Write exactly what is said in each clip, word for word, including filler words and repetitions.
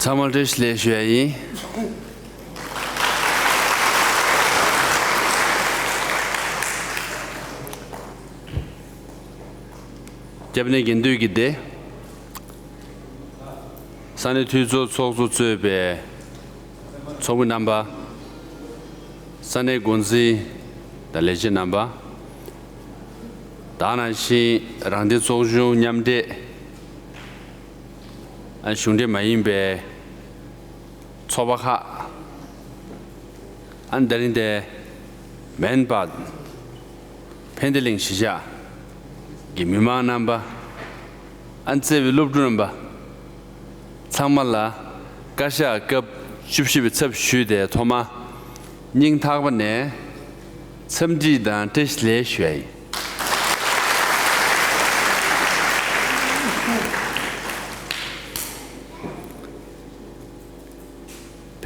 ཚང་མར་བཀྲ་ཤིས་བདེ་ལེགས་ཞུ་ཡ་ཡིན། སྐྱབས་གནས་དགེ་འདུན་གྱི་སྡེ། ས་གནས་འཐུས་ཚོགས་ཚོགས་གཙོ་གཙོས་པའི་ཚོགས་མི་རྣམ་པ། ས་གནས་འགོ་འཛིན་དང་ལས་བྱེད་རྣམ་པ། དེ་ནང་བཞིན་རང་བདེན་ཚོགས་ཆུང་མཉམ་འབྲེལ། ཨ་གཞུང་འབྲེལ་མ་ཡིན་པའི་ཚོགས་པ་ཁག་ཨ་ནི་དེ་རིང་དེ་མན་སྦག་ཕན་བདེ་གླིང་གཞིས་ཆགས་ཀྱི་མི་མང་རྣམ་པ། ཨ་ནི་བརྩེ་བའི་སློབ་ཕྲུག་རྣམ་པ། ཚང་མ་ལ་བཀའ་ཤག་སྐབས་བཅུ་བཞི་པའི་ཚབ་ཞུས་ཏེ་ཐོག་མ་སྙིང་ཐག་པ་ནས་འཚམས་འདྲི་དང་བཀྲ་ཤིས་བདེ་ལེགས་ཞུ་ཡ་ཡིན།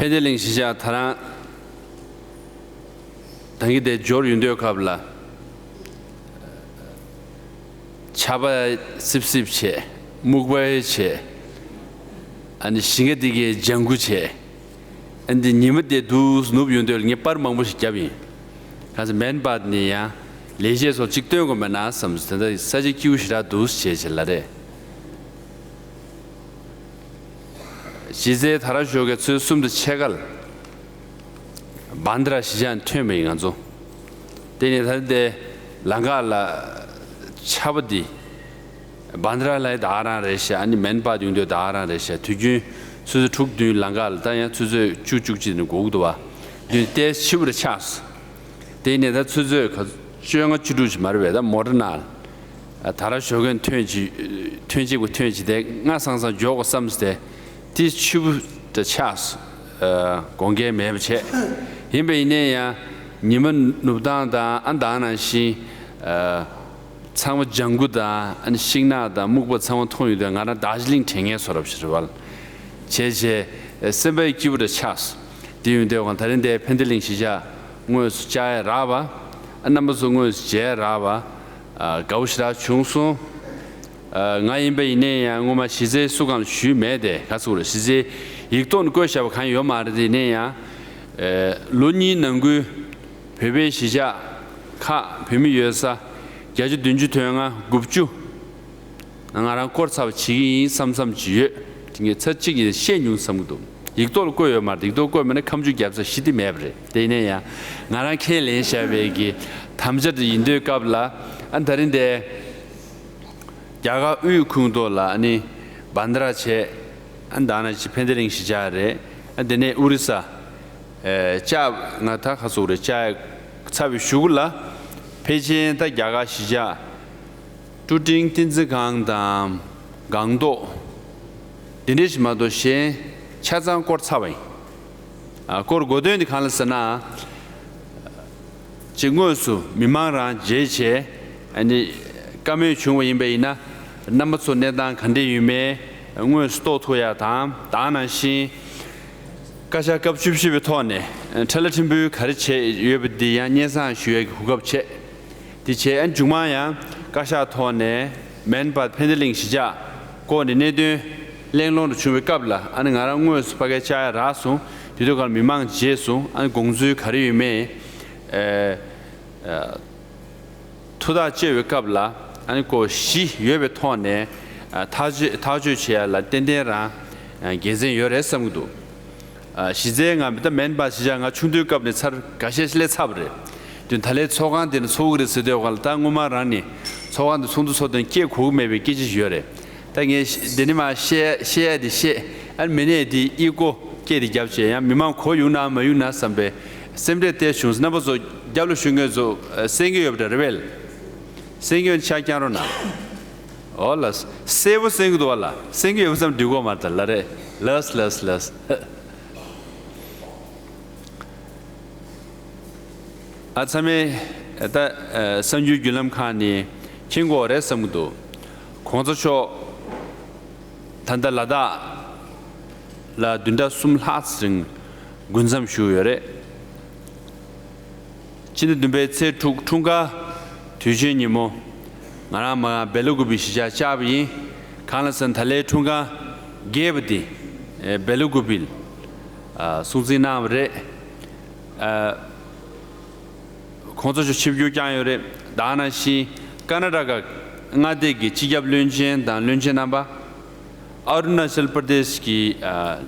ཕན་བདེ་གླིང་གཞིས་ཆགས་ད་རང་ད་གིན་དེ་འབྱོར་ཡོང་དུས་སྐབས་ལ། ཆར་པ་སིབ་སིབ་བྱས། སྨུག་པ་བྱས། ཨ་ནི་ཞིང་ཁ་འདི་གའི་ལྗང་ཁུ་བྱས། ཨ་ནི་ཉི་མ་དེ་འདུག་ནུབ་ཡོང་དུས་ངས་པར་མང་པོ་ཞིག་བརྒྱབ་ཡིན། ག་ཚོད་མན་སྦག་ནས་ཡང་ལས་བྱེད་ཚོ་གཅིག་སྟོན་དགོས་མེད་ན་བསམ་སོང་། དེ་འདྲ་ས་ཆ་སྐྱིད་པོ་ཞེ་དྲག་འདུག་བྱས་བྱས་ལ་རེད། གཞི་རྩའི་དར་ཞོགས་ཀྱི་ཚོུད་གསུམ་དང་ཕྱེད་ཀ་ལ་བྷན་དྷ་ར་གཞིས་ཆགས་ནས་ཐོན་པ་ཡིན་ང་ཚོ། དེ་ནས་ད་ལྟའི་ལམ་ཁ་ལ་ཆར་པ་འདི་བྷན་དྷ་ར་ལ་ད་ག་རང་རེད་ཤག་ཨ་ནི་མན་སྦག་ཡོང་དུས་ད་ག་རང་རེད་ཤག་དུས་རྒྱུན་ཆུ་ཚོད་དྲུག་བདུན་ལམ་ཁ་ལ་ད་ཡང་ཆུ་ཚོད་བཅུ་བཅུ་གཅིག་ནས་འགོར་གི་འདུག་བ། དེ་ནས་ཏོག་ཙམ་འཕྱི་པོ་རེ་ཆགས་སོང་། དེ་ནས་ད་ཆུ་ཚོད་ག་བཅོ་ལྔ་བཅུ་དྲུག་ཅིག་མ་རེད་པས། ད་མོ་ཊ་ནང་ལ་དར་ཞོགས་ཀས་ཐོན་ཅིག་ཐོན་ཅིག་པ་ཐོན་ཅིག་དེ་སྔ་སང་སང་འཇོག་དགོས་བསམ་སྟེ་དེ་འཕྱི་པོ་འདྲ་ཆགས་སོང་། དགོངས་འགལ་མེད་པ་བྱས། ཡིན་པ་ཡིན་ནའི་ཡང་ཉི་མ་ནུབ་སྟངས་དང་ཨ་ནི་ད་ག་ནང་བཞིན་ཚང་མ་ལྗང་ཁུ་དང་ཨ་ནི་ཤིང་ནགས་དང་སྨུག་པ་ཚང་མ་མཐོང་ཡོང་དུས་ང་རང་རྡོ་རྗེ་གླིང་དྲན་མཁན་བཟོ་འདྲ་ཞིག་རེད་བ། བྱས་བྱས་སེམས་པ་སྐྱིད་པོ་འདྲ་ཆགས་སོང་། དེ་ཡོང་དུས་ད་རིང་དེ་ཕན་བདེ་གླིང་གཞིས་ཆགས་དངོས་སུ་བཅར་ཡ་རག་པ། ཨ་རྣམ་པ་ཚོ་དངོས་སུ་མཇལ་ཡ་རག་པ། ཨ་དགའ་པོ་ཞེ་དྲག་བྱུང་སོང་། ཨ་ང་ཡིན་པ་ཡིན་ནའི་ཡང་སྔོན་མ་གཞི་རྩའི་སུ་གང་ལ་ཞུས་མེད་དེ། ག་ཚོད་རེད། གཞི་རྩའི་ཡིག་ཐོག་ནས་བཀོད་བཞག་པ་གང་ཡོད་མ་རེད། དེ་ཡིན་ནའི་ཡང་ཨ་ལོ་གཉིས་ནང་ཁུལ་བོད་པའི་གཞིས་ཆགས་ཁག་བོད་མི་ཡོད་ས་བརྒྱ་ཆ་བདུན་ཅུ་དོན་ལྔ་དགུ་བཅུ། ང་རང་སྐོར་ཚ་བ་བྱེད་ཀྱི་ཡིན་བསམ་བསམ་ཅིག་ཡོད། དེ་ངས་ཚར་གཅིག་ཡིན་བཤད་མྱོང་བསམ་གྱི་འདུག་ཡིག་ཐོག་ལ་བཀོད་ཡོད་མ་རེད། ཡིག་ཐོག་བཀོད་མེད་ན་ཁ་མཆུ་རྒྱབ་ས་ཞི་བདེ་མེད་པ་རེད། དེ་ཡིན་ན་ཡང་ང་རང་ཁས་ལེན་བཞག་པའི་གི་དམ་བཅའ་དེ་ཡིན་དུས་སྐབས་ལ་ཨ་ད་རིང་དེ་རྒྱ་གར་དབུས་ཁོངས་གཏོགས་ལ་ཨ་ནི་བྷན་དྷ་ར་བྱས། ཨ་ད་ནང་བཞིན་ཕན་བདེ་གླིང་གཞིས་ཆགས་རེད། ཨ་དེ་ནས་ཨོ་རི་ས། ཨེ་ལྕགས་ང་ད་ག་ཚོད་རེད། ལྕགས་ཚ་བའི་གཞུག་གུ་ལ་ཕལ་ཆེར་ད་རྒྱ་གར་གཞིས་ཆགས། ཀྲུ་ཀྲིང་བསྟན་འཛིན་སྒང་དང་སྒང་ཏོག་འདི་འདྲ་ཞིག་མ་གཏོགས་གཞན་ཆ་ཚང་སྐོར་ཚ་བ་ཡིན། ཨ་སྐོར་དགོས་དོན་དེ་གང་ལ་ཟེར་ན། ཅིག་དངོས་སུ་མི་མང་རང་མཇལ་བྱས་ཨ་ནི་བཀའ་མོལ་བྱུང་བ་ཡིན་པ་ཡིན་ན། རྣམ་པ་ཚོ་གནས་སྟངས་ག་འདྲ་ཡོད་མེད་དངོས་སུ་རྟོགས་ཐུབ་ཡ་དང་། ད་ག་ནང་བཞིན་བཀའ་ཤག་སྐབས་བཅུ་བཞི་པའི་ཐོག་ནས་ཁྲ་ལ་ཕྲན་བུ་ག་རེ་བྱས་ཡོད་པ་འདི་ཡང་སྙན་སེང་ཞུ་ཡ་གི་གོ་སྐབས་བྱས། དེ་བྱས་ཨ་མཇུག་མ་ཡང་བཀའ་ཤག་ཐོག་ནས་མན་པ་ཕན་བདེ་གླིང་གཞིས་ཆགས་སྐོར་ནས་གནད་དོན་གླེང་སློང་དུ་བྱུང་བའི་སྐབས་ལ། ཨ་ནི་ང་རང་དངོས་སུ་ཕ་གིར་བཅར་ཡ་རག་སོང་། དེ་དུས་སྐབས་མི་མང་རྗེས་སུ་ཨ་ནི་དགོངས་ཚུལ་ག་རེ་ཡོད་མེད་ཨ་ཨ་ཐུགས་ཐག་བཅད་པའི་སྐབས་ལ། ཨ་ནི་སྐོར་བཞི་ཡོད་པའི་ཐོག་ནས་ཨ་ཐག་གཅོད་ཐག་གཅོད་བྱེད་ཡ་ལ་ཏན་ཏན་རང་ཨ་དགེ་མཚན་ཡོད་རེད་བསམ་གྱི་འདུག་ཨ་གཞི་རྩའི་ང་མི་ད་མན་པ་གཞིས་ཆགས་ང་ཆུང་དུས་སྐབས་ནས་ཚར་འགའ་ཤས་སླེབས་ཚར་བ་རེད། དུས་ད་ལའི་ཚོགས་ཁང་དེ་ནས་ཚོགས་ཀྱི་རེད་ཟེར་དུས་སྒང་ལ། ད་སྔོན་མ་རང་ནས་ཚོགས་ཁང་དུ་ཚོགས་འདུ་ཚོགས་དུས་སྐད་གོ་གི་མེད་པའི་སྐད་ཆ་ཞིག་ཡོད་རེད། ད་ངས་འདི་ནས་མར་བཤད་བཤད་ཡ་དེ་བཤད། ཨ་ནི་མི་ནས་དེ་ཨི་ཀོ་སྐད་དེ་བརྒྱབ་བྱས་ཡང་མི་མང་གོ་ཡོང་ན་མ་ཡོང་ན་བསམ་པའི་སེམས་ཁྲལ་ཏོག་ཙམ་བྱུང་སོང་། རྣམ་པ་ཚོ་རྒྱབ་ལ་ཞུགས་མཁན་ཚོ་ཨ་གསན་གྱི་ཡོད་པ་འདྲ་རེད་པས། གསན་གྱི་ཡོད་ན་ཕྱག་བརྐྱང་རོགས་གནང་། ཨོ་ལགས། གསལ་པོ་གསན་གྱི་འདུག་པ་ལགས། གསན་གྱི་ཡོད་པ་བསམ་འགྲིག་གོ་མ་རེད་ད། ལགས་རེད། ལགས་ལགས་ལགས། ཨ་ཚང་མས་ད་ཨ་གསར་འགྱུར་བརྒྱུད་ལམ་ཁག་ནས་མཁྱེན་གྱི་ཡོད་རེད་བསམ་གྱི་འདུག་གོང་ས་མཆོག་ད་ལྟ་ལ་དྭགས་ལ་བདུན་ཕྲག་གསུམ་ལྷག་ཙམ་རིང་འགོ་འཛོམས་ཞུས་ཡོད་རེད། ཕྱི་ཟླ་བདུན་པའི་ཚེས་དྲུག་འཁྲུངས་སྐར་དུས་ཆེན་ཉིན་མོ། ང་རང་མ་བེ་ལ་ཀུ་པི་གཞིས་ཆགས་བཅར་བ་ཡིན། གང་ལ་ཟེར་ན་ད་ལའི་འཁྲུངས་སྐར་རྒྱས་པ་དེ་ཨེ་བེ་ལ་ཀུ་པིར་ཨ་སྲུང་བརྩི་གནང་བ་རེད། ཨ་གོང་ས་མཆོག་ཆིབས་བསྒྱུར་བསྐྱངས་ཡོད་རེད། ད་ག་ནང་བཞིན་ཀར་ན་ཊ་ཀ་མངའ་སྡེ་གི་སྤྱི་ཁྱབ་བློན་ཆེན་དང་བློན་ཆེན་རྣམ་པ། ཨ་རུ་ན་ཅལ་པར་དེཤ་གི་ཨ་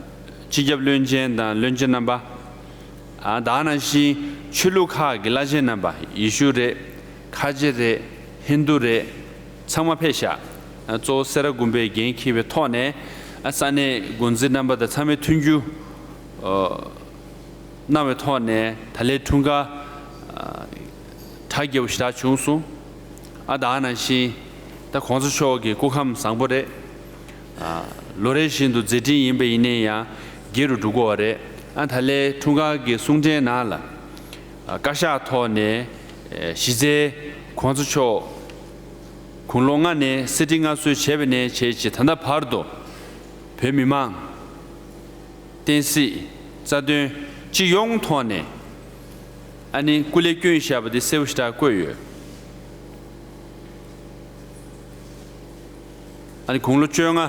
སྤྱི་ཁྱབ་བློན་ཆེན་དང་བློན་ཆེན་རྣམ་པ། ཨ་ད་ག་ནང་བཞིན་ཆོས་ལུགས་ཁག་གི་བླ་ཆེན་རྣམ་པ། ཡེ་ཤུ་རེད། ཁ་ཆེ་རེད། ཧིན་དུ་རེད། ཚང་མ་ཕེབས་ཤག་ཨ་གཙོ་བོ་སེ་ར་དགོན་པས་འགན་འཁྱེར་བའི་ཐོག་ནས་ཨ་ས་གནས་འགོ་འཛིན་རྣམ་པ་དང་ཚང་མས་མཐུན་འགྱུར་ཨ་གནང་བའི་ཐོག་ནས་ད་ལའི་འཁྲུངས་སྐར་ཨ་གྲ་རྒྱས་པོ་ཞེ་དྲག་བྱུང་སོང་། ཨ་ད་ག་ནང་བཞིན་ད་གོང་ས་མཆོག་གི་སྐུ་ཁམས་བཟང་པོ་རེད། ཨ་ལོ་རེ་བཞིན་དུ་མཛད་འཕྲིན་ཡིན་པ་ཡིན་ནའི་ཡང་རྒྱས་རུ་འགྲོ་གི་ཡོད་རེད། ཨ་ད་ལའི་འཁྲུངས་སྐར་གྱི་གསུང་འཕྲིན་ནང་ལ་ཨ་བཀའ་ཤག་ཐོག་ནས་ཨེ་གཞི་རྩའི་གོང་ས་མཆོག་དགུང་ལོ་ལྔ་ནས་གསེར་ཁྲི་མངའ་གསོལ་བྱས་པ་ནས་བྱས་ཀྱི་ད་ལྟ་བར་དུ་བོད་མི་མང་བསྟན་སྲིད་རྩ་དོན་སྤྱི་ཡོངས་ཐོག་ནས་ཨ་ནི་སྐུ་ལས་བསྐྱོན་བཞག་པ་དེ་གསལ་པོ་ཞེ་དྲག་བཀོད་ཡོད། ཨ་ནི་དགུང་ལོ་བཅོ་ལྔ་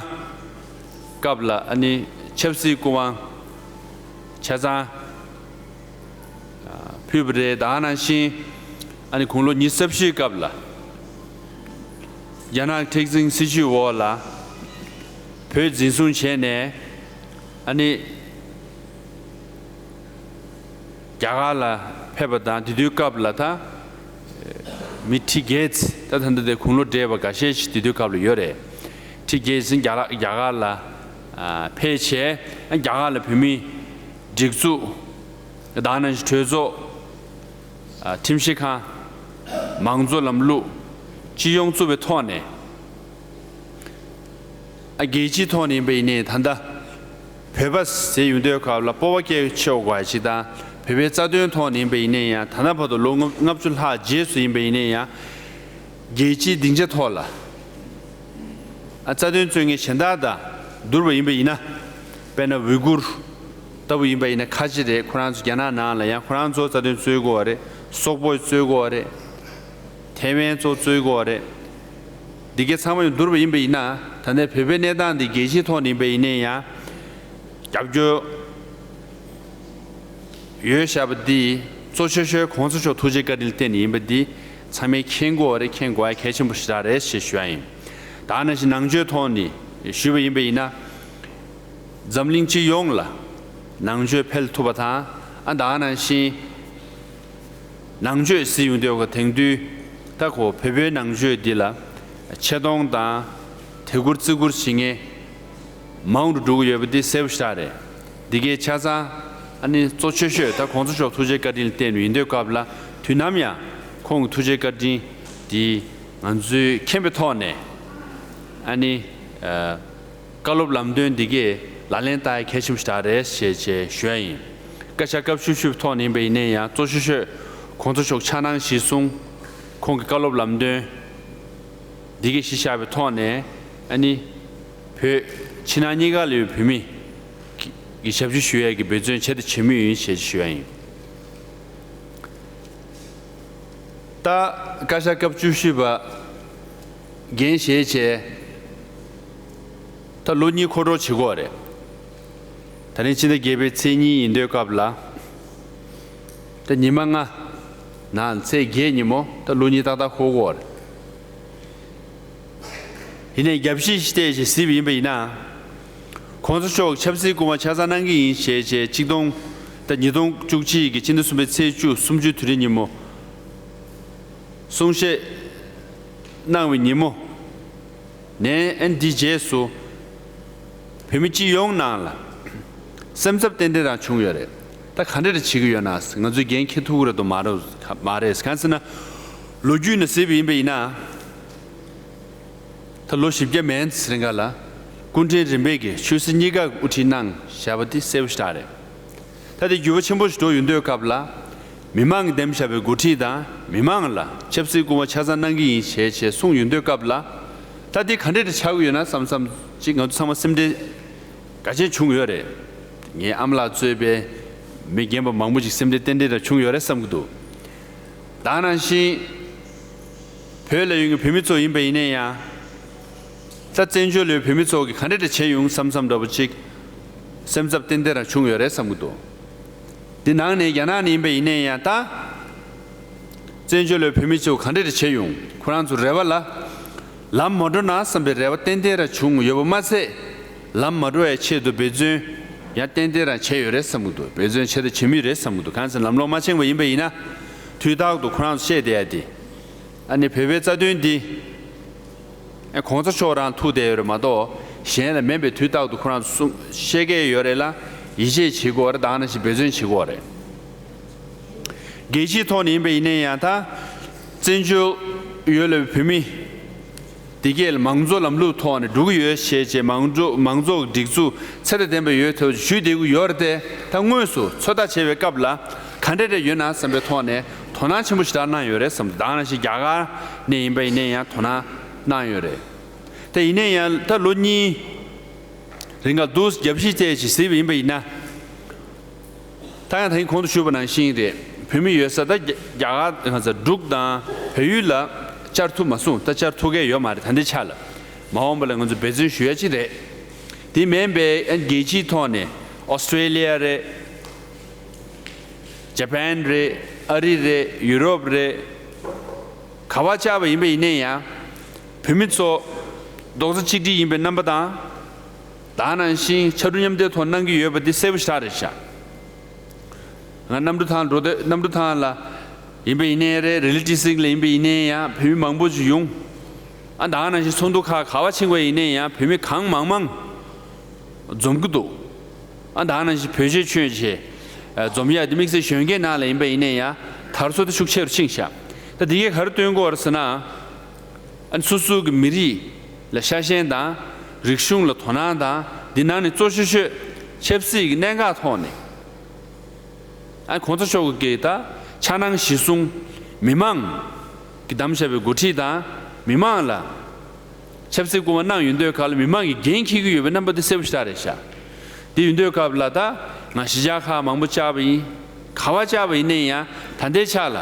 སྐབས་ལ་ཨ་ནི་ཆབ་སྲིད་སྐུ་དབང་ཆ་ཚང་ཕུལ་བ་རེད། ད་ག་ནང་བཞིན་ཨ་ནི་དགུང་ལོ་ཉི་ཤུ་རྩ་བཞིའི་སྐབས་ལ་རྒྱ་ནག་མཁྲེགས་འཛིན་སྲིད་བྱུས་འོག་ལ་བོད་འཛིན་བཟུང་བྱས་ནས་ཨ་ནི་རྒྱ་གར་ལ་ཕེབས་པ་དང་། དེ་དུས་སྐབས་ལ་ད་མི་ཁྲི་བརྒྱད་ཙམ། ད་ད་ལྟ་དེ་དགུང་ལོ་བགྲེས་པ་འགའ་ཤས་ཤིག་དེ་དུས་སྐབས་ལ་ཡོད་རེད། ཁྲི་བརྒྱད་ཙམ་རྒྱ་ལ་རྒྱ་གར་ལ་ཨ་ཕེབས་བྱས། རྒྱ་གར་ལ་བོད་མིའི་སྒྲིག་འཛུགས། ད་ག་ནང་བཞིན་གྲོས་ཚོགས། ཨ་ཁྲིམས་ཞིབ་ཁང་། མང་གཙོ་ལམ་ལུགས་སྤྱི་ཡོངས་བཙུགས་པའི་ཐོག་ནས་ཨ་རྒྱལ་སྤྱིའི་ཐོག་ནས་ཡིན་པ་ཡིན་ནའི་ད་ལྟ་བོད་པ་ཟེར་ཡོང་དུས་སྐབས་ལ་སྤོབས་པ་སྐྱེ་ཆེ་བ་དགོས་ཡ་ཅིག་དང་། བོད་པའི་རྩ་དོན་ཐོག་ནས་ཡིན་པ་ཡིན་ནའི་ཡང་ད་ལྟ་བར་དུ་ལོ་ལྔ་ལྔ་བཅུ་ལྷག་རྗེས་སུ་ཡིན་པ་ཡིན་ནའི་ཡང་རྒྱལ་སྤྱིའི་སྡིངས་ཆ་ཐོག་ལ་ཨ་རྩ་དོན་རྩོད་མཁན་གཞན་དག་དང་བསྡུར་བ་ཡིན་པ་ཡིན་ན། དཔེར་ན་ཝི་གུར་ལྟ་བུ་ཡིན་པ་ཡིན་ན་ཁ་ཆེ་རེད། ཁོ་རང་ཚོ་རྒྱ་ནག་ནང་ལ་ཡང་ཁོ་རང་ཚོ་རྩ་དོན་རྩོད་ཀྱི་ཡོད་རེད། སོག་པོས་རྩོད་ཀྱི་ཡོད་རེད། ཐའེ་ཝན་ཚོ་རྩོད་ཀྱི་ཡོད་རེད། འདི་གའི་ཚང་མ་ཡང་བསྡུར་བ་ཡིན་པ་ཡིན་ན། ད་ལྟའི་བོད་པའི་གནས་སྟངས་འདི་རྒྱལ་སྤྱིའི་ཐོག་ནས་ཡིན་པ་ཡིན་ནའི་ཡང་རྒྱབ་སྐྱོར་ཡོད་བཞག་པ་འདི་གཙོ་ཆེ་ཤོས་གོང་ས་མཆོག་ཐུགས་རྗེ་བཀའ་དྲིན་ལ་བརྟེན་ནས་ཡིན་པ་འདི་ཚང་མས་མཁྱེན་དགོས་པ་རེད། མཁྱེན་དགོས་ཡ་གལ་ཆེན་པོ་ཞེ་དྲག་རེད་ཞེས་ཞུ་ཡ་ཡིན། ད་ནང་བཞིན་ནང་ཆོས་ཐོག་ནས་ཞུས་པ་ཡིན་པ་ཡིན་ན། འཛམ་གླིང་སྤྱི་ཡོངས་ལ་ནང་ཆོས་འཕེལ་ཐུབ་པ་དང་། ཨ་ད་ག་ནང་བཞིན་ནང་ཆོས་ཟེར་ཡོང་དུས་ཀ་དེང་དུས་ད་ཁོ་བོད་པའི་ནང་ཆོས་འདི་ལ་ཆེ་མཐོང་དང་དད་བཀུར་བརྩི་བཀུར་བྱེད་མཁན་མང་རུ་འགྲོ་གི་ཡོད་པ་འདི་གསལ་པོ་ཞེ་དྲག་རེད། འདི་གའི་ཆ་ཚང་ཨ་ནི་གཙོ་ཆེ་ཤོས་ད་གོང་ས་མཆོག་ཐུགས་རྗེ་བཀའ་དྲིན་ལ་བརྟེན་ནས་ཡིན་དུས་སྐབས་ལ། དུས་ནམ་ཡང་ཁོང་གི་ཐུགས་རྗེ་བཀའ་དྲིན་འདི་ང་ཚོས་མཁྱེན་པའི་ཐོག་ནས་ཨ་ནི་ཨ། བཀའ་སློབ་ལམ་སྟོན་འདི་གས་ལག་ལེན་བསྟར་ཡ་གལ་ཆེན་པོ་ཞེ་དྲག་རེད་ཞེས་ཞེས་ཞུ་ཡ་ཡིན། བཀའ་ཤག་སྐབས་བཅུ་བཞི་པའི་ཐོག་ནས་ཡིན་པ་ཡིན་ནའི་ཡང་གཙོ་ཆེ་ཤོས་གོང་ས་མཆོག་ཕྱག་ནང་གཞིར་བཟུང་ཁོང་གི་བཀའ་སློབ་ལམ་སྟོན་འདི་གས་གཞི་བཞག་པའི་ཐོག་ནས་ ཨ་ནི་བོད་ཕྱི་ནང་གཉིས་ཀ་ལ་ཡོད་བོད་མི་གི་ཞབས་ཕྱི་ཞུ་ཡས་ཀྱི་འབད་བརྩོན་བྱས་དང་བྱེད་མུས་ཡིན་ཞེས་ཞུ་ཡ་ཡིན། ད་བཀའ་ཤག་སྐབས་བཅུ་བཞི་པ་འགན་བཞེས་བྱས་ད་ལོ་གཉིས་འཁོར་གྲོལ་བྱེད་དགོས་རེད། ད་རིང་ཕྱི་ཟླ་བརྒྱད་པའི་ཚེས་གཉིས་ཡིན་དུས་སྐབས་ལ་ད་ཉི་མ་ལྔ་ནང་ཚེས་བརྒྱད་ཉིན་མོ་ད་ལོ་གཉིས་ཏག་ཏག་འཁོར་དགོས་རེད། ཡིན་ནའི་རྒྱབ་གཞི་ཞིག་བལྟས་བྱས་གཟིགས་པ་ཡིན་པ་ཡིན་ན། གོང་ས་མཆོག་གི་ཆབ་སྲིད་སྐུ་དབང་ཆ་ཚང་གནང་གི་ཡིན་ཞེས་བྱས་ཆིག་སྟོང་དང་ཉིས་སྟོང་བཅུ་གཅིག་གི་ཕྱི་ཟླ་གསུམ་པའི་ཚེས་བཅུ་གསུམ་བཅུའི་དུས་རིང་ཉིན་མོ་གསུང་བཤད་གནང་བའི་ཉིན་མོ་ནས་ཨན་དེའི་རྗེས་སུ་བོད་མི་སྤྱི་ཡོངས་ནང་ལ་སེམས་འཚབ་ཏན་ཏན་རང་བྱུང་ཡོད་རེད། ད་ག་འདྲ་རེ་བྱེད་ཀྱི་ཡོད་ན་ང་ཚོས་འགན་འཁྱེར་ཐུབ་ཀྱི་རེད་དོ་མ་རེད་མ་རེད་གང་ཟེར་ན་ལོ་རྒྱུས་ནས་གཟིགས་པ་ཡིན་པ་ཡིན་ན། ད་ལོ་བཞི་བརྒྱ་མན་ཙམ་རིང་ག་ལ་སྐུ་ཕྲེང་རིམ་པས་ཀྱི་ཆོས་སྲིད་གཉིས་ཀ་གི་དབུ་ཁྲིད་གནང་བཞག་པ་དེ་གསལ་པོ་ཞེ་དྲག་རེད། ད་དེ་འགྱུར་བ་ཆེན་པོ་ཞིག་འགྲོ་ཡོང་དུས་སྐབས་ལ་མི་མང་གིས་འདེམས་བཞག་པའི་འགོ་ཁྲིད་དང་མི་མང་ལ་ཆབ་སྲིད་སྐུ་དབང་ཆ་ཚང་གནང་གི་ཡིན་ཞེས་བྱས་གསུངས་ཡོང་དུས་སྐབས་ལ་ད་དེ་ག་འདྲ་ཆགས་ཀྱི་ཡོད་ན་བསམ་བསམ་ཅིག་ང་ཚོ་ཚང་མ་སེམས་ཁྲལ་ག་ཚོད་བྱུང་ཡོད་རེད། ངའི་ཨ་མ་ལགས་གཙོས་པའི་མི་རྒན་པ་མང་པོ་ཞིག་སེམས་ཁྲལ་ཏན་ཏན་རེ་བྱུང་ཡོད་རེད་བསམ་གྱི་འདུག་ད་ག་ནང་བཞིན། བོད་ལ་ཡོད་མཁན་བོད་མི་ཚོ་ཡིན་པ་ཡིན་ནའི་ཡང་། ད་བཙན་བྱོལ་ལ་ཡོད་བོད་མི་ཚོ་གིས་ག་འདྲ་འདྲ་བྱས་ཡོང་བསམ་བསམ་འདྲ་པོ་ཅིག་སེམས་འཚབ་ཏན་ཏན་རང་བྱུང་ཡོད་རེད་བསམ་གྱི་འདུག་འདི་ནང་ནས་རྒྱ་ནག་ནས་ཡིན་པ་ཡིན་ནའི་ཡང་ད། བཙན་བྱོལ་ལ་ཡོད་བོད་མི་ཚོ་ག་འདྲ་འདྲ་བྱས་ཡོང་ཁོ་རང་ཚོ་རེ་བ་ལ། ལམ་མ་འགྲོ་ན་བསམ་པའི་རེ་བ་ཏན་ཏན་རང་བྱུང་ཡོད་པ་མ་ཚད། ལམ་མ་འགྲོ་བའི་ཆེད་དུ་འབད་བརྩོན་ཡང་ཏན་ཏན་རང་བྱས་ཡོད་རེད་བསམ་གྱི་འདུག་འབད་བརྩོན་བྱས་དང་བྱེད་མུས་རེད་བསམ་གྱི་འདུག་གང་ཟེར་ལམ་ལྷོང་མ་ཕྱིན་པ་ཡིན་པ་ཡིན་ན། དུས་རྟག་ཏུ་ཁོ་རང་ཚོ་བཤད་བསྡད་ཡ་དེ། ཨ་ནི་བོད་པའི་རྩ་དོན་འདི། ཨ་གོང་ས་མཆོག་རང་ཐུག་བསྡད་ཡོད་རེད་མ་གཏོགས་གཞན་ལ་མིན་པའི་དུས་རྟག་ཏུ་ཁོ་རང་ཚོ་གསུང་བཤད་མཁན་ཡོད་རེད་ལ་ཡིད་ཆེས་བྱེད་དགོས་རེད་ད་ག་ནང་བཞིན་འབད་བརྩོན་བྱེད་དགོས་རེད། རྒྱལ་སྤྱིའི་ཐོག་ནས་ཡིན་པ་ཡིན་ནའི་ཡང་ད། བཙན་བྱོལ་ཡུལ་ལ་བོད་མི། འདི་གས་ལ་མང་གཙོ་ལམ་ལུགས་ཐོག་ནས་འགྲོ་གི་ཡོད་ཞེས་བྱས་མང་གཙོ་མང་གཙོ་གི་སྒྲིག་འཛུགས་ཚད་ལྡན་ལྡན་པ་ཡོད་ཐབས་ཞུས་བསྡད་ཀྱི་ཡོད་རེད་དེ་ད་དངོས་སུ་ཚོད་ལྟ་བྱས་པའི་སྐབས་ལ་ག་འདྲ་རེ་ཡོད་ན་བསམ་པའི་ཐོག་ནས་དོ་སྣང་ཆེན་པོ་ཞེ་དྲག་གནང་ཡོད་རེད་བསམ་འདུག་ད་ག་ནང་བཞིན་རྒྱ་གར་ནས་ཡིན་པ་ཡིན་ནའི་ཡང་དོ་སྣང་གནང་ཡོད་རེད། དེ་ཡིན་ནའི་ཡང་ད་ལོ་གཉིས། རིང་ག་འདུག་རྒྱབ་གཞི་བཅས་ཀྱི་གཟིགས་པ་ཡིན་པ་ཡིན་ན། ད་ཡང་ད་ཡིན་གོང་དུ་ཞུས་པ་ནང་བཞིན་རེད། བོད་མི་ཡོད་ས་ད་རྒྱ་རྒྱ་གར་ང་ཚོ་འབྲུག་དང་བལ་ཡུལ་ལ་བཅར་ཐུབ་མ་སོང་ད་བཅར་ཐུབ་མཁན་ཡོད་མ་རེད་ད་ལྟའི་ཆ་ལ། མ་འོངས་པ་ལ་ང་ཚོ་འབད་བརྩོན་ཞུ་ཡ་ཅིག་རེད། དེ་མིན་པའི་ཨ་རྒྱལ་སྤྱིའི་ཐོག་ནས་ཨོ་སི་ཀྲེ་ལི་ཡ་རེད། ཇ་པན་རེད། ཨ་རི་རེད། ཡུ་རོབ་རེད། ག་བ་བཅར་བ་ཡིན་པ་ཡིན་ནའི་ཡང་། བོད་མི་ཚོ་རྡོག་རྩ་གཅིག་སྒྲིལ་ཡིན་པའི་རྣམ་པ་དང་། ད་ག་ནང་བཞིན་ཕྱར་གྲུ་མཉམ་འདེགས་ཐོག་གནང་གི་ཡོད་པ་འདི་གསལ་པོ་ཞེ་དྲག་རེད་ཤག་ང་གནམ་གྲུ་ཐང་འགྲོ་དུས་གནམ་གྲུ་ཐང་ལ་ཡིན་པ་ཡིན་ནའི་རེད། རེ་ལི་ཊི་སིང་ལ་ཡིན་པ་ཡིན་ནའི་ཡང་བོད་མི་མང་པོ་ཞིག་ཡོང་། ཨ་ད་ག་ནང་བཞིན་ཚོགས་འདུ་ཁག་ག་བ་ཕྱིན་པ་ཡིན་ནའི་ཡང་བོད་མི་གང་མང་མང་། འཛོམས་ཀྱི་འདུག་ཨ་ད་ག་ནང་བཞིན་བོད་ཆས་མཆོད་བྱས། ཨ་འཛོམས་ཡ་དེ་དམིགས་བསལ་གཞོན་སྐྱེས་ནང་ལ་ཡིན་པ་ཡིན་ནའི་ཡང་དར་སྲོལ་དེ་ཤུགས་ཆེ་རུ་ཕྱིན་ཤག་ད་འདི་གས་ག་རེ་སྟོན་གྱི་ཡོད་རེད་ཟེར་ན། ཨ་སོ་སོ་གི་མི་རིགས་ལ་ཤ་ཞེན་དང་རིག་གཞུང་ལ་དོ་སྣང་དང་འདི་ནང་ནས་གཙོ་ཤོས་ཤོས་ཆབ་སྲིད་ཀྱི་གནད་འགག་ཐོག་ནས། ཨ་གོང་ས་མཆོག་གིས་ད་འཆར་སྣང་གཞིར་བཟུང་མི་མང་གིས་བདམས་བཞག་པའི་འགོ་ཁྲིད་དང་མི་མང་ལ་ཆབ་སྲིད་སྐུ་དབང་གནང་ཡོང་དུས་སྐབས་ལ་མི་མང་གིས་འགན་འཁྱེར་གྱི་ཡོད་པའི་རྣམ་པ་དེ་གསལ་པོ་ཞེ་དྲག་རེད་ཤག་དེ་ཡོང་དུས་སྐབས་ལ་ད་ང་གཞིས་ཆགས་ཁག་མང་པོ་བཅར་བ་ཡིན། ག་བ་བཅར་བ་ཡིན་ནའི་ཡང་ད་ལྟའི་ཆ་ལ་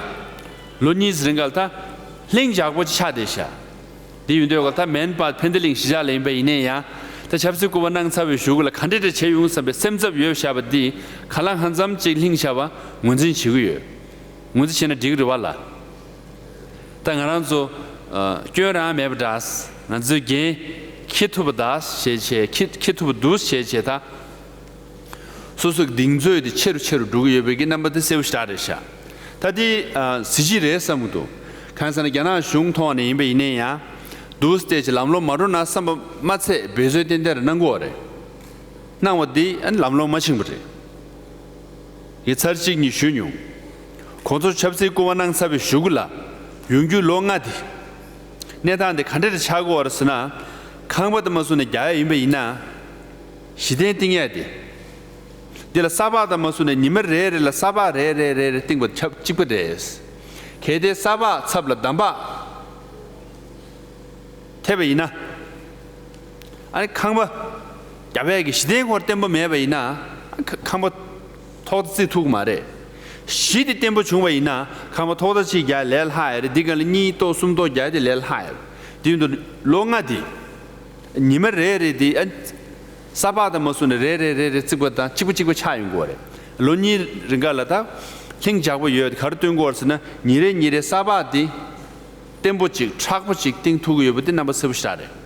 ལོ་གཉིས་རིང་ག་ལ་ད་ལྷིང་འཇགས་པོ་ཅིག་ཆགས་བསྡད་ཤག་དེ་ཡོང་དུས་སྐབས་ད་མན་པ་ཕན་བདེ་གླིང་གཞིས་ཆགས་ལ་ཡིན་པ་ཡིན་ནའི་ཡང་ད་ཆབ་སྲིད་སྐུ་དབང་གནང་ཚར་བའི་གཞུག་གུ་ལ་ག་འདྲ་འདྲ་བྱས་ཡོང་བསམ་པའི་སེམས་འཚབ་ཡོད་བཞག་པ་འདི་ག་ལ་གང་འཚམ་ཅིག་ལྷིང་ཤག་པ་ངོས་འཛིན་བྱེད་ཀྱི་ཡོད། ངོས་འཛིན་བྱས་ན་འགྲིག་གི་རེད་བ་ལ། ད་ང་རང་ཚོ་ཨ་སྐྱོན་རང་མེད་པ་འདྲ། ང་ཚོས་འགན་འཁྱེར་ཐུབ་པ་འདྲ་ཞེས་བྱས་འཁྱེར་འཁྱེར་ཐུབ་པ་འདུག་ཞེས་བྱས་ད། སོ་སོའི་གདེང་ཚོད་དེ་ཆེ་རུ་ཆེ་རུ་འགྲོ་གི་ཡོད་པའི་གི་རྣམ་པ་དེ་གསལ་པོ་ཞེ་དྲག་རེད་ཤག་ད་དེ་ཨ་གཟི་བརྗིད་རེད་བསམ་གི་འདུག་གང་ཟེར་ན་རྒྱ་ནག་གཞུང་ཐོག་ནས་ཡིན་པ་ཡིན་ནའི་ཡང་འདུག་སྟེ་ཅིག་ལམ་ལྷོང་མ་འགྲོ་ན་བསམ་པ་མ་ཚད་འབད་བརྩོན་ཏན་ཏན་རེ་གནང་གི་ཡོད་རེད། གནང་བ་འདི་ཨ་ནི་ལམ་ལྷོང་མ་ཕྱིན་པ་རེད། ངས་ཚར་གཅིག་གཉིས་ཞུས་མྱོང་། གོང་ས་ཆབ་སྲིད་སྐུ་དབང་གནང་ཚར་བའི་གཞུག་གུ་ལ་ཡོང་རྒྱུའི་ལོ་ལྔ་དེ། གནས་སྟངས་དེ་ག་འདྲ་རེ་ཆགས་ཀྱི་ཡོད་རེད་ཟེར་ན། ཁང་པ་དེ་མ་བཟོ་ནས་རྒྱག་ཡ་ཡིན་པ་ཡིན་ན། གཞི་རྟེན་བཏིང་ཡ་དེ། འདི་ལ་ས་ཕག་དེ་མ་བཟོ་ནས་ཉི་མ་རེ་རེ་ལ་ས་ཕག་རེ་རེ་རེ་རེ་བཏིང་བ་ཆབས་གཅིག་པ་རེད། གལ་ཏེ་ས་ཕག་ཚབ་ལ་འདམ་བག་ཐེབས་པ་ཡིན་ན། ཨ་ནི་ཁང་པ་རྒྱབ་ཡས་ཀྱི་གཞི་རྟེན་ཁོར་བརྟན་པོ་མེད་པ་ཡིན་ན། ཨ་ཁ་ཁང་པ་ཐོག་རྩེག་ཐུབ་ཀྱི་མ་རེད། གཞི་དེ་བརྟན་པོ་བྱུང་བ་ཡིན་ན་ཁང་པ་ཐོག་རྩེག་རྒྱག་ལས་སླ་ཡ་རེད། འདི་ག་ལ་གཉིས་ཐོག་གསུམ་ཐོག་རྒྱག་དེ་ལས་སླ་ཡ་རེད། དེ་ཡིན་དུས་ལོ་ལྔ་དེ་ཉི་མ་རེ་རེ་དེ་ཨ་ས་ཕག་དང་མ་བཟུང་ནས་རེ་རེ་རེ་རེ་རྩིག་པ་དང་གཅིག་པ་གཅིག་པ་ཆགས་ཡོང་གི་རེད། ལོ་གཉིས་རིང་ག་ལ་ད་ལྷིང་འཇགས་པོ་ཡོད། ག་རེ་སྟོན་གྱི་ཡོད་རེད་ཟེར་ན། ཉིན་རེ་ཉིན་རེ་ས་ཕག་དེ་བརྟན་པོ་ཅིག་མཁྲེགས་པོ་ཅིག་བཏིང་ཐུབ་ཀྱི་ཡོད་པ་དེ་རྣམ་པ་གསལ་པོ་ཞེ་དྲག་རེད།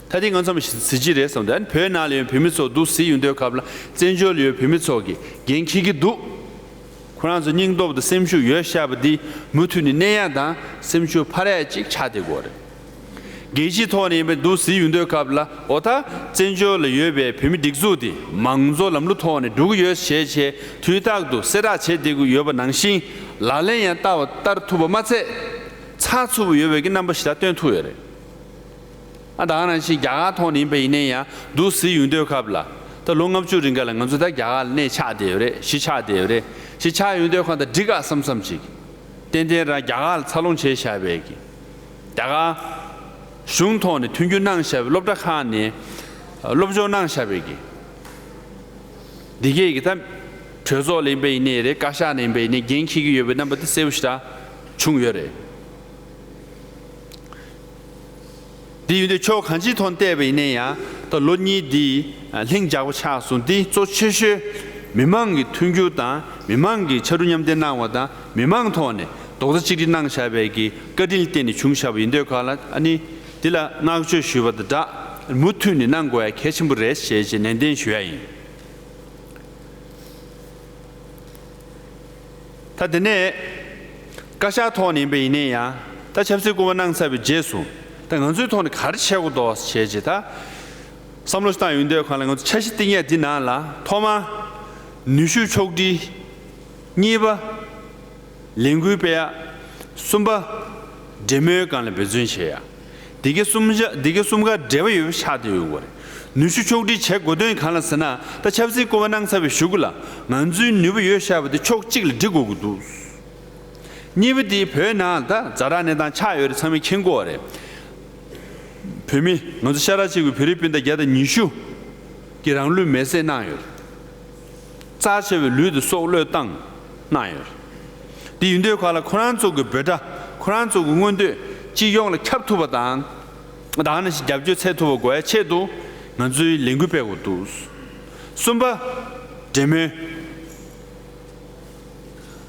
ད་དེ་ང་ཚོ་མ་གཟི་བརྗིད་རེད་བསམ་སྟེ། ཨ་ནི་བོད་ནང་ལ་ཡོད་བོད་མི་ཚོ་འདུག་གཟིགས་ཡོང་དུས་སྐབས་ལ་བཙན་བྱོལ་ལ་ཡོད་བོད་མི་ཚོ་གིས་འགན་འཁྱེར་གྱི་འདུག་ཁོ་རང་ཚོ་སྙིང་སྟོབས་དང་སེམས་ཤུགས་ཡོད་བཞག་པ་འདི་མུ་མཐུད་ནས་གནས་ཡ་དང་སེམས་ཤུགས་འཕར་ཡ་ཅིག་ཆགས་བསྡད་ཀྱི་ཡོད་རེད། རྒྱལ་སྤྱིའི་ཐོག་ནས་ཡིན་པའི་འདུག་གཟིགས་ཡོང་དུས་སྐབས་ལ། འོ་ད་བཙན་བྱོལ་ལ་ཡོད་པའི་བོད་མི་སྒྲིག་འཛུགས་དེ་མང་གཙོ་ལམ་ལུགས་ཐོག་ནས་འགྲོ་གི་ཡོད་ཞེས་བྱས་དུས་རྟག་ཏུ་གསལ་བསྒྲགས་བྱེད་བསྡད་ཀྱི་ཡོད་པ་ནང་བཞིན། ལག་ལེན་ཡང་བསྟར་བ་བསྟར་ཐུབ་པ་མ་ཚད། ཚགས་ཚུད་པོ་ཡོད་པའི་གི་རྣམ་པ་ཞིག་ད་སྟོན་ཐུབ་ཡོད་རེད། ཨ་ད་ག་ནང་བཞིན་རྒྱ་གར་ཐོག་ནས་ཡིན་པ་ཡིན་ནའི་ཡང་འདུག་གཟིགས་ཡོང་དུས་སྐབས་ལ། ད་ལོ་ལྔ་བཅུ་རིང་ག་ལ་ང་ཚོ་ད་རྒྱ་གར་ལ་གནས་ཆགས་བསྡད་ཡོད་རེད། གཞིས་ཆགས་བསྡད་ཡོད་རེད། གཞིས་ཆགས་ཡོང་དུས་ཁོང་ད་འགྲིག་ག་བསམ་བསམ་ཅིག་ཏན་ཏན་རང་རྒྱ་གར་ལ་འཚར་ལོངས་བྱས་བཞག་པའི་གི། རྒྱ་གར་གཞུང་ཐོག་ནས་མཐུན་འགྱུར་གནང་བཞག་པའི། སློབ་གྲྭ་ཁག་ནས་སློབ་སྦྱོང་གནང་བཞག་པའི་གི། འདི་གས་ཀྱི་ད་གྲོས་ཚོགས་ལ་ཡིན་པ་ཡིན་ནའི་རེད། བཀའ་ཤག་ནས་ཡིན་པ་ཡིན་ནའི་འགན་འཁྱེར་གྱི་ཡོད་པའི་རྣམ་པ་དེ་གསལ་པོ་ཞེ་དྲག་བྱུང་ཡོད་རེད། དེ་ཡིན་དུས་ཕྱོགས་གང་ཅིའི་ཐོག་བལྟས་པ་ཡིན་ན་ཡང་། ད་ལོ་གཉིས་འདི་ལྷིང་འཇགས་པོ་ཆགས་སོང་། འདི་གཙོ་ཆེ་ཤོས་མི་མང་གི་མཐུན་འགྱུར་དང་། མི་མང་གིས་ཕྱར་གྲུ་མཉམ་འདེགས་གནང་བ་དང་། མི་མང་ཐོག་ནས་རྡོག་རྩ་གཅིག་སྒྲིལ་གནང་བཞག་པའི་གི་བཀའ་དྲིན་ལ་བརྟེན་ནས་བྱུང་བཞག་པ་ཡིན་དུས་སྐབས་ལ། ཨ་ནི་འདི་ལ་བསྔགས་བརྗོད་ཞུ་བ་དང་སྦྲགས། མུ་མཐུད་ནས་གནང་དགོས་ཡ་གལ་ཆེན་པོ་རེད་ཞེས་ནན་ཏན་ཞུ་ཡ་ཡིན། ད་དེ་ནས་བཀའ་ཤག་ཐོག་ནས་ཡིན་པ་ཡིན་ནའི་ཡང་། ད་ཆབ་སྲིད་སྐུལ་མ་གནང་ཚར་བའི་རྗེས་སུ། ད་ང་ཚོའི་ཐོག་ནས་ག་རེ་བྱེད་དགོས་འདུག་ཞེས་བྱས་ད་བསམ་བློ་བཏང་ཡོང་དུས་སྒང་ལ། ང་ཚོ་འཆར་གཞི་བཏིང་ཡས་འདི་ནང་ལ། ཐོག་མ་ནུས་ཤུགས་ཕྱོགས་སྒྲིལ། གཉིས་པ་ལས་འགུལ་སྤེལ་ཡ། གསུམ་པ་འབྲེལ་མོལ་སྒང་ལ་འབད་བརྩོན་བྱེད་ཡ། འདི་གའི་གསུམ་ཆ་འདི་གའི་གསུམ་ཀ་འབྲེལ་བ་ཡོད་པ་ཆགས་བསྡད་ཡོད་དགོས་རེད། ནུས་ཤུགས་ཕྱོགས་སྒྲིལ་བྱེད་དགོས་དོན་གང་ལ་ཟེར་ན། ད་ཆབ་སྲིད་སྐུལ་མ་གནང་ཚར་བའི་གཞུག་གུ་ལ་ང་ཚོའི་ནུས་པ་ཡོད་བཞག་པ་དེ་ཕྱོགས་གཅིག་ལ་སྒྲིལ་དགོས་ཀྱི་འདུག་གཉིས་པ་དེ་བོད་ནང་ད་ཛ་དྲག་གནས་སྟངས་ཆགས་ཡོད་རེད། ཚང་མས་མཁྱེན་གྱི་ཡོད་རེད། བོད་མི་ང་ཚོ་ཤ་ཁྲག་གཅིག་པའི་བོད་རིགས་སྤུན་ཟླ་བརྒྱ་དང་ཉི་ཤུ་གིས་རང་ལུས་མེར་སྲེག་གནང་ཡོད་རེད། རྩ་ཆེ་བའི་ལུས་དེ་སྲོག་བློས་བཏང་གནང་ཡོད་རེད། དེ་ཡིན་དུས་སྒང་ལ་ཁོ་རང་ཚོ་གི་འབོད་སྒྲ། ཁོ་རང་ཚོ་གི་མངོན་འདོད་སྤྱི་ཡོངས་ལ་ཁྱབ་ཐུབ་པ་དང་། ད་ག་ནང་བཞིན་རྒྱབ་སྐྱོར་འཚོལ་ཐུབ་པ་དགོས་ཡ་ཆེད་དུ་ང་ཚོས་ལས་འགུལ་སྤེལ་དགོས་འདུག་གསུམ་པ་འབྲེལ་མོལ།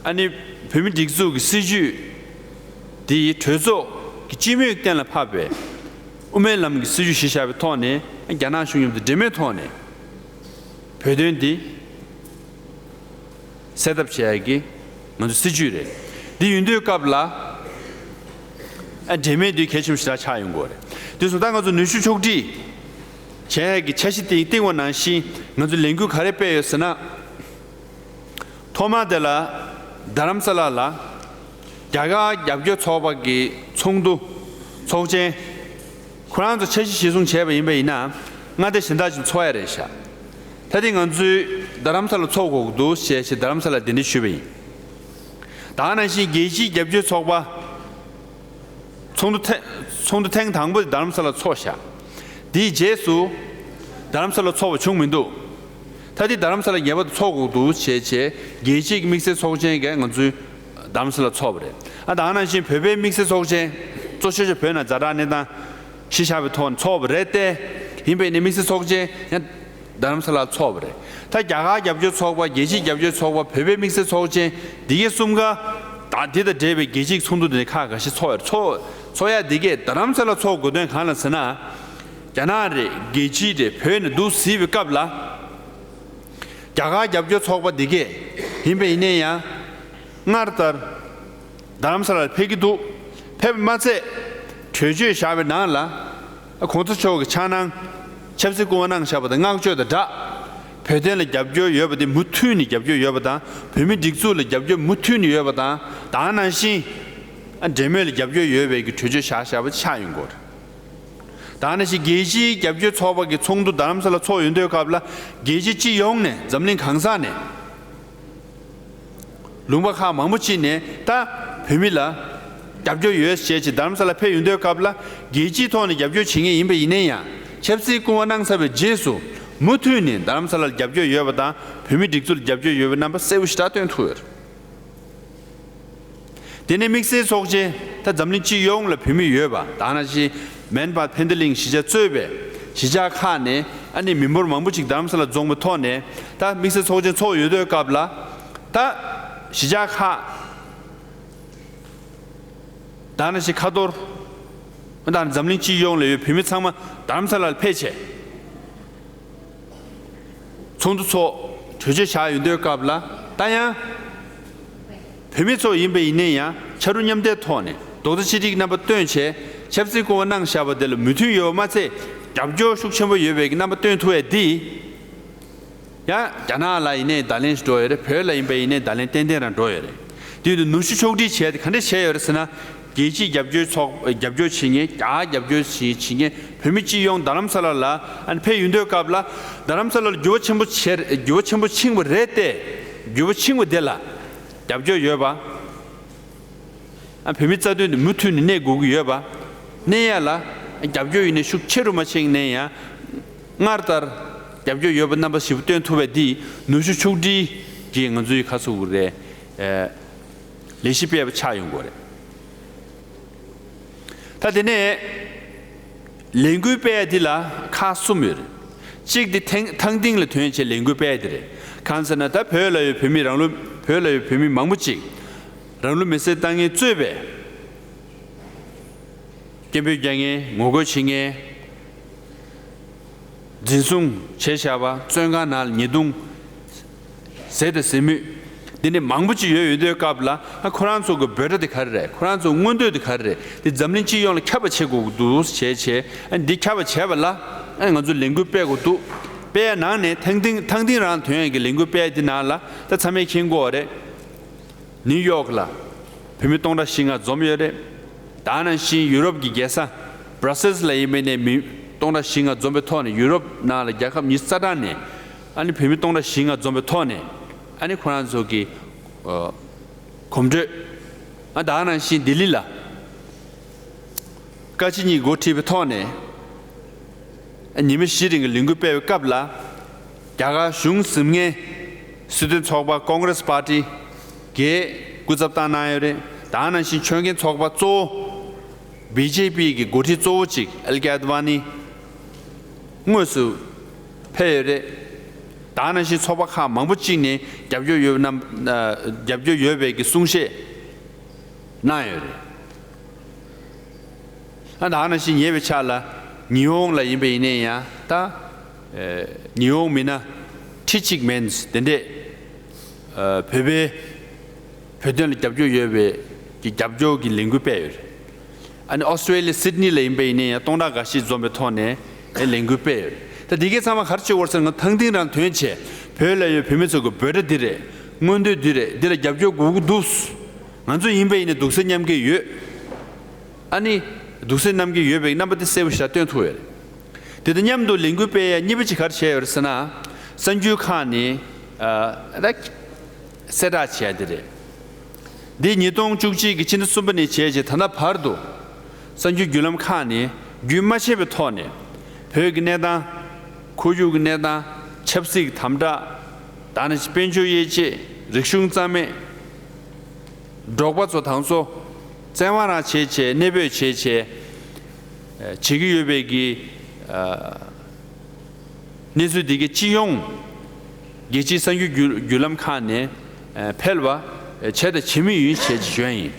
ཨ་ནི་བོད་མི་སྒྲིག་འཛུགས་ཀྱི་སྲིད་བྱུས་དེ་གྲོས་ཚོགས་ཀྱི་སྤྱི་མོས་གཏན་ལ་ཕབ་པའི་དབུ་མའི་ལམ་གྱི་སྲིད་བྱུས་གཞི་བཞག་པའི་ཐོག་ནས། རྒྱ་ནག་གཞུང་མཉམ་དུ་འབྲེལ་མོལ་ཐོག་ནས་བོད་དོན་འདི་སེལ་ཐབས་བྱེད་ཡ་གི་ང་ཚོ་སྲིད་བྱུས་རེད། འདི་ཡིན་དུས་སྐབས་ལ། ཨ་འབྲེལ་མོལ་འདི་གལ་ཆེན་པོ་ཞེ་དྲག་ཆགས་ཡོང་གི་ཡོད་རེད། དེ་སོང་ཙང་ད་ང་ཚོ་ནུས་ཤུགས་ཕྱོགས་སྒྲིལ་བྱེད་ཡ་གི་འཆར་གཞི་དེ་བཏིང་བ་ནང་བཞིན་ང་ཚོ་ལས་འགུལ་ག་རེ་སྤེལ་ཡོད་ཟེར་ན། ཐོག་མ་དེ་ལ་རྡ་རམ་ས་ལ་ལ་རྒྱ་གར་རྒྱབ་སྐྱོར་ཚོགས་པ་གི་ཚོགས་འདུ་ཚོགས་ཆེན། ཁོ་རང་ཚོ་འཆར་གཞི་གཞིར་བཟུང་བྱས་པ་ཡིན་པ་ཡིན་ན། མངའ་སྡེ་གཞན་དག་ཅིག་ཚོགས་ཡ་རེད་ཤག་ད་དེ་ང་ཚོས་རྡ་རམ་ས་ལ་ཚོགས་དགོས་ཀྱི་འདུག་ཞེས་བྱས་རྡ་རམ་ས་ལ་གདན་འདྲེན་ཞུས་པ་ཡིན། ད་ག་ནང་བཞིན་རྒྱལ་སྤྱིའི་རྒྱབ་སྐྱོར་ཚོགས་པ་ཚོགས་འདུ་ཐེངས་ཚོགས་འདུ་ཐེངས་དང་པོ་དེ་རྡ་རམ་ས་ལ་ཚོགས་ཤག་དེའི་རྗེས་སུ་རྡ་རམ་ས་ལ་ཚོགས་པ་བྱུང་མི་འདུག་ད་དེ་རྡ་རམ་ས་ལ་ངེས་པར་དུ་ཚོགས་དགོས་འདུག་ཞེས་བྱས། རྒྱལ་སྤྱིའི་དམིགས་བསལ་ཚོགས་ཆེན་གྱིས་ང་ཚོའི་རྡ་རམ་ས་ལ་ཚོགས་པ་རེད། ཨ་ད་ག་ནང་བཞིན་བོད་པའི་དམིགས་བསལ་ཚོགས་ཆེན་གཙོ་ཆེ་ཤོས་བོད་ནང་ཛ་དྲག་གནས་སྟངས་གཞི་བཞག་པའི་ཐོག་ནས་ཚོགས་པ་རེད་དེ། ཡིན་པས་ནི་དམིགས་བསལ་ཚོགས་ཆེན་ཡང་རྡ་རམ་ས་ལར་ཚོགས་པ་རེད། ད་རྒྱ་གར་རྒྱབ་སྐྱོར་ཚོགས་པ། རྒྱལ་སྤྱིའི་རྒྱབ་སྐྱོར་ཚོགས་པ། བོད་པའི་དམིགས་བསལ་ཚོགས་ཆེན། འདི་གའི་གསུམ་ཀ་ད་འདི་དང་འབྲེལ་བའི་རྒྱལ་སྤྱིའི་ཚོགས་འདུ་དེ་ནས་ཁག་འགའ་ཤས་ཚོགས་ཡོད་རེད། ཚོགས་ཚོགས་ཡ་འདི་གས་རྡ་རམ་ས་ལ་ཚོགས་དགོས་དོན་གང་ལ་ཟེར་ན། རྒྱ་ནག་རེད། རྒྱལ་སྤྱི་རེད། བོད་ནས་འདུག་གཟིགས་པའི་སྐབས་ལ། རྒྱ་གར་རྒྱབ་སྐྱོར་ཚོགས་པ་འདི་གས་ཡིན་པ་ཡིན་ན་ཡང་། སྔར་ལྟར་རྡ་རམ་ས་ལར་ཕེབས་ཀྱི་འདུག་ཕེབས་པ་མ་ཚད། གྲོས་ཆོད་བཞག་པའི་ནང་ལ། གོང་ས་མཆོག་གི་འཆར་སྣང་། ཆབ་སྲིད་སྐུལ་མ་གནང་བཞག་པ་དང་། བསྔགས་བརྗོད་དང་སྦྲགས། བོད་དོན་ལ་རྒྱབ་སྐྱོར་ཡོད་པ་དེ་མུ་མཐུད་ནས་རྒྱབ་སྐྱོར་ཡོད་པ་དང་། བོད་མི་སྒྲིག་འཛུགས་ལ་རྒྱབ་སྐྱོར་མུ་མཐུད་ནས་ཡོད་པ་དང་། ད་ག་ནང་བཞིན་འབྲེལ་མོལ་ལ་རྒྱབ་སྐྱོར་ཡོད་པའི་གི་གྲོས་ཆོད་བཞག་བཞག་པ་ཆགས་ཡོང་གི་ཡོད་རེད། ད་ནི་ཞིག་རྒྱལ་སྤྱིའི་རྒྱབ་སྐྱོར་ཚོགས་པ་གི་ཚོགས་འདུ་རྡ་རམ་ས་ལ་ཚོགས་ཡོང་དུས་སྐབས་ལ། རྒྱལ་སྤྱི་སྤྱི་ཡོངས་ནས། འཛམ་གླིང་གང་ས་ནས་ལུང་པ་ཁག་མང་པོ་ཅིག་ནས་ད་བོད་མི་ལ་རྒྱབ་སྐྱོར་ཡོད་ཅེས་ཅིག་རྡ་རམ་ས་ལ་ཕེབས་ཡོང་དུས་སྐབས་ལ། རྒྱལ་སྤྱིའི་ཐོག་ནས་རྒྱབ་སྐྱོར་བྱེད་མཁན་ཡིན་པ་ཡིན་ན་ཡང་། ཆབ་སྲིད་སྐུ་དབང་གནང་ཚར་བའི་རྗེས་སུ་མུ་མཐུད་ནས་རྡ་རམ་ས་ལར་རྒྱབ་སྐྱོར་ཡོད་པ་དང་བོད་མིའི་སྒྲིག་འཛུགས་ལ་རྒྱབ་སྐྱོར་ཡོད་པའི་རྣམ་པ་གསལ་པོ་ཞེ་དྲག་སྟོན་ཐུབ་ཡོད་རེད། དེ་ནས་དམིགས་བསལ་ཚོགས་ཆེན། ད་འཛམ་གླིང་སྤྱི་ཡོངས་ལ་བོད་མི་ཡོད་པ་དེ་ནང་བཞིན་མན་པ་ཕན་ཏི་ལིང་གཞིས་ཆགས་གཙོས་པའི་གཞིས་ཆགས་ཁག་ནས་ཨ་ནི་མི་འབོར་མང་པོ་ཅིག་རྡ་རམ་ས་ལ་འཛོམས་པའི་ཐོག་ནས། ད་དམིགས་བསལ་ཚོགས་ཆེན་ཚོགས་ཡོད་དུས་སྐབས་ལ། ད་གཞིས་ཆགས་ཁག་དེ་ནང་བཞིན་ཁ་ཐོར། ད་འཛམ་གླིང་སྤྱི་ཡོངས་ལ་ཡོད་བོད་མི་ཚང་མ་རྡ་རམ་ས་ལར་ཕེབས་བྱས། ཚོགས་འདུ་ཚོགས། གྲོས་ཆོད་བཞག་ཡོང་དུས་སྐབས་ལ། ད་ཡང་བོད་མི་ཚོ་ཡིན་པ་ཡིན་ནའི་ཡང་ཕྱར་གྲུ་མཉམ་འདེགས་ཐོག་ནས་རྡོག་རྩ་གཅིག་སྒྲིལ་རྣམ་པ་སྟོན་བྱས། ཆབ་སྲིད་སྐུ་དབང་གནང་བཞག་པ་དེ་ལ་མོས་མཐུན་ཡོད་པ་མ་ཚད། རྒྱབ་སྐྱོར་ཤུགས་ཆེན་པོ་ཡོད་པའི་རྣམ་པ་སྟོན་ཐུབ་ཡས་འདི། ཡང་རྒྱ་ནག་ལ་ཡིན་ནའི་བརྡ་ལན་ཞིག་འགྲོ་ཡོད་རེད། བོད་ལ་ཡིན་པ་ཡིན་ནའི་བརྡ་ལན་ཏན་ཏན་རང་འགྲོ་ཡོད་རེད། དེ་དུས་ནུབ་ཕྱོགས་ཕྱོགས་སྒྲིག་བྱས་ཏེ་ག་འདྲ་བྱས་ཡོད་རེད་ཟེར་ན། རྒྱལ་སྤྱིའི་རྒྱབ་སྐྱོར་ཚོགས། རྒྱབ་སྐྱོར་བྱེད་མཁན། རྒྱ་གར་རྒྱབ་སྐྱོར་བྱེད་བྱེད་མཁན་བོད་མི་སྤྱི་ཡོངས་རྡ་རམ་ས་ལ་ལ་ཨ་ནི་ཕེབས་ཡོང་དུས་སྐབས་ལ། རྡ་རམ་ས་ལར་འགྱུར་བ་ཆེན་པོ་བྱས། འགྱུར་བ་ཆེན་པོ་ཕྱིན་པ་རེད་དེ། འགྱུར་བ་ཕྱིན་པ་དེ་ལ་རྒྱབ་སྐྱོར་ཡོད་པ། ཨ་བོད་མིའི་རྩ་དོན་དེ་མུ་མཐུད་ནས་གནས་དགོས་ཀྱི་ཡོད་པ། གནས་ཡ་ལ་རྒྱབ་སྐྱོར་ཡིན་ནའི་ཤུགས་ཆེ་རུ་མ་ཕྱིན་ནའི་ཡང་། སྔར་ལྟར་རྒྱབ་སྐྱོར་ཡོད་པ་རྣམ་པ་ཞིག་སྟོན་ཐུབ་པ་འདི་ནུབ་ཕྱོགས་ཕྱོགས་སྒྲིག་གིས་ང་ཚོའི་ཁ་སུ་རེད། ཨེ། ལས་གཞི་སྤེལ་བ་ཆགས་ཡོང་དགོས་རེད། ད་དེ་ནས་ལས་འགུལ་སྤེལ་ཡ་འདི་ལ་ཁག་གསུམ་ཡོད་རེད། གཅིག་དེ་ཐང་ཐང་སྟེང་ལ་ཐོན་བྱས་ལས་འགུལ་སྤེལ་ཡ་དེ་རེད། གང་ཟེར་ན། ད་བོད་ལ་ཡོད་བོད་མི་རང་ལུས། བོད་ལ་ཡོད་བོད་མི་མང་པོ་ཅིག་རང་ལུས་མེར་སྲེག་བཏང་མཁན་གཙོས་པའི་སྐད་འབོད་རྒྱག་མཁན། ངོ་རྒོལ་བྱེད་མཁན། འཛིན་བཟུང་བྱས་བཞག་པ། བཙོན་ཁང་ནང་ལ་ཉེས་རྡུང་ཟས་དང་ཟས་མུས་འདི་ནས་མང་པོ་ཅིག་ཡོད་ཡོད་དུས་སྐབས་ལ། ཨ་ཁོ་རང་ཚོ་གི་འབོད་སྒྲ་དེ་ག་རེ་རེད། ཁོ་རང་ཚོ་མངོན་འདོད་དེ་ག་རེ་རེད། འདི་འཛམ་གླིང་སྤྱི་ཡོངས་ལ་ཁྱབ་པ་བྱེད་དགོས་ཀྱི་འདུག་བྱས་བྱས། ཨ་འདི་ཁྱབ་པ་བྱས་པ་ལ། ཨ་ང་ཚོ་ལས་འགུལ་སྤེལ་དགོས་འདུག་སྤེལ་ཡ་ནང་ནས་ཐང་སྟེང་ཐང་སྟེང་རང་ཐོན་ཡ་གི་ལས་འགུལ་སྤེལ་ཡ་འདི་ནང་ལ། ད་ཚང་མས་མཁྱེན་གྱི་ཡོད་རེད། ནིའུ་ཡོག་ལ་བོད་མི་སྟོང་ཕྲག་བཞི་ལྔ་འཛོམས་ཡོད་རེད། དེ་ནང་བཞིན་ཡུ་རོབ་ཀྱི་རྒྱལ་ས་བྷ་ར་སེལ་ལ་ཡིན་པ་ཡིན་ནའི་མི་སྟོང་ཕྲག་བཞི་ལྔ་འཛོམས་པའི་ཐོག་ནས། ཡུ་རོབ་ནང་ལ་རྒྱལ་ཁབ་ཉི་ཤུ་རྩ་གྲངས་ནས་ཨ་ནི་བོད་མི་སྟོང་ཕྲག་བཞི་ལྔ་འཛོམས་པའི་ཐོག་ནས། ཨ་ནི་ཁོ་རང་ཚོ་གི་ཨ་གོམ་བགྲོད། ཨ་དེ་ནང་བཞིན་ལྡི་ལི་ལ་བཀའ་སྤྱི་གཉིས་འགོ་ཁྲིད་པའི་ཐོག་ནས། ཉི་མ་བཞི་རིང་གི་ལས་འགུལ་སྤེལ་བའི་སྐབས་ལ། རྒྱ་གར་གཞུང་འཛིན་མཁན་སྲིད་དོན་ཚོགས་པ་ཀོང་གྷི་རེས་པར་ཊི་གིས་སྐུ་ཚབ་བཏང་གནང་ཡོད་རེད། དེ་ནང་བཞིན་ཆོས་འགན་ཚོགས་པ་གཙོ་བོ་བི་ཇེ་པི་གི་འགོ་ཁྲིད་གཙོ་བོ་གཅིག་ཨལ་ཀི་ཨད་ཝ་ནི་དངོས་སུ་ཕེབས་ཡོད་རེད། དེ་ནང་བཞིན་ཚོགས་པ་ཁག་མང་པོ་གཅིག་ནས་རྒྱབ་སྐྱོར་ཡོད་རྣམས། རྒྱབ་སྐྱོར་ཡོད་པའི་གི་གསུང་བཤད་གནང་ཡོད་རེད། ཨ་དེ་ནང་བཞིན་ཉེ་བའི་ཆར་ལ་ཉི་ཧོང་ལ་ཡིན་པ་ཡིན་ནའི་ཡང་། ད་ཨེ་ཉི་ཧོང་མི་སྣ་ཁྲི་གཅིག་མན་དེ་འདྲས་ཨ་བོད་པའི་བོད་དོན་ལ་རྒྱབ་སྐྱོར་ཡོད་པའི་གི་རྒྱབ་སྐྱོར་གྱི་ལས་འགུལ་སྤེལ་ཡོད་རེད། ཨ་ནི་ཨོ་སི་ཀྲེ་ལི་ཡ་སིད་ནི་ལ་ཡིན་པ་ཡིན་ནའི་ཡང་སྟོང་ཕྲག་འགའ་ཤས་འཛོམས་པའི་ཐོག་ནས་ཨེ་ལས་འགུལ་སྤེལ་ཡོད་རེད། ད་འདི་གའི་ཚང་མ་ག་རེ་བྱེད་དགོས་རེད་ཟེར་ན། ཐང་སྟེང་རང་ཐོན་བྱས་བོད་ལ་ཡོད་བོད་མི་ཚོ་གི་འབོད་སྒྲ་འདི་རེད། མངོན་འདོད་འདི་རེད། འདི་ལ་རྒྱབ་སྐྱོར་དགོས་ཀྱི་འདུག་ང་ཚོ་ཡིན་པ་ཡིན་ནའི་སྡུག་སེམས་མཉམ་སྐྱེད་ཡོད། ཨ་ནི་སྡུག་སེམས་མཉམ་སྐྱེད་ཡོད་པའི་རྣམ་པ་དེ་གསལ་པོ་ཞིག་སྟོན་ཐུབ་ཡོད་རེད། དེ་དང་མཉམ་དུ་ལས་འགུལ་སྤེལ་ཡ་གཉིས་པ་ཅིག་ག་རེ་བྱས་ཡོད་རེད་ཟེར་ན། གསར་འགྱུར་ཁག་ནས་ཨ་ད་གསལ་བསྒྲགས་བྱས་ཡ་དེ་རེད། འདི་ཉིས་སྟོང་བཅུ་གཅིག་གི་ཕྱི་ཟླ་གསུམ་པ་ནས་བྱས་རྗེས་ད་ལྟ་བར་དུ། གསར་འགྱུར་བརྒྱུད་ལམ་ཁག་ནས་རྒྱུན་མ་ཆད་པའི་ཐོག་ནས་བོད་ཀྱི་གནས་སྟངས། ཁོར་ཡུག་གི་གནས་སྟངས། ཆབ་སྲིད་ཀྱི་དམ་དྲག། ད་ནི་དཔལ་འབྱོར་དབྱེ་འབྱེད། རིག་གཞུང་རྩ་མེད། འབྲོག་པ་ཚོ་དང་སོ། བཙན་དབང་རང་བྱེད་བྱེད། གནས་སྤོས་བྱེད་བྱེད། ཨ་བྱེད་ཀྱི་ཡོད་པའི་གི་ཨ་གནས་ཚུལ་འདི་གའི་སྤྱི་ཡོངས་རྒྱལ་སྤྱིའི་གསར་འགྱུར་བརྒྱུད་བརྒྱུད་ལམ་ཁག་ནས་ཨ་འཕེལ་བ་བྱས་དང་བྱེད་མུས་ཡིན་ཞེས་བརྗོད་ཡིན།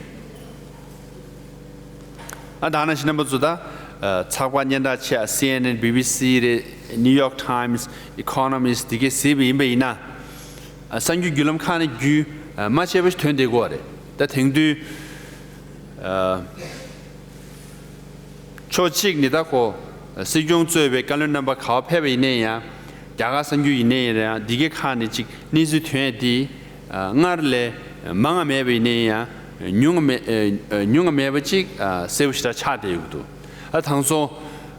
ཨ་ད་ནང་བཞིན་རྣམ་པ་ཚོ་ད་ཨ་ཚགས་པར་སྙན་གྲགས་ཆེ་བ་སི་ཨེན་ཨེན། བི་བི་སི་རེད། ནིའུ་ཡོག་ཊའིམ་སི། ཨི་ཁོ་ནོ་མི་སི་འདི་གའི་གཟིགས་པ་ཡིན་པ་ཡིན་ན། ཨ་གསར་འགྱུར་བརྒྱུད་ལམ་ཁག་ནས་རྒྱུན་ཨ་མ་ཆད་པ་ཞིག་ཐོན་བསྡད་ཀྱི་ཡོད་རེད། ད་དེང་དུས་ཨ་ཕྱོགས་གཅིག་ནས་ད་ཁོ་སྲིད་སྐྱོང་གཙོས་པའི་བཀའ་བློན་རྣམ་པ་ག་པར་ཕེབས་པ་ཡིན་ནའི་ཡང་། རྒྱ་གར་གསར་འགྱུར་ཡིན་ནའི་ཡང་། འདི་གའི་ཁག་ནས་ཅིག་གནས་ཚུལ་ཐོན་ཡས་དེ་ཨ་སྔར་ལས་མང་བ་མེད་པ་ཡིན་ནའི་ཡང་། ཉུང་བ་མེད་ཨ་ཉུང་བ་མེད་པ་ཅིག་ཨ་གསལ་པོ་ཞེ་དྲག་ཆགས་བསྡད་ཡོད་ཀྱི་འདུག་ཨ་དེང་སང་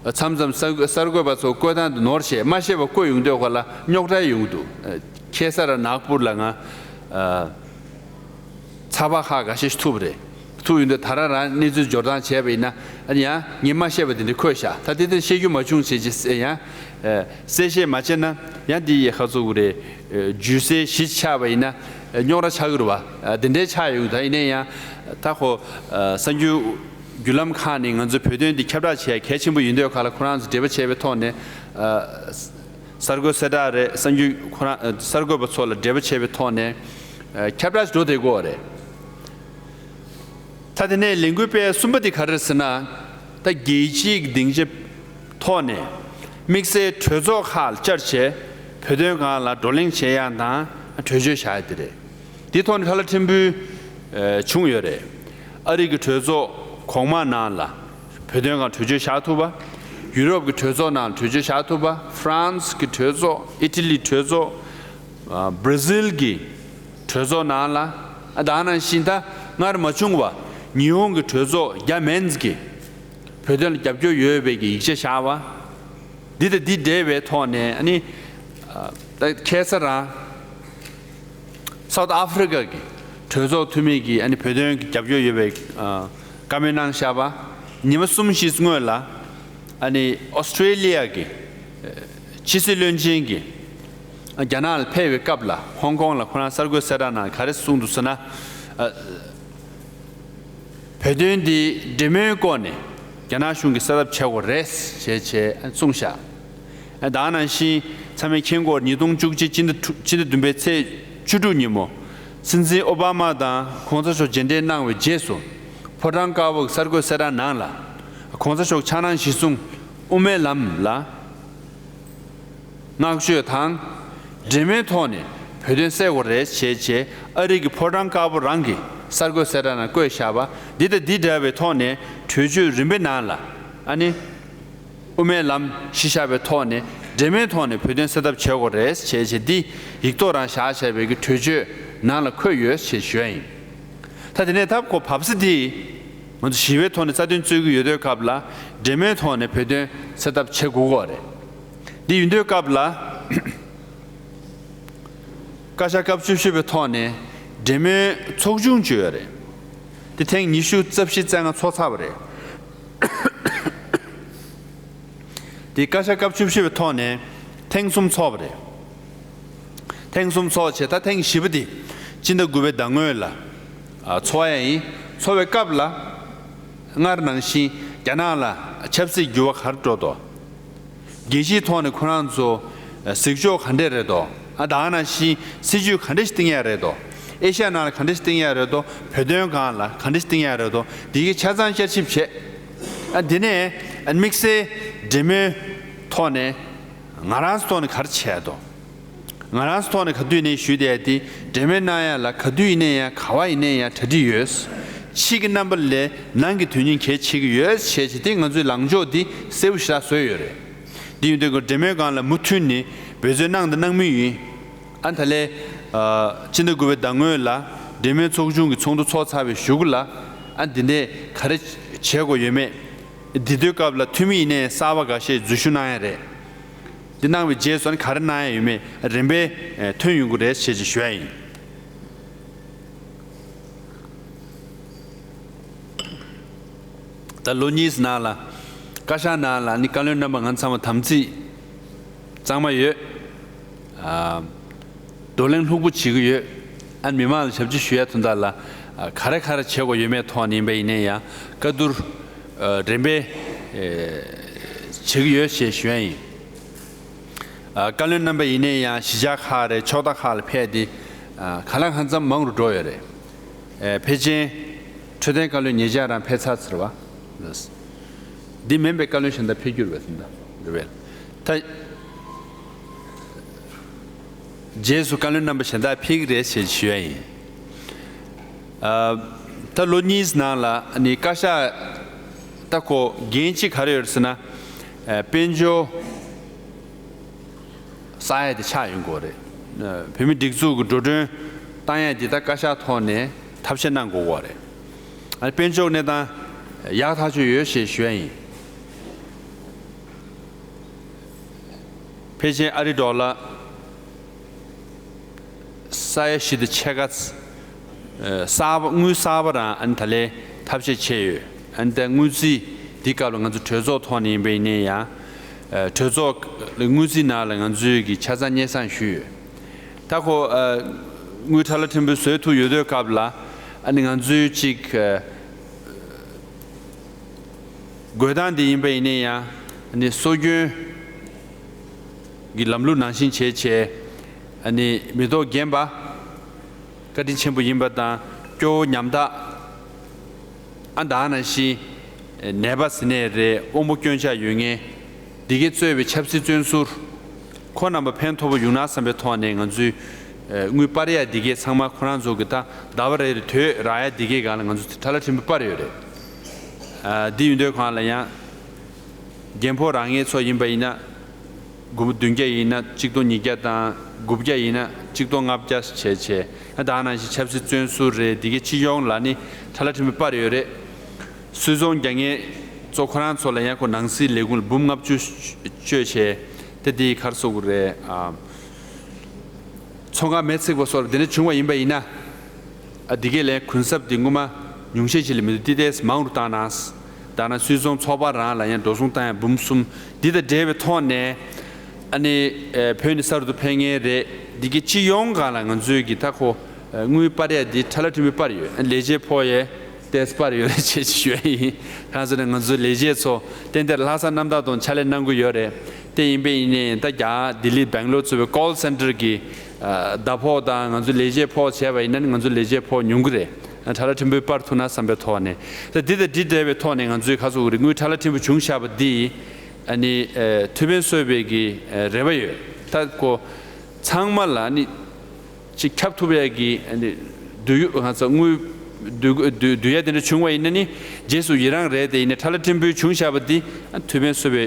མཚམས་མཚམས་གསར་གསར་འགོད་པ་ཚོ་བསྐོས་ཐང་དུ་ནོར་བྱས་མ་ཤེས་པ་བསྐོས་ཡོང་དུས་ཁོ་ལ་རྙོག་དྲ་ཡོང་གི་འདུག་ཨ་ཁེ་ས་ར་ནག་པུར་ལ་ང་ཨ་ཚགས་པར་ཁག་འགའ་ཤས་ཤིག་ཐུག་པ་རེད། ཐུག་ཡོང་དུས་ད་རང་རང་གནས་ཚུལ་འབྱོར་སྟངས་བྱས་པ་ཡིན་ན། ཨ་ནི་ཡང་ངས་མ་བཤད་པ་དེ་འདྲ་འཁོད་ཤག་ད་དེ་དེ་བཤད་རྒྱུ་མ་བྱུང་བྱས་ཅི་ཟེར་ཡང་། ཨ། གསལ་བཤད་མ་བྱས་ན་ཡང་འདི་ཡི་ཁ་ཚུགས་རེད། ཨ། ཇུས་གསལ་གཞི་ཆགས་པ་ཡིན་ན། ཨ། རྙོག་དྲ་ཆགས་ཀྱི་རེད་བ། ཨ། དེ་འདྲའི་ཆགས་ཡོང་། ད་ཡིན་ན་ཡང་ད་ཁོ། ཨ། གསར་འགྱུར་བརྒྱུད་ལམ་ཁག་ནས་ང་ཚོའི་བོད་དོན་འདི་ཁྱབ་བསྒྲགས་བྱེད་ཡ་གལ་ཆེན་པོ་ཡིན་དུས་ག་ལ་ཁོ་རང་ཚོ་འབྲེལ་བ་བྱས་པའི་ཐོག་ནས། ཨ། གསར་འགོད་གསལ་བསྒྲགས་རེད། གསར་འགྱུར་ཁོ་རང་། ཨ། གསར་འགོད་པ་ཚོ་ལ་འབྲེལ་བ་བྱས་པའི་ཐོག་ནས། ཨ། ཁྱབ་བསྒྲགས་འགྲོ་བསྡད་ཀྱི་ཡོད་རེད། ད་དེ་ནས་ལས་འགུལ་སྤེལ་གསུམ་པ་དེ་ག་རེ་རེད་ཟེར་ན། ད་རྒྱལ་སྤྱིའི་སྡིངས་ཆ་ཐོག་ནས་དམིགས་བསལ་གྲོས་ཚོགས་ཁག་ལ་བཅར་བྱས་བོད་དོན་སྒང་ལ་བགྲོ་གླེང་བྱེད་ཡག་དང་གྲོས་ཆོད་བཞག་ཡ་དེ་རེད། དེའི་ཐོག་ནས་ཧ་ལས་ཕྲན་བུ། ཨ། བྱུང་ཡོད་རེད། ཨ་རི་གི་གྲོས་ཚོགས་གོང་མ་ནང་ལ་བོད་དོན་སྒང་གྲོས་ཆོད་བཞག་ཐུབ་པ། ཡུ་རོབ་ཀྱི་གྲོས་ཚོགས་ནང་ལ་གྲོས་ཆོད་བཞག་ཐུབ་པ། ཧྥ་རན་སི་གི་གྲོས་ཚོགས། ཨི་ཊ་ལི་གྲོས་ཚོགས། ཨ། བྷ་ར་ཟིལ་གྱི་གྲོས་ཚོགས་ནང་ལ། ཨ། ད་ག་ནང་བཞིན་ད་སྔར་མ་བྱུང་བ་ཉི་ཧོང་གི་གྲོས་ཚོགས་བརྒྱ་མན་ཙམ་གྱིས་བོད་དོན་ལ་རྒྱབ་སྐྱོར་ཡོད་པའི་གི་ཡིག་ཆ་བཞག་པ། འདི་དང་འདི་འབྲེལ་བའི་ཐོག་ནས། ཨ་ནི། ཨ། ད་ཁ་སང་རང་སའུ་ཐི་ཨ་ཧྥི་རི་ཀ་གི་གྲོས་ཚོགས་འཐུས་མི་གིས། ཨ་ནི། བོད་དོན་གྱི་རྒྱབ་སྐྱོར་ཡོད་པའི། ཨ། བཀའ་མོལ་གནང་བཞག་པ། ཉི་མ་གསུམ་བཞི་སྔོན་ལ། ཨ་ནི། ཨོ་སི་ཀྲེ་ལི་ཡ་གི། ཨ། ཕྱི་སྲིད་བློན་ཆེན་གྱིས། ཨ། རྒྱ་ནག་ལ་ཕེབས་པའི་སྐབས་ལ་ཧོང་ཀོང་ལ་ཁོ་རང་གསར་འགོད་གསལ་བསྒྲགས་ནང་ག་རེ་གསུངས་འདུག་ཟེར་ན། ཨ། བོད་དོན་འདི་འབྲེལ་མོལ་སྐོར་ནས་རྒྱ་ནག་གཞུང་གིས་སེལ་ཐབས་བྱེད་དགོས་རེད་ཞེས་བྱས་གསུངས་ཤག་ཨ། ད་ག་ནང་བཞིན་ཚང་མས་མཁྱེན་གྱི་ཡོད། ཉིས་སྟོང་བཅུ་གཅིག་སྤྱི་ཟླ་དྲུག་སྤྱི་ཟླ་བདུན་པའི་ཚེས་བཅུ་དྲུག་ཉིན་མོ། སྲིད་འཛིན་ཨོ་བྷ་མ་དང་གོང་ས་མཆོག་མཇལ་འཕྲད་གནང་བའི་རྗེས་སུ། ཕོ་བྲང་དཀར་པོ་གི་གསར་འགོད་གསལ་བསྒྲགས་ནང་ལ། གོང་ས་མཆོག་འཆར་སྣང་གཞིར་བཟུང་དབུ་མའི་ལམ་ལ་བསྔགས་བརྗོད་དང་། འབྲེལ་མོལ་ཐོག་ནས་བོད་དོན་སེལ་དགོས་རེད་ཞེས་བྱས། ཨ་རི་གི་ཕོ་བྲང་དཀར་པོ་རང་གི་གསར་འགོད་གསལ་བསྒྲགས་ནང་བཀོད་བཞག་པ། འདི་དང་འདི་འདྲ་བའི་ཐོག་ནས་གྲོས་ཆོད་རིམ་པའི་ནང་ལ། ཨ་ནི། དབུ་མའི་ལམ་གཞི་བཞག་པའི་ཐོག་ནས་འབྲེལ་མོལ་ཐོག་ནས་བོད་དོན་སེལ་ཐབས་བྱེད་དགོས་རེད་ཞེས་བྱས། འདི་ཡིག་ཐོག་རང་བཞག་བཞག་པའི་གི་གྲོས་ཆོད་ནང་ལ་འཁོད་ཡོད་ཞེས་ཞུ་ཡ་ཡིན། ད་དེ་ནས་ད་ཁོ་བབས་ས་དེ། ང་ཚོ་ཞི་བའི་ཐོག་ནས་རྩ་དོན་རྩོད་ཀྱི་ཡོད་དུས་སྐབས་ལ། འབྲེལ་མོལ་ཐོག་ནས་བོད་དོན་སེལ་ཐབས་བྱེད་དགོས་ཀྱི་ཡོད་རེད། འདི་ཡིན་དུས་སྐབས་ལ། བཀའ་ཤག་སྐབས་བཅུ་བཞི་པའི་ཐོག་ནས་འབྲེལ་མོལ་ཚོགས་ཆུང་བྱས་ཡོད་རེད། འདི་ཐེངས་ཉི་ཤུ་རྩ་བཞི་རྩ་ལྔ་ཚོགས་ཚར་བ་རེད། འདི་བཀའ་ཤག་སྐབས་བཅུ་བཞི་པའི་ཐོག་ནས་ཐེངས་གསུམ་ཚོགས་པ་རེད། ཐེངས་གསུམ་ཚོགས་བྱས། ད་ཐེངས་བཞི་པ་འདི་སྤྱི་ཟླ་དགུ་པའི་ཟླ་སྔོན་ལ། ཨ། ཚོགས་ཡ་ཡིན། ཚོགས་པའི་སྐབས་ལ། སྔར་ནང་བཞིན་རྒྱ་ནག་ལ་ཆབ་སྲིད་འགྱུར་བ་ག་རེ་འགྲོ་འདུག་རྒྱལ་སྤྱིའི་ཐོག་ནས་ཁོ་རང་ཚོ་གཟིགས་ཕྱོགས་ག་འདྲས་རེད་དོ། ཨ། ད་ག་ནང་བཞིན་སྲིད་ཇུས་ག་འདྲས་ཤིག་བཏིང་ཡ་རེད་དོ། ཨེ་ཤ་ཡ་ནང་ལ་ག་འདྲས་ཤིག་བཏིང་ཡ་རེད་དོ། བོད་དོན་སྒང་ལ་ག་འདྲས་ཤིག་བཏིང་ཡ་རེད་དོ། འདི་གི་ཆ་ཚང་བསྐྱར་ཞིབ་བྱས། ཨ། འདི་ནས། ཨ། དམིགས་བསལ་འབྲེལ་མོལ་ཐོག་ནས་ང་རང་ཚོ་ཐོག་ནས་ག་རེ་བྱས་དོ། ང་རང་ཚོ་ཐོག་ནས་ག་དུས་ནས་ཞུས་བསྡད་དེ། འབྲེལ་མོལ་གནང་ཡ་ལ་ག་དུས་ཡིན་ན་ཡང་། ག་བ་ཡིན་ན་ཡང་གྲ་སྒྲིག་ཡོད། ཕྱི་གི་རྣམ་པ་ལས་ནང་གི་དོན་སྙིང་གལ་ཆེ་གི་ཡོད་ཞེས་བྱས་ཏེ། ང་ཚོའི་ལངས་ཕྱོགས་འདི་གསལ་པོ་ཞེ་དྲག་བཟོས་ཡོད་རེད། འདི་ཡིན་དུས་ཀྱི་འབྲེལ་མོལ་སྒང་ལ་མུ་མཐུད་ནས་འབད་བརྩོན་གནང་དང་གནང་མུས་ཡིན། ཨ། ད་ལས། ཨ། སྤྱི་ཟླ་དགུ་པའི་ཟླ་སྔོན་ལ་འབྲེལ་མོལ་ཚོགས་ཆུང་གི་ཚོགས་འདུ་ཚོགས་ཚར་བའི་གཞུག་གུ་ལ། ཨ། འདི་ནས་ག་རེ་བྱེད་དགོས་ཡོད་མེད། འདི་དུས་སྐབས་ལ་འཐུས་མི་ཡིན་ནའི་གསར་པ་འགའ་ཤས་འཛུལ་ཞུགས་གནང་ཡ་རེད། འདི་གནང་བའི་རྗེས་སུ་ནི་ག་རེ་གནང་ཡ་ཡོད་མེད་རིམ་པས་ཐོན་ཡོང་གི་རེད་ཞེས་ཞུ་ཡ་ཡིན། ད་ལོ་གཉིས་ནང་ལ། བཀའ་ཤག་ནང་ལ་ནི་བཀའ་བློན་རྣམ་པ་ང་ཚང་མ་དམ་ཚིག་གཙང་མ་ཡོད། ཨ། བགྲོ་གླེང་ལྷུག་པོ་བྱེད་ཀྱི་ཡོད། ཨ། མི་མང་ལ་ཞབས་ཕྱི་ཞུ་ཡ་དོན་དག་ལ། ཨ། ག་རེ་ག་རེ་བྱེད་དགོས་ཡོད་མེད་ཐོག་ནས་ཡིན་པ་ཡིན་ན་ཡང་བཀའ་བསྡུར། ཨ། རིམ་པས། ཨེ། བྱེད་ཀྱི་ཡོད་ཞེས་ཞུ་ཡ་ཡིན། ཨ། བཀའ་བློན་རྣམ་པ་ཡིན་ན་ཡང་གཞིས་ཆགས་ཁག་རེད། ཕྱོགས་མཐའ་ཁག་ལ་ཕེབས་ཏེ། ཨ། གང་ལ་གང་འཚམ་མང་རུ་འགྲོ་ཡོད་རེད། ཨེ། ཕལ་ཆེར་འཕྲོད་བསྟེན་བཀའ་བློན་ཉེ་ཆར་རང་ཕེབས་ཚར་ཚར་བ། འདི་མིན་པའི་བཀའ་བློན་གཞན་དག་ཕེབས་རྒྱུ་རེད་པས། རེད་པས། ད་རྗེས་སུ་བཀའ་བློན་རྣམ་པ་གཞན་དག་ཕེབས་ཀྱི་རེད་ཞེས་ཞུ་ཡ་ཡིན། ཨ། ད་ལོ་གཉིས་ནང་ལ་ནི་བཀའ་ཤག་ད་ཁོ་འགན་གཅིག་ག་རེ་ཡོད་ཟེར་ན། ཨ། དཔལ་འབྱོར་གསར་ཡ་དེ་ཆགས་ཡོང་དགོས་རེད། ཨ། བོད་མིའི་སྒྲིག་འཛུགས་ཀྱི་འགྲོ་གྲོན་བཏང་ཡ་དེ་ད་བཀའ་ཤག་ཐོག་ནས་ཐབས་ཤེས་གནང་དགོས་ཀྱི་རེད། ཨ། དཔལ་འབྱོར་གནས་སྟངས་ཡག་ཐག་ཆོད་ཡོད་ཞེས་ཞུ་ཡ་ཡིན། ཕལ་ཆེར་ཨ་རི་ཌོ་ལར་ས་ཡ་བཞི་དང་ཕྱེད་ཀ། ཨ། གསར་པ། དངུལ་གསར་པ་རང་ཨ་ནི་ད་ལན་ ཐབས་ཤེས་བྱས་ཡོད། ཨ་ནི་ད་དངུལ་རྩིས་འདི་སྐབས་ལ་ང་ཚོ་གྲོས་ཚོགས་ཐོག་ནས་ཡིན་པ་ཡིན་ནའི་ཡང་། ཨ་གྲོས་ཚོགས་དངུལ་རྩིས་ནང་ལ་ང་ཚོའི་གི་ཆ་ཚང་སྙན་སེང་ཞུས་ཡོད། ད་ཁོ་ཨ་དངུལ་ཁྲ་ལ་ཕྲན་བུ་བཟོས་ཐུབ་ཡོད་དུས་སྐབས་ལ། ཨ་ནི་ང་ཚོའི་གཅིག་ཨ་དགོས་སྟངས་འདི་ཡིན་པ་ཡིན་ནའི་ཡང་། ཨ་ནི་སྲོལ་རྒྱུན་གྱི་ལམ་ལུགས་ནང་བཞིན་བྱས་བྱས། ཨ་ནི་མི་ཐོག་རྒན་པ་བཀའ་དྲིན་ཆེན་པོ་ཡིན་པ་དང་། སྐྱོ་བོ་ཉམ་ཐག་ཨ་ད་ནང་བཞིན་ནད་པ་ཟེར་ནའི་རེད། དབང་པོ་སྐྱོན་ཆག་ཡོད་མཁན། འདི་གས་གཙོས་པའི་ཆབ་སྲིད་བཙོན་ཟུར་ཁོང་རྣམ་པ་ཕན་ཐོགས་པོ་ཡོང་ན་བསམ་པའི་ཐོག་ནས། ང་ཚོས་ཨ་དངུལ་སྤར་ཡ་འདི་གས་ཚང་མ་ཁོ་རང་ཚོ་གི་ད་ཟླ་བ་རེ་རེ་དུས་རག་ཡ་འདི་གས་སྒང་ལ་ང་ཚོ་ཁྲ་ལ་ཕྲན་བུ་སྤར་ཡོད་རེད། ཨ་འདི་ཡིན་དུས་སྒང་ལ་ཡང་རྒན་ཕོ་རང་ངེད་ཚོ་ཡིན་པ་ཡིན་ན། དགུ་པོ་བདུན་བརྒྱ་ཡིན་ན་གཅིག་སྟོང་ཉིས་བརྒྱ་དང་། དགུ་བརྒྱ་ཡིན་ན་གཅིག་སྟོང་ལྔ་བརྒྱ་བྱས་བྱས། ད་ནང་བཞིན་ཆབ་སྲིད་བཙོན་ཟུར་རེད། འདི་གའི་སྤྱི་ཡོངས་ལ་ནི་ཁྲ་ལ་ཕྲན་བུ་སྤར་ཡོད་རེད། སུད་ཚོང་རྒྱག་མཁན་ཚོ་ཁོ་རང་ཚོ་ལ་ཡང་ཁོ་ནང་སྲིད་ལས་ཁུངས་ལ་འབུམ་ལྔ་བཅུ་སྤྱོད་བྱས། དེ་འདི་གར་སོགས་རེད། ཨ་ཚོང་ཁང་མེ་བརྩེགས་པ་སོགས་འདི་འདྲ་བྱུང་བ་ཡིན་པ་ཡིན་ན། ཨ་འདི་གས་ལས་གུན་གསབ་འདི་སྔོན་མ་ཉུང་ཤས་ཤིག་ལས་མི་འདུག་ཏི་ཏེས་མང་རུ་བཏང་ན། ད་ན་སུད་ཚོང་ཚོགས་པ་རང་ལ་ཡང་འགྲོ་སོང་བཏང་ཡ་འབུམ་གསུམ་འདི་དང་འབྲེལ་བའི་ཐོག་ནས། ཨ་ནི་ཨེ་བོད་ནས་ས་རུ་ཏུ་ཕེབས་མཁན་རེད། འདི་གའི་སྤྱི་ཡོངས་སྒང་ལ་ང་ཚོའི་གི་ད་ཁོ་ཨེ་དངུལ་སྤར་ཡ་འདི་ཁྲ་ལ་ཕྲན་བུ་སྤར་ཡོད། ཨ་ལས་བྱེད་ཕོགས་ཡས་ཏེས་སྤར་ཡོད་རེད་ཅེས་ཞུ་ཡ་ཡིན། གང་ཟེར་ན་ང་ཚོའི་ལས་བྱེད་ཚོ་ཏན་ཏན་ལྷག་བསམ་རྣམ་དག་དང་ཕྱག་ལས་གནང་གི་ཡོད་རེད། དེ་ཡིན་པས་ཡིན་ནའི་ད་རྒྱ་ལྡི་ལི་སྦེང་ལོར་གཙོས་པའི་ཀོལ་སེན་ཊར་གི་ཨ་ཟླ་ཕོགས་དང་ང་ཚོའི་ལས་བྱེད་ཕོགས་བྱས་པ་ཡིན་ན་ནི་ང་ཚོའི་ལས་བྱེད་ཕོགས་ཉུང་གི་རེད། ཁྲ་ལ་ཕྲན་བུ་སྤར་ཐུབ་ན་བསམ་པའི་ཐོག་ནས། ད་འདི་དང་འདི་འབྲེལ་བའི་ཐོག་ནས་ང་ཚོའི་ཁ་སོ་གི་རིག་དངུལ་ཁྲ་ལ་ཕྲན་བུ་བྱུང་བཞག་པ་འདི། ཨ་ནི་ཨ་ཐུགས་ཕན་གསོས་པའི་གི་ཨ་རེ་བ་ཡོད། ད་ཁོ་ཚང་མ་ལ་ནི་ཅིག་ཁྱབ་ཐུབ་ཡ་གི་ཨ་ནི་བསྡུ་ཡུ་ང་ཚོ་དངུལ་བསྡུ་བསྡུ་བསྡུ་ཡ་དེ་འདྲ་བྱུང་བ་ཡིན་ན་ནི་རྗེས་སུ་ཡི་རང་རེད། དེ་ཡིན་ན་ཁྲ་ལ་ཕྲན་བུ་བྱུང་བཞག་པ་འདི་ཨ་ཐུགས་ཕན་གསོས་པའི་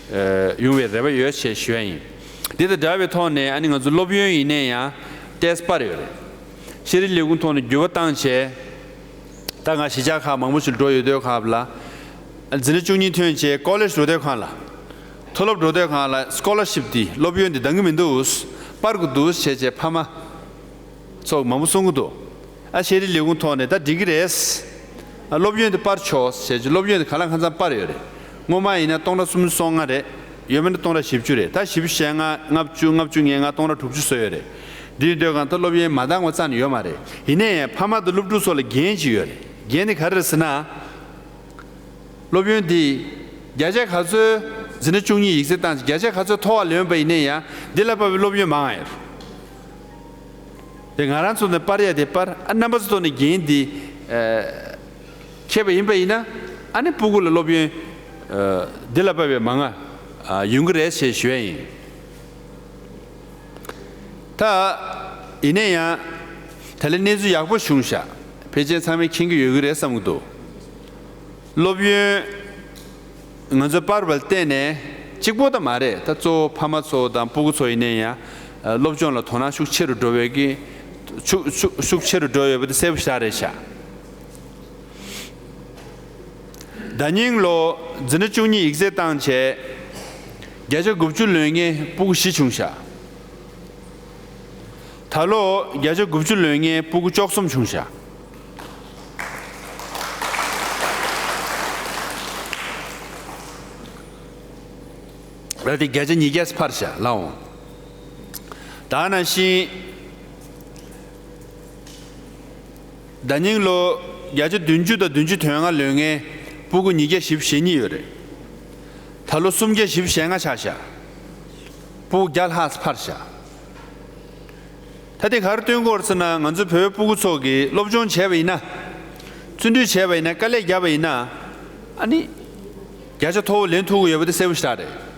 ཨ་ཡོང་བའི་རེ་བ་ཡོད་ཅེས་ཞུ་ཡ་ཡིན། འདི་དང་འདྲ་བའི་ཐོག་ནས་ཨ་ནི་ང་ཚོ་སློབ་ཡོན་ཡིན་ནའི་ཡང་ཏེས་སྤར་ཡོད་རེད། ཤེས་རིག་ལས་ཁུངས་ཐོག་ནས་འགྱུར་བ་བཏང་བྱས། ད་ང་གཞིས་ཆགས་ཁག་མང་པོ་ཞིག་འགྲོ་ཡོད་དུས་སྐབས་ལ། འཛིན་གྲྭ་བཅུ་གཉིས་ཐོན་བྱས་ཀོ་ལེཇ་འགྲོ་དུས་སྒང་ལ། མཐོ་སློབ་འགྲོ་དུས་སྒང་ལ་སི་ཀོ་ལར་ཤིབ་འདི་སློབ་ཡོན་འདི་འདང་གི་མི་འདུག་སྤར་དགོས་འདུག་བྱས་བྱས་ཕ་མ་ཚོ་མང་པོ་གསུང་གི་འདུག་ཨ་ཤེས་རིག་ལས་ཁུངས་ཐོག་ནས་ད་འགྲིག་གི་རེད། ཨ་སློབ་ཡོན་འདི་སྤར་ཆོག་བྱས་བྱས་སློབ་ཡོན་འདི་གང་ལ་གང་འཚམ་སྤར་ཡོད་རེད། སྔོན་མ་ཡིན་ན་སྟོང་ཕྲག་སུམ་ཅུ་སོ་ལྔ་རེད། ཡོད་མེད་ན་སྟོང་ཕྲག་བཞི་བཅུ་རེད། ད་བཞི་བཅུ་ཞེ་ལྔ་ལྔ་བཅུ་ལྔ་བཅུ་ང་ལྔ་སྟོང་ཕྲག་དྲུག་ཅུ་བཟོས་ཡོད་རེད། འདི་ཡིན་དུས་སྒང་ད་སློབ་ཡོན་མ་འདང་བ་རྩ་ནས་ཡོད་མ་རེད། ཡིན་ནའི་ཕ་མ་དང་སློབ་ཕྲུག་ཚོ་ལ་འགན་ཅིག་ཡོད་རེད། འགན་དེ་ག་རེ་རེད་ཟེར་ན། སློབ་ཡོན་འདི་བརྒྱ་ཆ་ག་ཚོད་འཛིན་གྲྭ་བཅུ་གཉིས་ཡིག་ཚད་བཏང་ཅིག་བརྒྱ་ཆ་ག་ཚོད་མཐོ་བ་ལོན་པ་ཡིན་ནའི་ཡང་འདི་ལ་བབས་པའི་སློབ་ཡོན་མང་ཡོད་རེད། དེ་ང་རང་ཚོ་ནས་སྤར་ཡ་དེ་སྤར། ཨ་རྣམ་པ་ཚོ་ཐོག་ནས་འགན་འདི་ཨ་འཁྱེར་བ་ཡིན་པ་ཡིན་ན། ཨ་ནི་སྤུ་གུ་ལ་སློབ་ཡོན་ཨ་འདི་ལ་བབས་པའི་མང་ང་ཨ་ཡོང་གི་རེད་ཅེས་ཞུ་ཡ་ཡིན། ད་ཡིན་ན་ཡང་ད་ལན་གནས་ཚུལ་ཡག་པོ་བྱུང་ཤག་ཕལ་ཆེར་ཚང་མས་མཁྱེན་གྱི་ཡོད་ཀྱི་རེད་བསམ་གྱི་འདུག་སློབ་ཡོན་ང་ཚོས་སྤར་བར་བརྟེན་ནས་གཅིག་པོ་ད་མ་རེད། ད་གཙོ་བོ་ཕ་མ་ཚོ་དང་སྤུ་གུ་ཚོ་ཡིན་ན་ཡང་སློབ་སྦྱོང་ལ་དོ་སྣང་ཤུགས་ཆེ་རུ་འགྲོ་བའི་གི་ཤུགས་ཤུགས་ཤུགས་ཆེ་རུ་འགྲོ་ཡོད་པ་དེ་གསལ་པོ་ཞེ་དྲག་རེད་ཤག་ཟླ་ཉིན་ལོ་འཛིན་གྲྭ་བཅུ་གཉིས་ཡིག་ཚད་བཏང་བྱས་བརྒྱ་ཆ་དགུ་བཅུ་ལོན་མཁན་སྤུ་གུ་བཞི་བྱུང་ཤག་ད་ལོ་བརྒྱ་ཆ་དགུ་བཅུ་ལོན་མཁན་སྤུ་གུ་བཅུ་གསུམ་བྱུང་ཤག་ད་དེ་བརྒྱ་ཆ་ཉིས་བརྒྱ་སྤར་ཤག་ལགས་འོང་། ད་ནང་བཞིན། ཟླ་ཉིན་ལོ་བརྒྱ་ཆ་བདུན་ཅུ་དང་བདུན་ཅུ་དོན་ལྔ་ལོན་མཁན་སྤུ་གུ་ཉིས་བརྒྱ་བཞི་བཅུ་ཞེ་གཉིས་ཡོད་རེད། ད་ལོ་སུམ་བརྒྱ་བཞི་བཅུ་ཞེ་ལྔ་ཆགས་ཤག་སྤུ་གུ་བརྒྱ་ལྷག་འཕར་ཤག་ད་དེ་ག་རེ་སྟོན་གྱི་ཡོད་རེད་ཟེར་ན། ང་ཚོ་བོད་སྤུ་གུ་ཚོ་གིས་སློབ་སྦྱོང་བྱས་པ་ཡིན་ན། བརྩོན་འགྲུས་བྱས་པ་ཡིན་ན། དཀའ་ལས་བརྒྱབ་པ་ཡིན་ན། ཨ་ནི། བརྒྱ་ཆ་མཐོ་བོ་ལེན་ཐུབ་ཀྱི་ཡོད་པ་དེ་གསལ་པོ་ཞེ་དྲག་རེད།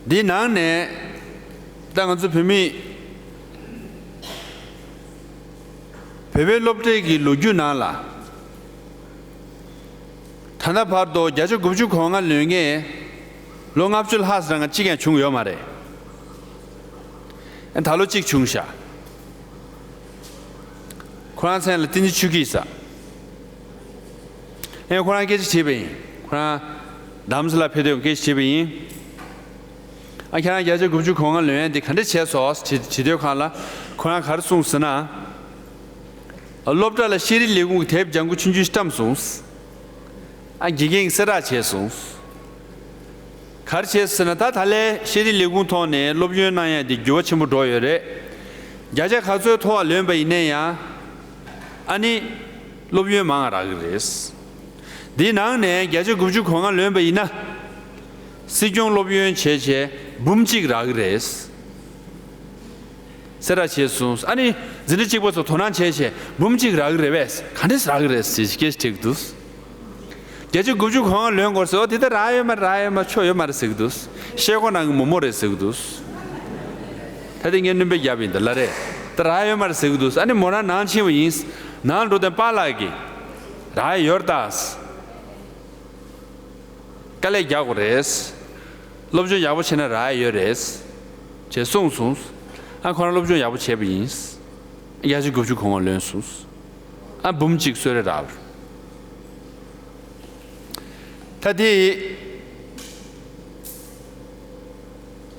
འདིའི་ནང་ནས་ད་ང་ཚོ་བོད་མི་བོད་པའི་སློབ་གྲྭའི་གི་ལོ་རྒྱུས་ནང་ལ་ད་ལྟ་བར་དུ་བརྒྱ་ཆ་དགུ་བཅུ་གོ་ལྔ་ལོན་མཁན་ལོ་ལྔ་བཅུ་ལྷག་ཙམ་གཅིག་ཀྱང་བྱུང་ཡོད་མ་རེད། ཨ་ད་ལོ་གཅིག་བྱུང་ཤག་ཁོ་རང་མཚན་ལ་བསྟན་འཛིན་ཆོས་སྐྱིད་ཟེར། ཨེ་ཁོ་རང་སྐད་ཆ་དྲིས་པ་ཡིན། ཁོ་རང་དྷ་རམ་ས་ལ་ཕེབས་དུས་སྐད་ཆ་དྲིས་པ་ཡིན། ཨ་ཁྱེད་རང་བརྒྱ་ཆ་དགུ་བཅུ་གོ་ལྔ་ལོན་ཡ་འདི་ག་འདྲ་བྱས་སོང་དྲིས་དྲིས་དུས་སྒང་ལ་ཁོ་རང་ག་རེ་གསུངས་ཟེར་ན། སློབ་གྲྭ་ལ་ཤེས་རིག་ལས་ཁུངས་ཀྱི་དེབ་ལྗང་ཁུ་ཆུང་ཆུང་ཞིག་བཀྲམ་སོང་། ཨ་དགེ་རྒན་གྱིས་གསལ་བསྒྲགས་བྱས་སོང་། ག་རེ་བྱས་ཟེར་ན། ད་ད་ལས་ཤེས་རིག་ལས་ཁུངས་ཐོག་ནས་སློབ་ཡོན་གནང་ཡ་དེ་འགྱུར་བ་ཆེན་པོ་འགྲོ་ཡོད་རེད། བརྒྱ་ཆ་ག་ཚོད་མཐོ་བ་ལོན་པ་ཡིན་ན་ཡང་། ཨ་ནི་སློབ་ཡོན་མང་རག་གི་རེད། འདིའི་ནང་ནས་བརྒྱ་ཆ་དགུ་བཅུ་གོ་ལྔ་ལོན་པ་ཡིན་ན། སྲིད་སྐྱོང་སློབ་ཡོན་བྱས་བྱས་འབུམ་གཅིག་རག་གི་རེད། གསལ་བསྒྲགས་བྱས་སོང་། ཨ་ནི་འཛིན་གྲྭ་གཅིག་པ་ཚོ་དོ་སྣང་བྱས་བྱས་འབུམ་གཅིག་རག་གི་རེད་པས། ག་འདྲས་རག་གི་རེད་ཟེར་སྐད་ཆ་དྲིས་ཀྱི་འདུག། བརྒྱ་ཆ་དགུ་བཅུ་གོ་ལྔ་ལོན་དགོས་ཟེར། འོ་དེ་ལྟར་རག་ཡོད་མ་རེད། རག་ཡོད་མ་རེད། ཆོ་ཡོད་མ་རེད་ཟེར་གྱི་འདུག། ཤེལ་སྒོ་ནང་གི་མོག་མོག་རེད་ཟེར་གྱི་འདུག། ད་དེ་ངས་སྣོན་པ་བརྒྱབ་ཡིན་ད་ལ་རེད། ད་རག་ཡོད་མ་རེད་ཟེར་གྱི་འདུག། ཨ་ནི་མོ་རང་ནང་ཕྱིན་པ་ཡིན། ནང་འགྲོ་དུས་པཱ་ལགས་ཀྱིས་རག་ཡོད་རེད་ད། དཀའ་ལས་རྒྱག་དགོས་རེད། སློབ་སྦྱོང་ཡག་པོ་བྱས་ན་རག་ཡ་ཡོད་རེད། ཅེས་གསུངས་སོང་། ཨ་ཁོ་རང་སློབ་སྦྱོང་ཡག་པོ་བྱས་པ་ཡིན། བརྒྱ་ཆ་དགུ་བཅུ་གོ་ལྔ་ལོན་སོང་། ཨ་འབུམ་གཅིག་གསོལ་རས་རག་པ་རེད། ད་དེ།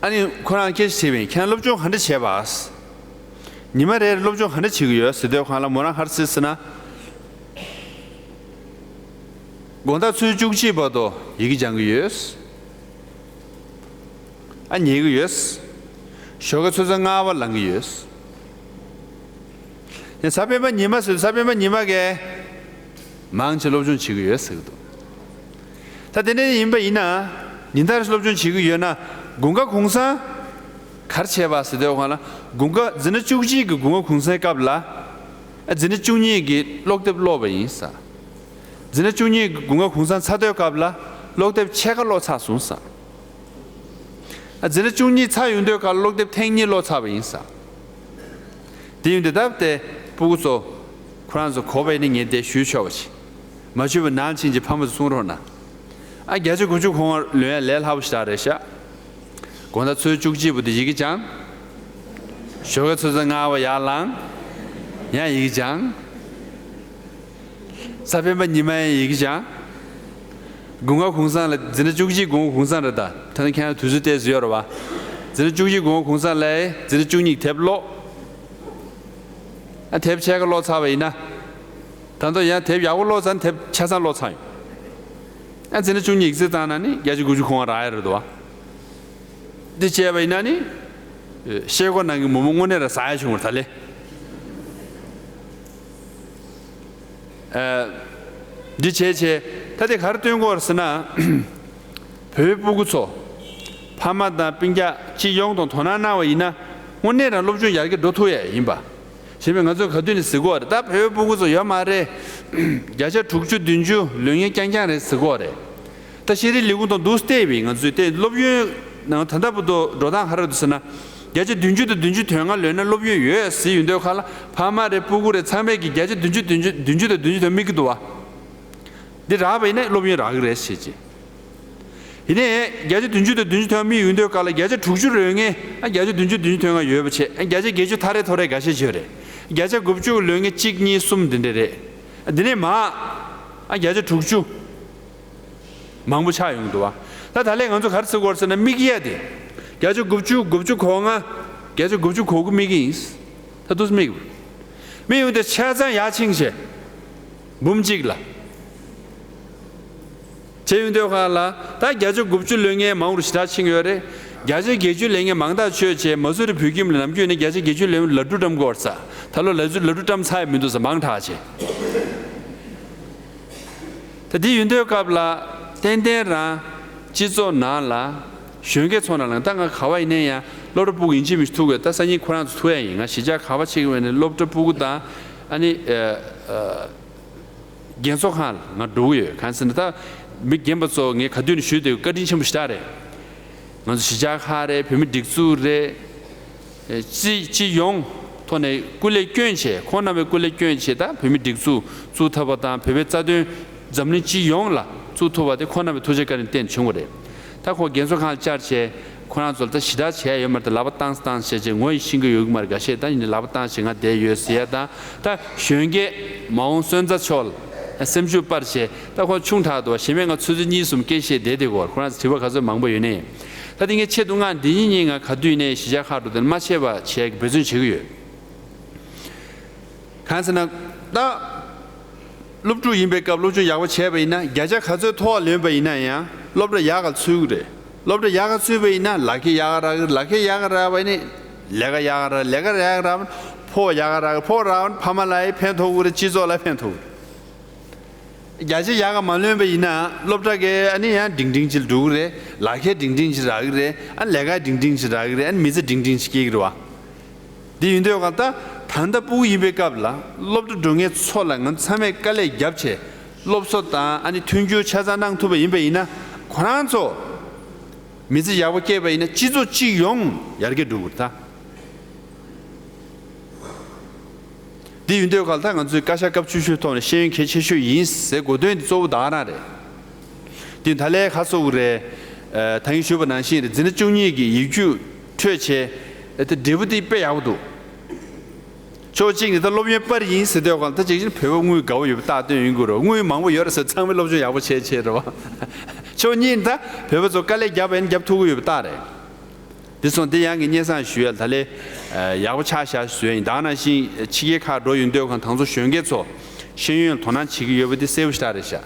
ཨ་ནི་ཁོ་རང་སྐད་ཆ་དྲིས་པ་ཡིན། ཁྱེད་རང་སློབ་སྦྱོང་ག་འདྲ་བྱས་པ། ཉི་མ་རེར་སློབ་སྦྱོང་ག་འདྲ་བྱེད་ཀྱི་ཡོད་ཟེར་དུས་ཁོ་རང་ལ་མོ་རང་ག་རེ་ཟེར་ཟེར་ན། དགོང་དག་ཚོུད་བཅུ་གཅིག་བར་དུ་ཡི་གེ་སྦྱང་གི་ཡོད། ཨ་ཉལ་གི་ཡོད། ཞོགས་ཀ་ཆུ་ཚོད་ལྔ་པ་ལངས་ཀྱི་ཡོད། ཡང་གཟའ་སྤེན་པ་ཉི་མ་ཟེར། གཟའ་སྤེན་པ་ཉི་མ་གས་མང་ཆེ་སློབ་སྦྱོང་བྱེད་ཀྱི་ཡོད་ཟེར་གྱི་འདུག། ད་དེ་འདྲ་ཡིན་པ་ཡིན་ན། ཉིན་ལྟར་སློབ་སྦྱོང་བྱེད་ཀྱི་ཡོད་ན། དགུན་ཁ་གུང་སེང་ག་རེ་བྱས་པ་ཟེར་དུས་སྒང་ལ། དགུན་ཁ་འཛིན་གྲྭ་བཅུ་གཅིག་གི་དགུན་ཁ་གུང་སེང་སྐབས་ལ། ཨ་འཛིན་གྲྭ་བཅུ་གཉིས་ཀྱི་ཀློག་དེབ་ཀློག་པ་ཡིན་ས། འཛིན་གྲྭ་བཅུ་གཉིས་ཀྱི་དགུན་ཁ་གུང་སེང་ཚར་དུས་སྐབས་ལ་ཀློག་དེབ་ཕྱེད་ཀ་ཀློག་ཚར་སོང་ས། ཨ་འཛིན་གྲྭ་བཅུ་གཉིས་ཚར་ཡོང་དུས་སྐབས་ལ་ཀློག་དེབ་ཐེངས་གཉིས་ཀློག་ཚར་བ་ཡིན་ས། དེ་ཡིན་དུས་ད་ལྟ་སྤུ་གུ་ཚོ་ཁོ་རང་ཚོ་གོ་བ་ཡིན་ན་ངས་དེ་ཞུས་ཆོག་པ་ཞིག། མ་ཞུས་པ་ནང་ཕྱིན་གྱི་ཕ་མ་ཚོ་གསུང་རོགས་གནང་། ཨ་བརྒྱ་ཆ་དགུ་བཅུ་གོ་ལྔ་ལོན་ཡ་ལས་སླ་པོ་ཞེ་དྲག་རེད་ཤག། དགོང་དག་ཚོུད་བཅུ་གཅིག་བར་དུ་ཡི་གེ་སྦྱང་། ཞོགས་ཀ་ཆུ་ཚོད་ལྔ་པ་ཡར་ལངས། ཡང་ཡི་གེ་སྦྱང་། གཟའ་སྤེན་པ་ཉི་མ་ཡང་ཡི་གེ་སྦྱང་། དགུན་ཁ་གུང་སེང་ལ། འཛིན་གྲྭ་བཅུ་གཅིག་དགུན་ཁ་གུང་སེང་རེད་ད། ད་ནི་ཁྱེད་རང་དུས་ཚོད་ཏོག་ཙམ་ཡོད་རེད་བ། འཛིན་གྲྭ་བཅུ་གཅིག་དགུན་ཁ་གུང་སེང་ལ་འཛིན་གྲྭ་བཅུ་གཉིས་དེབ་ཀློག། ཨ་དེབ་ཕྱེད་ཀ་ཀློག་ཚར་བ་ཡིན་ན། ད་དུང་ཡང་དེབ་ཡག་པོ་ཀློག་ཚར་ན་དེབ་ཆ་ཚང་ཀློག་ཚར་ཡོང་། ཨ་འཛིན་གྲྭ་བཅུ་གཉིས་ཡིག་ཚད་བཏང་ན་ནི་བརྒྱ་ཆ་དགུ་བཅུ་གོ་ལྔ་རག་ཡ་རེད་འདུག་བ། འདི་བྱས་པ་ཡིན་ན་ནི། ཤེལ་སྒོ་ནང་གི་མོག་མོག་དངོས་གནས་རང་ཟ་ཡ་བྱུང་བ་རེད་ད་ལས། ཨ་འདི་བྱས་བྱས། ད་དེ་ག་རེ་སྟོན་གྱི་ཡོད་རེད་ཟེར་ན། བོད་པའི་སྤུ་གུ་ཚོ། ཕ་མ་དང་སྤུན་ཀྱག་སྤྱི་ཡོངས་དང་དོ་སྣང་གནང་བ་ཡིན་ན། དངོས་གནས་རང་སློབ་སྦྱོང་ཡར་རྒྱས་འགྲོ་ཐུབ་ཡ་ཡིན་པ། གཞན་པས་ང་ཚོས་ག་དུས་ནས་ཟེར་གྱི་ཡོད་རེད། ད་བོད་པའི་སྤུ་གུ་ཚོ་ཡོད་མ་རེད། བརྒྱ་ཆ་དྲུག་ཅུ་བདུན་ཅུ་ལོན་མཁན་རྐྱང་རྐྱང་རེད་ཟེར་གྱི་ཡོད་རེད། ད་ཤེས་རིག་ལས་ཁུངས་དང་འདུག་སེ་བལྟས་པས་ང་ཚོས་བལྟས། སློབ་ཡོན་ནང་ད་ལྟ་བར་དུ་འགྲོ་སྟངས་ག་རེ་འདུག་ཟེར་ན། བརྒྱ་ཆ་བདུན་ཅུ་དང་བདུན་ཅུ་དོན་ལྔ་ལོན་ན་སློབ་ཡོན་ཡོད་ཟེར་ཡོང་དུས་སྒང་ལ། ཕ་མ་རེད། སྤུ་གུ་རེད། ཚང་མས་ཀྱིས་བརྒྱ་ཆ་བདུན་ཅུ་བདུན་ཅུ་བདུན་ཅུ་དང་བདུན་ཅུ་དོན་དམིགས་ཀྱི་འདུག་བ། འདི་རག་པ་ཡིན་ན་སློབ་ཡོན་རག་གི་རེད་ཟེར་གྱི། ཡིན་ནའི་བརྒྱ་ཆ་བདུན་ཅུ་དང་བདུན་ཅུ་དོན་ལྔ་དམིགས་ཡོང་དུས་སྒང་ལ། བརྒྱ་ཆ་དྲུག་ཅུ་ལོན་མཁན། ཨ་བརྒྱ་ཆ་བདུན་ཅུ་བདུན་ཅུ་དོན་ལྔ་ཡོད་པ་བྱས། ཨ་བརྒྱ་ཆ་བརྒྱད་ཅུ་ཐ་རེ་ཐོ་རེ་འགའ་ཤས་ཅིག་ཡོད་རེད། བརྒྱ་ཆ་དགུ་བཅུ་ལོན་མཁན་གཅིག་གཉིས་གསུམ་འདི་འདྲ་རེད། ཨ་འདི་ནས་མར། ཨ་བརྒྱ་ཆ་དྲུག་ཅུ། མང་པོ་ཆགས་ཡོང་གི་འདུག་བ། ད་ད་ལས་ང་ཚོ་ག་རེ་ཟེར་གྱི་ཡོད་རེད་ཟེར་ན། དམིགས་ཡས་དེ། བརྒྱ་ཆ་དགུ་བཅུ། དགུ་བཅུ་གོ་ལྔ། བརྒྱ་ཆ་དགུ་བཅུ་གོ་དགུ་དམིགས་ཀྱི་ཡིན། ད་འདུག་སེ་དམིགས། དམིགས་ཡོང་དུས་ཆ་ཚང་ཡར་ཕྱིན་བྱས། འབུམ་གཅིག་ལ། བྱས་ཡོང་དུས་སྒང་ལ། ད་བརྒྱ་ཆ་དགུ་བཅུ་ལོན་མཁན་མང་རུ་ཞེ་དྲག་ཕྱིན་ཡོད་རེད། བརྒྱ་ཆ་བརྒྱད་ཅུ་ལོན་མཁན་མང་ཐག་ཆོད་བྱས། མ་སུ་རི་བོད་ཁྱིམ་ལ་ནམ་རྒྱུན་ནས་བརྒྱ་ཆ་བརྒྱད་ཅུ་ལོན་ལ་ཌུ་བཀྲམ་དགོས་རེད་ས། ད་ལོ་ལ་ཌུ་ལ་ཌུ་བཀྲམ་ཚར་ཡ་མི་འདུག་ས། མང་དྲགས་བྱས། ད་འདི་ཡོང་དུས་སྐབས་ལ། ཏན་ཏན་རང་སྤྱི་ཚོགས་ནང་ལ། གཞོན་སྐྱེས་ཚོ་ནང་ལ། ད་ང་ག་པར་ཡིན་ན་ཡང་སློབ་གྲྭ་སྤུ་གུ་ཡིན་གཅིག་མིན་གཅིག་ཐུག་དགོས། ད་སང་ཉིན་ཁོ་རང་ཚོ་ཐུག་ཡ་ཡིན། ང་གཞིས་ཆགས་ག་པར་ཕྱིན་གྱི་ཡོད་ནའི་སློབ་གྲྭ་སྤུ་གུ་དང་། ཨ་ནི་ཨ་ཨ་རྒན་གསོ་ཁང་ལ་ང་འགྲོ་གི་ཡོད། གང་ཟེར་ན་ད་མི་རྒན་པ་ཚོ་ངས་ག་དུས་ནས་ཞུས་བསྡད་ཡོད། བཀའ་དྲིན་ཆེན་པོ་ཞེ་དྲག་རེད། ང་ཚོ་གཞིས་ཆགས་ཁག་རེད། བོད་མི་སྒྲིག་འཛུགས་རེད། ཨེ་སྤྱི་སྤྱི་ཡོངས་ཐོག་ནས་སྐུ་ལས་བསྐྱོན་བྱས། ཁོང་རྣམ་པའི་སྐུ་ལས་བསྐྱོན་བྱས། ད་བོད་མི་སྒྲིག་འཛུགས་བཙུགས་ཐུབ་པ་དང་། བོད་པའི་རྩ་དོན་འཛམ་གླིང་སྤྱི་ཡོངས་ལ་བཙུགས་ཐུབ་པ་དེ་ཁོང་རྣམ་པའི་ཐུགས་རྗེ་བཀའ་དྲིན་བརྟེན་བྱུང་བ་རེད། ད་ཁོང་རྒན་གསོ་ཁང་ལ་བཅར་བྱས། ཁོ་རང་ཚོ་ལ་ད་ཞེ་དྲག་བྱས་ཡོད་མ་རེད། ད་ལག་པ་བཏང་བཏང་བྱས་བྱས། ངོ་ཡི་ཤེས་ཀྱི་ཡོད་ཀྱི་མ་རེད། འགའ་ཤས་ད་ཡིན་ནའི་ལག་པ་བཏང་བྱས་ང་བསྡད་ཡོད་ཟེར་ཡ་དང་། ད་གཞོན་སྐྱེས་མ་འོངས་སོན་རྩ་ཕྱོགས་ལ་སེམས་ཤུགས་སྤར་བྱས། ད་ཁོང་ཆུང་དྲགས་འདུག་བ། གཞན་པས་ང་ཆུ་ཚོད་གཉིས་གསུམ་སྐད་བཤད་བསྡད་དེ་གོ། ཁོ་རང་ཚོ་དྲི་བ་ག་ཚོད་མང་པོ་ཡོད་ནའི། ད་དེ་ངས་ཆེད་དུ་མངགས། འདི་ཉིན་ཉིན་ང་ག་དུས་ནས་གཞིས་ཆགས་ཁག་འགྲོ་དུས་མ་ཆད་པ་བྱས་འབད་བརྩོན་བྱེད་ཀྱི་ཡོད། གང་ཟེར་ན། ད་སློབ་ཕྲུག་ཡིན་པའི་སྐབས་སློབ་སྦྱོང་ཡག་པོ་བྱས་པ་ཡིན་ན་བརྒྱ་ཆ་ག་ཚོད་མཐོ་བ་ལོན་པ་ཡིན་ན་ཡང་སློབ་གྲྭ་ཡག་ག་ཚུད་ཀྱི་རེད། སློབ་གྲྭ་ཡག་ག་ཚུད་པ་ཡིན་ན་ལག་ཁྱེར་ཡག་ག་རག་གི་རེད། ལག་ཁྱེར་ཡག་ག་རག་པ་ཡིན་ན་ལས་ཀ་ཡག་ག་རག་ལས་ཀ་ཡག་ག་རག་པ་ཕོ་ཡག་ག་རག་ཕོ་རག་ཕ་མ་ལ་ཡང་ཕན་ཐོགས་ཀྱི་རེད། སྤྱི་ཚོགས་ལ་ཕན་ཐོགས་ཀྱི་རེད། བརྒྱ་ཆ་ཡག་ག་མ་ལོན་པ་ཡིན་ན་སློབ་གྲྭ་གི་ཨ་ནི་ཡང་འབྲིང་འབྲིང་ཅིག་འགྲོ་གི་རེད། ལག་ཁྱེར་འབྲིང་འབྲིང་ཅིག་རག་གི་རེད། ཨ་ནི་ལས་ཀ་འབྲིང་འབྲིང་ཅིག་རག་གི་རེད། ཨ་ནི་མི་ཚེ་འབྲིང་འབྲིང་ཅིག་སྐྱེལ་གི་རེད་བ། འདི་ཡིན་དུས་གང་ལྟར་ད་ལྟ་ཕྲུ་གུ་ཡིན་པའི་སྐབས་ལ་སློབ་གྲྭ་འགྲོ་མཁན་ཚོ་ལ་ང་ཚང་མས་དཀའ་ལས་བརྒྱབ་བྱས་སློབ་གསོ་དང་ཨ་ནི་མཐུན་འགྱུར་ཆ་ཚང་གནང་ཐུབ་པ་ཡིན་པ་ཡིན་ན་ཁོ་རང་ཚོ་མི་ཚེ་ཡག་པོ་སྐྱེལ་བ་ཡིན་ན་སྤྱི་ཚོགས་སྤྱི་ཡོངས་ཡར་རྒྱས་འགྲོ་གི་རེད་ད། འདི་ཡིན་དུས་གང་ལྟར་ང་ཚོས་བཀའ་ཤག་སྐབས་བཅུ་བཞི་ཐོག་ནས་ཤེས་ཡོན་གལ་ཆེ་ཤོས་ཡིན་ཟེར་དགོས་དོན་འདི་གཙོ་བོ་ད་ག་རང་རེད། འདི་ད་ལས་ཁ་གསོ་གི་རེད། ཨ། ད་གིན་ཞུས་པ་ནང་བཞིན་རེད། འཛིན་གྲྭ་བཅུ་གཉིས་ཀྱི་ཡིག་རྒྱུགས་འཕྲོད་བྱས། ཨ། དེ་འབྲས་བུ་དེ་དཔེ་ཡག་པོ་འདུག་ཕྱོགས་གཅིག་ནས་ད་སློབ་ཡོན་སྤར་ཡིན་ཟེར་དུས་གང་ལྟར་གཅིག་བྱས་ན་བོད་པ་དངུལ་དགའ་བོ་ཡོད་པ་རྟགས་སྟོན་ཡིན་དགོས་རེད། དངུལ་མང་པོ་ཡོད་རེད་ཟེར་ཚང་མས་སློབ་སྦྱོང་ཡག་པོ་བྱས་བྱས་རེད་བ། ཕྱོགས་གཉིས་ནས་ད་བོད་པ་ཚོ་དཀའ་ལས་བརྒྱབ་པ་ཡིན་རྒྱབ་ཐུབ་ཀྱི་ཡོད་པ་རྟགས་རེད། འདི་སོང་འདི་ཡང་གི་སྙན་སེང་ཞུ་ཡ་ད་ལས་ཡག་པོ་ཆགས་ཤག་ཞུ་ཡ་ཡིན། ད་ག་ནང་བཞིན་ཕྱི་རྒྱལ་ཁག་འགྲོ་ཡོང་དུས་གང་ད་ང་ཚོ་གཞོན་སྐྱེས་ཚོ་ཤེས་ཡོན་ལ་དོ་སྣང་བྱེད་ཀྱི་ཡོད་པ་འདི་གསལ་པོ་ཞེ་དྲག་རེད་ཤག་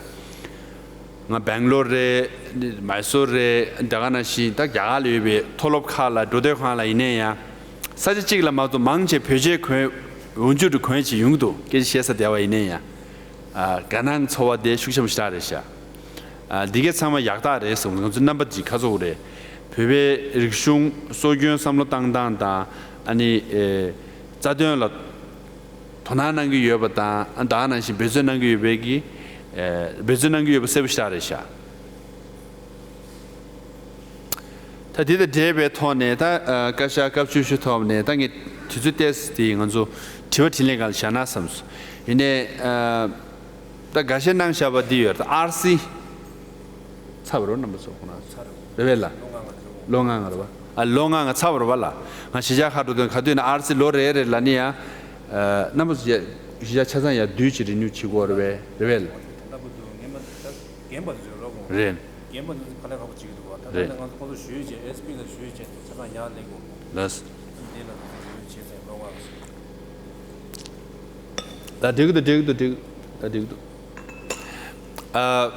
ང་སྦེང་ལོར་རེད། མའི་སོར་རེད། ད་ག་ནང་བཞིན་ད་རྒྱ་གར་ལ་ཡོད་པའི་མཐོ་སློབ་ཁག་ལ་འགྲོ་དུས་གང་ལ་ཡིན་ནའི་ཡང་ས་ཆ་གཅིག་ལ་མ་གཏོགས་མང་ཆེ་བོད་ཆས་གོན་འོག་འཇུག་ཏུ་གོན་བྱས་ཡོང་གི་འདུག་སྐད་ཆ་བཤད་ས་བསྡད་པ་ཡིན་ནའི་ཡང་། ཨ། དགའ་སྣང་ཚོར་བ་དེ་ཤུགས་ཆེན་པོ་ཞེ་དྲག་རེད་ཤག་ཨ། འདི་གའི་ཚང་མ་ཡག་རྟགས་རེད་བསམ། ང་ཚོ་རྣམ་པ་འདི་ཁ་ཚོགས་རེད། བོད་པའི་རིག་གཞུང་སྲོལ་རྒྱུན་བསམ་བློ་བཏང་སྟངས་དང་ཨ་ནི། ཨེ། རྩ་དོན་ལ་དོ་སྣང་གནང་གི་ཡོད་པ་དང་ཨ། ད་ག་ནང་བཞིན་འབད་བརྩོན་གནང་གི་ཡོད་པའི་གི། ཨེ། འབད་བརྩོན་གནང་གི་ཡོད་པ་གསལ་པོ་ཞེ་དྲག་རེད་ཤག་ད་འདི་དང་འབྲེལ་བའི་ཐོག་ནས་ད། ཨ། བཀའ་ཤག་སྐབས་བཅུ་བཞི་ཐོག་ནས་ད་ངས་དུས་ཚོད་ཏོག་ཙམ་དེ་ང་ཚོ་དྲི་བ་དྲིས་ལན་སྒང་ལ་བཞག་ན་བསམས་སོང་། ཡིན་ནའི། ཨ། ད་འགའ་ཤས་གནང་བཞག་པ་འདི་ཡོད་རེད། ཨར་སི་ཚར་བ་རེད་རྣམ་པ་ཚོ་ཁོ་ན་ཚར་རེད་བས་ལ། ལོ་ལྔ་ལྔ་རེད་བ། ཨ། ལོ་ལྔ་ལྔ་ཚར་བ་རེད་བ་ལ། ང་གཞིས་ཆགས་ཁག་འགྲོ་དུས་ག་དུས་ན་ཨར་སི་ལོ་རེ་རེ་ལ་ནི་ཡང་། ཨ། རྣམ་པ་ཚོ་གཞིས་ཆགས་ཆ་ཚང་ཡང་དུས་ཀྱི་རི་ནིའུ་བྱེད་དགོས་རེད་བས་རེད་བས་ལ། རྒན་པ་ཚོ་རོགས་རེད། རྒན་པ་ཚོ་དཀའ་ལས་ཁག་པོ་བྱེད་ཀྱི་འདུག་བ། ད་ལྟ་རེད། ནས་ང་ཚོ་ཁོ་ཚོ་ཞུས་བྱས་ཨེས་པི་ལ་ཞུས་བྱས་ཆ་ཚང་ཡར་སླེབས་དགོས། ལགས། འདི་ལ་ང་ཚོ་ཞུས་བྱས་ཚེ་ལོ་ལྔ་ལ། ད་འགྲིག་གི་འདུག་འགྲིག་གི་འདུག་ད་འགྲིག་གི་འདུག་ཨ།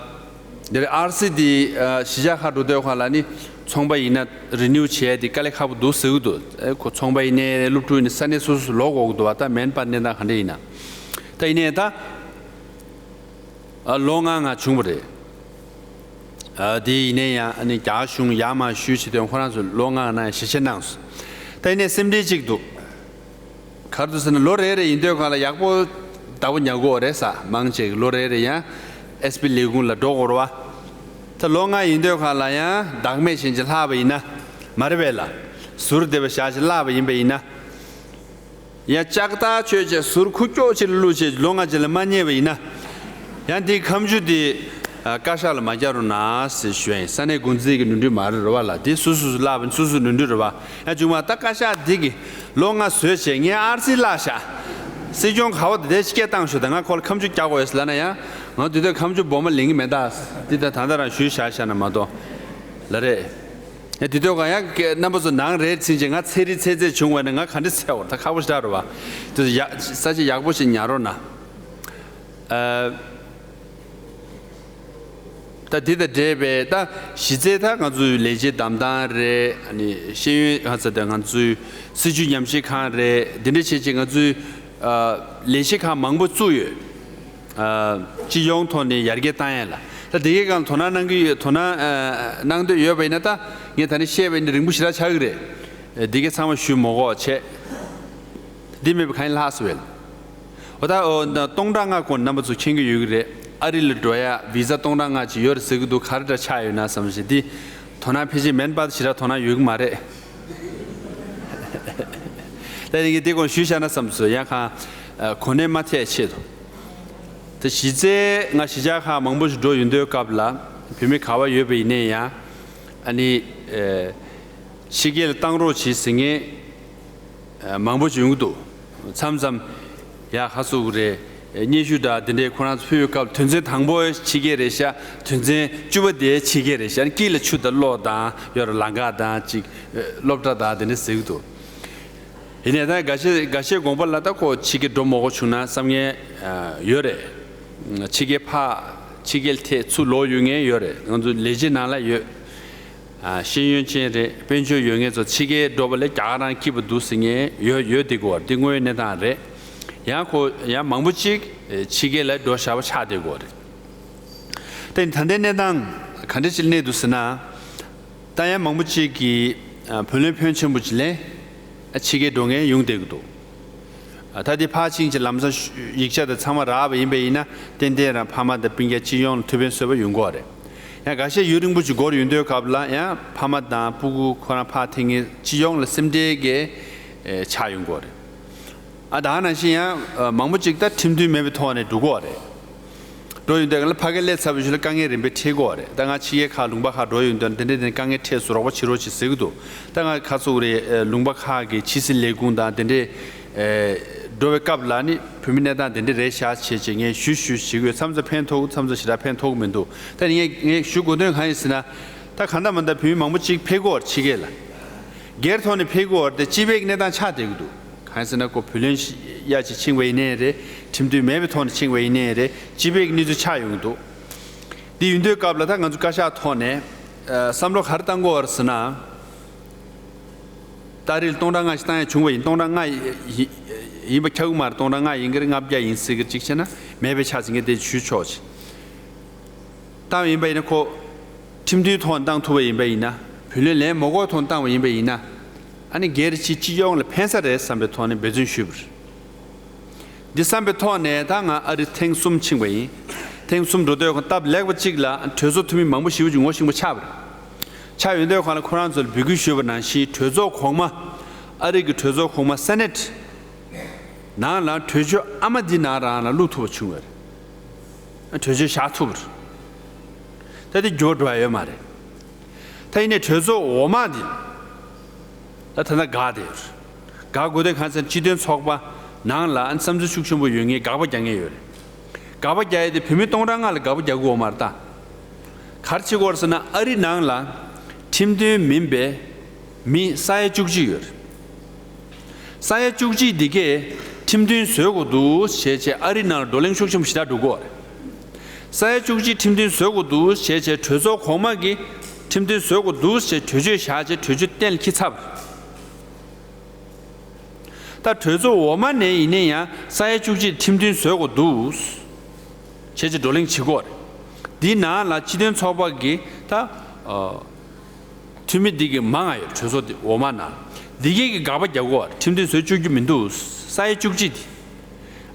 འདི་རེད། ཨར་སི་འདི། ཨ། གཞིས་ཆགས་ཁག་འགྲོ་དུས་ཁ་ལ་ནི་ཚོང་པ་ཡིན་ན་རི་ནིའུ་བྱས་ཏེ་དཀའ་ལས་ཁག་པོ་འདུག་ཟེར་གི་འདུག་ཨེ། ཁོ་ཚོང་པ་ཡིན་ནའི་སློབ་ཕྲུག་ཡིན་ནའི་ས་གནས་སོ་སོ་ལོག་དགོས་ཀྱི་འདུག་བ། ད་མེན་པར་གནས་སྟངས་ག་འདྲ་ཡིན་ན། ད་ཡིན་ནའི་ད། ཨ། ལོ་ལྔ་ལྔ་བྱུང་བ་རེད། ཨ། དེ་ཡིན་ནའི་ཡང་ཨ་ནི་རྒྱ་གཞུང་ཡར་མར་ཞུས་བྱས་དོན་ཁོ་རང་ཚོ་ལོ་ལྔ་ལྔ་ནང་ཞལ་བཞེས་གནང་སོང་། ད་ཡིན་ནའི་སེམས་ཁྲལ་གཅིག་འདུག་ག་རེ་འདུག་ཟེར་ན་ལོ་རེ་རེ་ཡིན་དུས་གང་ལ་ཡག་པོ་བདག་པོ་ཉར་དགོས་རེད་ས། མང་ཆེ་གི་ལོ་རེ་རེ་ཡང་ཨེས་པི་ལས་ཁུངས་ལ་འགྲོ་དགོས་རེད་བ། ད་ལོ་ལྔ་ཡིན་དུས་གང་ལ་ཡང་བདག་མེད་བཞིན་གྱི་ལྷག་པ་ཡིན་ན་མ་རེད་པས་ལ། ཟུར་དེ་བ་བཞག་བྱས་ལྷག་པ་ཡིན་པ་ཡིན་ན། ཡང་ལྕགས་ཐག་ཆོད་བྱས་ཟུར་ཁུ་ཀྱོག་ཅིག་ལ་བླུགས་བྱས་ལོ་ལྔ་ཅིག་ལ་མ་རྙེད་པ་ཡིན་ན། ཡང་འདིའི་ཁ་མཆུ་དེ་བཀའ་ཤག་ལ་མ་རྒྱག་རོགས་གནང་ཟེར་ཞུ་ཡ་ཡིན། ས་གནས་འགོ་འཛིན་གྱི་ནོར་འཁྲུལ་མ་རེད་རེད་བ་ལ། དེ་སུ་སུ་སུ་བརླག་པ་སུ་སུ་ནོར་འཁྲུལ་རེད་བ། ཡང་བྱུང་བ་ད་བཀའ་ཤག་འདི་གི་ལོ་ལྔ་བཟོས་བྱས་ངས་ཨར་སི་བརླག་ཤག་སྲིད་སྐྱོང་ག་བ་དེ་སྐད་བཏང་ཤོག་ད་ང་ཁོ་ལ་ཁ་མཆུ་རྒྱག་དགོས་ཡོད་ཟེར་ལབ་ན་ཡང་ང་དེ་དུས་ཁ་མཆུ་སྦོམ་མ་ལེན་གི་མེད་ད། འདི་ད་ད་ལྟ་རང་ཞུས་བཞག་ཤག་ན་མ་གཏོགས་ལ་རེད། ཡ་དེ་དུས་གང་ཡང་རྣམ་པ་ཚོ་ནང་རེད་ཚིན་ཅིག་ང་ཚེ་རིང་ཚེ་ཚེ་བྱུང་བ་ནི་ང་ག་འདྲ་ཚེ་བར་ད་ཁག་པོ་ཞེ་དྲག་རེད་བ། དེ་ཡ་ས་ཆ་ཡག་པོ་ཞིག་ཉར་རོགས་གནང་། ཨ། ད་དེ་དང་འབྲེལ་བའི་ད་གཞི་རྩའི་ད་ང་ཚོའི་ལས་བྱེད་བདམས་སྟངས་རེད། ཨ་ནི་ཤེས་ཡོན་ང་ཚོ་ད་ང་ཚོའི་སྲིད་བྱུས་ཉམས་ཞིབ་ཁང་རེད། འདི་འདྲ་བྱས་ཅིག་ང་ཚོའི་ཨ་ལས་བྱེད་ཁང་མང་པོ་བཙུགས་ཡོད། ཨ། སྤྱི་ཡོངས་ཐོག་ནས་ཡར་རྒྱས་བཏང་ཡ་ལ། ད་དེ་གའི་སྒང་དོ་སྣང་གནང་གི་ཡོད། དོ་སྣང་ཨ་གནང་འདོད་ཡོད་པ་ཡིན་ན་ད་ངས་ད་ནི་བཤད་པ་ཡིན་ན་རིང་པོ་ཞེ་དྲག་ཆགས་ཀྱི་རེད། ཨ། འདི་གའི་ཚང་མ་ཞུས་མ་དགོས་བྱས། འདི་མེད་པ་གང་ཡིན་ལྷག་སོང་བས། འོ་ད་འོ་ད་སྟོང་ཕྲག་ལྔ་སྐོར་རྣམ་པ་ཚོ་མཁྱེན་གྱི་ཡོད་ཀྱི་རེད། ཨ་རི་ལ་འགྲོ་ཡ་བི་ཛ་སྟོང་ཕྲག་ལྔ་ཅིག་ཡོད་རེད་ཟེར་གྱི་འདུག་ག་རེ་འདྲ་ཆགས་ཡོད་ན་བསམ་བཞིན་འདི་དོ་སྣང་ཕལ་ཆེར་མེད་པ་ཞེ་དྲག་དོ་སྣང་ཡོད་ཀྱི་མ་རེད། ད་ཡིན་གྱི་འདི་སྐོར་ཞུས་བཞག་ན་བསམ་སོང་། ཡང་གང་གོ་གནས་མ་ཐེབས་ཆེད་དུ། ད་གཞི་རྩའི་ང་གཞིས་ཆགས་ཁག་མང་པོ་ཞིག་འགྲོ་ཡོང་དུས་སྐབས་ལ་བུད་མེད་ག་བ་ཡོད་པ་ཡིན་ནའི་ཡང་ཨ་ནི་ཨེ་ཕྱི་རྒྱལ་ལ་བཏང་རོགས་བྱེད་ཟེར་མཁན་ཨེ་མང་པོ་ཞིག་ཡོང་གི་འདུག་མཚམས་མཚམས་ཡ་ཧ་སུ་རེ་སྙན་ཞུ་འདྲ་དེ་འདྲའི་ཁོ་རང་ཚོ་ཕུལ་བའི་སྐབས་དོན་ཚན་དང་པོ་ཕྱི་རྒྱལ་རེད་ཤག་དོན་ཚན་བཅུ་པ་དེ་ཕྱི་རྒྱལ་རེད་ཤག་དཀྱིལ་ལ་ཆུ་དང་གློག་དང་ཡོད་ར་ལམ་ཁ་དང་ཅིག་སློབ་གྲྭ་དང་དེ་འདྲ་ཟེར་གི་འདུག་ཡིན་ནའི་ད་འགའ་ཤས་འགའ་ཤས་དགོངས་པ་ལ་ད་ཁོ་ཕྱི་རྒྱལ་འགྲོ་མ་དགོས་བྱུང་ན་བསམ་མཁན་ཡོད་རེད། ཕྱི་རྒྱལ་ཕར་ཕྱི་རྒྱལ་ཐད་ཚུར་ལོག་ཡོང་མཁན་ཡོད་རེད། ང་ཚོ་ལས་བྱེད་ནང་ལ་ཡོད། ཤེས་ཡོན་ཅན་རེད། དཔལ་འབྱོར་ཡོད་མཁན་ཚོ་ཕྱི་རྒྱལ་འགྲོ་བ་ལས་རྒྱ་གར་རང་སྐྱིད་པོ་འདུག་ཟེར་མཁན་ཡོད་ཡོད་དེ་གོ། འདི་དངོས་ཡོད་གནས་སྟངས་རེད། ཡང་ཁོ་ཡང་མང་པོ་ཅིག་ཕྱི་རྒྱལ་ལ་འགྲོ་བཞག་པ་ཆགས་བསྡད་གོ་རེད། ད་ད་ལྟའི་གནས་སྟངས་ག་འདྲ་ཞིག་གནས་འདུག་ཟེར་ན། ད་ཡང་མང་པོ་ཅིག་གིས་བུ་ལོན་ཕོན་ཆེན་པོ་ཅིག་ལེན། ཕྱི་རྒྱལ་འགྲོ་མཁན་ཡོང་བསྡད་ཀྱི་འདུག་ད་དེ་ཕར་ཕྱིན་གྱི་ལམ་སང་ཡིག་ཆ་དང་ཚང་མ་རག་པ་ཡིན་པ་ཡིན་ན་ཏན་ཏན་རང་ཕ་མ་དང་སྤུན་ཀྱག་སྤྱི་ཡོངས་ལ་ཐུགས་ཕན་གསོས་པ་ཡོང་གི་རེད། ཡང་འགའ་ཤས་ཡུན་རིང་པོ་ཅིག་འགོར་ཡོང་དུས་སྐབས་ལ་ཡང་ཕ་མ་དང་སྤུ་གུ་ཁོ་རང་ཕར་འཐེན་མཁན་སྤྱི་ཡོངས་ལ་སེམས་ཁྲལ་གྱི་ཆགས་ཡོང་གི་རེད། ཨ་ད་ནང་བཞིན་ཡང་མང་པོ་ཅིག་ད་ཁྲིམས་མཐུན་མེད་པའི་ཐོག་ནས་འགྲོ་གི་རེད། འགྲོ་ཡོང་དུས་ལ་ཕ་གིར་སླེབས་ཚར་བའི་གཞུག་ལ་དཀའ་ངལ་རིམ་པས་འཕྲད་ཀྱི་རེད། ད་ང་ཕྱི་རྒྱལ་ཁག་ལུང་པ་ཁག་འགྲོ་ཡོང་དུས་དེ་འདྲ་དེ་དཀའ་ངལ་འཕྲད་སོང་། རོགས་པ་བྱེད་རོགས་བྱེད་ཟེར་གྱི་འདུག་ད་ང་ཁ་ཚུགས་རེད། ལུང་པ་ཁག་གི་ཕྱི་སྲིད་ལས་ཁུངས་དང་དེ་འདྲས་འགྲོ་བའི་སྐབས་ལ་ནི་བོད་མི་གནས་སྟངས་དེ་འདྲས་རེད་ཤག་བྱས་བྱས་ངས་ཞུ་ཞུ་བྱེད་དགོས། མཚམས་མཚམས་ཕན་ཐོགས། མཚམས་མཚམས་ཞེ་དྲག་ཕན་ཐོགས་ཀྱི་མི་འདུག་ད་ངས་ངས་ཞུ་དགོས་དོན་གང་ཡིན་ཟེར་ན། ད་གང་ལྟར་མ་ལྟར་བོད་མི་མང་པོ་ཅིག་ཕེབས་ཀྱི་ཡོད་རེད་ཕྱི་རྒྱལ་ལ། སྒེར་ཐོག་ནས་ཕེབས་ཀྱི་ཡོད་རེད་དེ་སྤྱི་པའི་གནས་སྟངས་ཆགས་བསྡད་ཀྱི་འདུག་གང་ཡིན་ཟེར་ན་ཁོ་བུ་ལོན་གཡར་བྱས་ཕྱིན་པ་ཡིན་ནའི་རེད། ཁྲིམས་མཐུན་མེད་པའི་ཐོག་ནས་ཕྱིན་པ་ཡིན་ནའི་རེད། སྤྱི་པའི་གནས་ཚུལ་ཆགས་ཡོང་གི་འདུག་འདི་ཡིན་དུས་སྐབས་ལ་ད་ང་ཚོ་བཀའ་ཤག་ཐོག་ནས་བསམ་བློ་ག་རེ་བཏང་དགོས་པ་རེད་ཟེར་ན། ཏ་རིག་ལ་སྟོང་ཕྲག་ལྔ་ཞིག་བཏང་ཡ་བྱུང་བ་ཡིན། སྟོང་ཕྲག་ལྔ་ཡིན་པ་ཁྱབ་ཀྱི་མ་རེད། སྟོང་ཕྲག་ལྔ་ཡིན་གྱི་རེད། ལྔ་བརྒྱ་ཡིན་སྲིད་ཀྱི་རེད། གཅིག་བྱས་ན་མེད་པའི་ཆ་ཟིན་གྱི་དེ་ཞུ་ཆོག་ཅིག་བཏང་ཡིན་པ་ཡིན་ན་ཁོ་ཁྲིམས་མཐུན་ཐོག་ནས་བཏང་ཐུབ་པ་ཡིན་པ་ཡིན་ན། བུ་ལོན་ལེན་མ་དགོས་ཐོག་ནས་བཏང་བ་ཡིན་པ་ཡིན་ན། ཨ་ནི་སྒེར་གྱི་སྤྱི་ཡོངས་ལ་ཕན་ས་རེད་བསམ་པའི་ཐོག་ནས་འབད་བརྩོན་ཞུས་པ་རེད། འདི་བསམ་པའི་ཐོག་ནས་ད་ང་ཨ་རི་ཐེངས་གསུམ་ཕྱིན་པ་ཡིན། ཐེངས་གསུམ་འགྲོ་དུས་སྐབས་སྟབས་ལེགས་པ་གཅིག་ལ་གྲོས་ཚོགས་འཐུས་མི་མང་པོ་ཞེ་པོ་ཅིག་ངོ་ཤེས་པ་ཆགས་པ་རེད། ཆགས་ཡོང་དུས་སྒང་ལ་ཁོ་རང་ཚོར་འབོད་སྐུལ་ཞུས་པ་ནང་བཞིན་གྲོས་ཚོགས་གོང་མ། ཨ་རི་གི་གྲོས་ཚོགས་གོང་མ་སེ་ནེ་ཊི་ནང་ལ་གྲོས་ཆོད་ཨ་མ་འདི་ནང་རང་ལ་བླུག་ཐུབ་པ་བྱུང་བ་རེད། གྲོས་ཆོད་བཞག་ཐུབ་པ་རེད། ད་དེ་འགྱུར་བ་འགྲོ་ཡ་ཡོད་མ་རེད། ད་ཡིན་ནའི་གྲོས་ཚོགས་འོག་མ་འདི་ད་ད་ལྟ་འགག་བསྡད་ཡོད་རེད། འགག་དགོས་དོན་གང་ཟེར་ན་སྤྱི་མཐུན་ཚོགས་པ་ནང་ལ་ཨ་ནི་བསམ་ཚུལ་ཤུགས་ཆེན་པོ་ཡོད་མཁན་དགག་པ་རྒྱག་མཁན་ཡོད་རེད། དགག་པ་རྒྱག་ཡ་དེ་བོད་མི་སྟོང་ཕྲག་ལྔ་ལ་དགག་པ་རྒྱག་གི་ཡོད་མ་རེད་ད། ག་རེ་བྱེད་ཀྱི་ཡོད་རེད་ཟེར་ན་ཨ་རི་ནང་ལ་ཁྲིམས་མཐུན་མིན་པའི་མི་ས་ཡ་བཅུ་གཅིག་ཡོད་རེད། ས་ཡ་བཅུ་གཅིག་འདི་གས་ཁྲིམས་མཐུན་བཟོ་དགོས་འདུག་ཞེས་བྱས་ཨ་རི་ནང་ལ་བགྲོ་གླེང་ཤུགས་ཆེན་པོ་ཞེ་དྲག་འགྲོ་གི་ཡོད་རེད། ས་ཡ་བཅུ་གཅིག་ཁྲིམས་མཐུན་བཟོ་དགོས་འདུག་ཞེས་བྱས་གྲོས་ཚོགས་གོང་མ་གིས་ཁྲིམས་མཐུན་བཟོ་དགོས་འདུག་ཞེས་གྲོས་ཆོད་བཞག་བྱས་གྲོས་ཆོད་གཏན་ལ་འཁེལ་ཚར་བ་རེད། ད་གྲོས་ཚོགས་འོག་མ་ནས་ཡིན་ན་ཡང་ས་ཡ་བཅུ་གཅིག་ཁྲིམས་མཐུན་བཟོ་དགོས་འདུག་ཞེས་བྱས་བགྲོ་གླེང་བྱེད་ཀྱི་ཡོད་རེད། འདིའི་ནང་ལ་སྤྱི་མཐུན་ཚོགས་པ་གིས་ད། འཐུས་མི་འདི་གི་མང་ང་ཡོད་གྲོས་ཚོགས་འདི་འོག་མ་ན། འདི་གའི་གི་དགག་པ་རྒྱག་གོ་ཁྲིམས་མཐུན་བཟོ་བཅུག་རྒྱུ་མི་འདུག་ས་ཡ་བཅུ་གཅིག་འདི།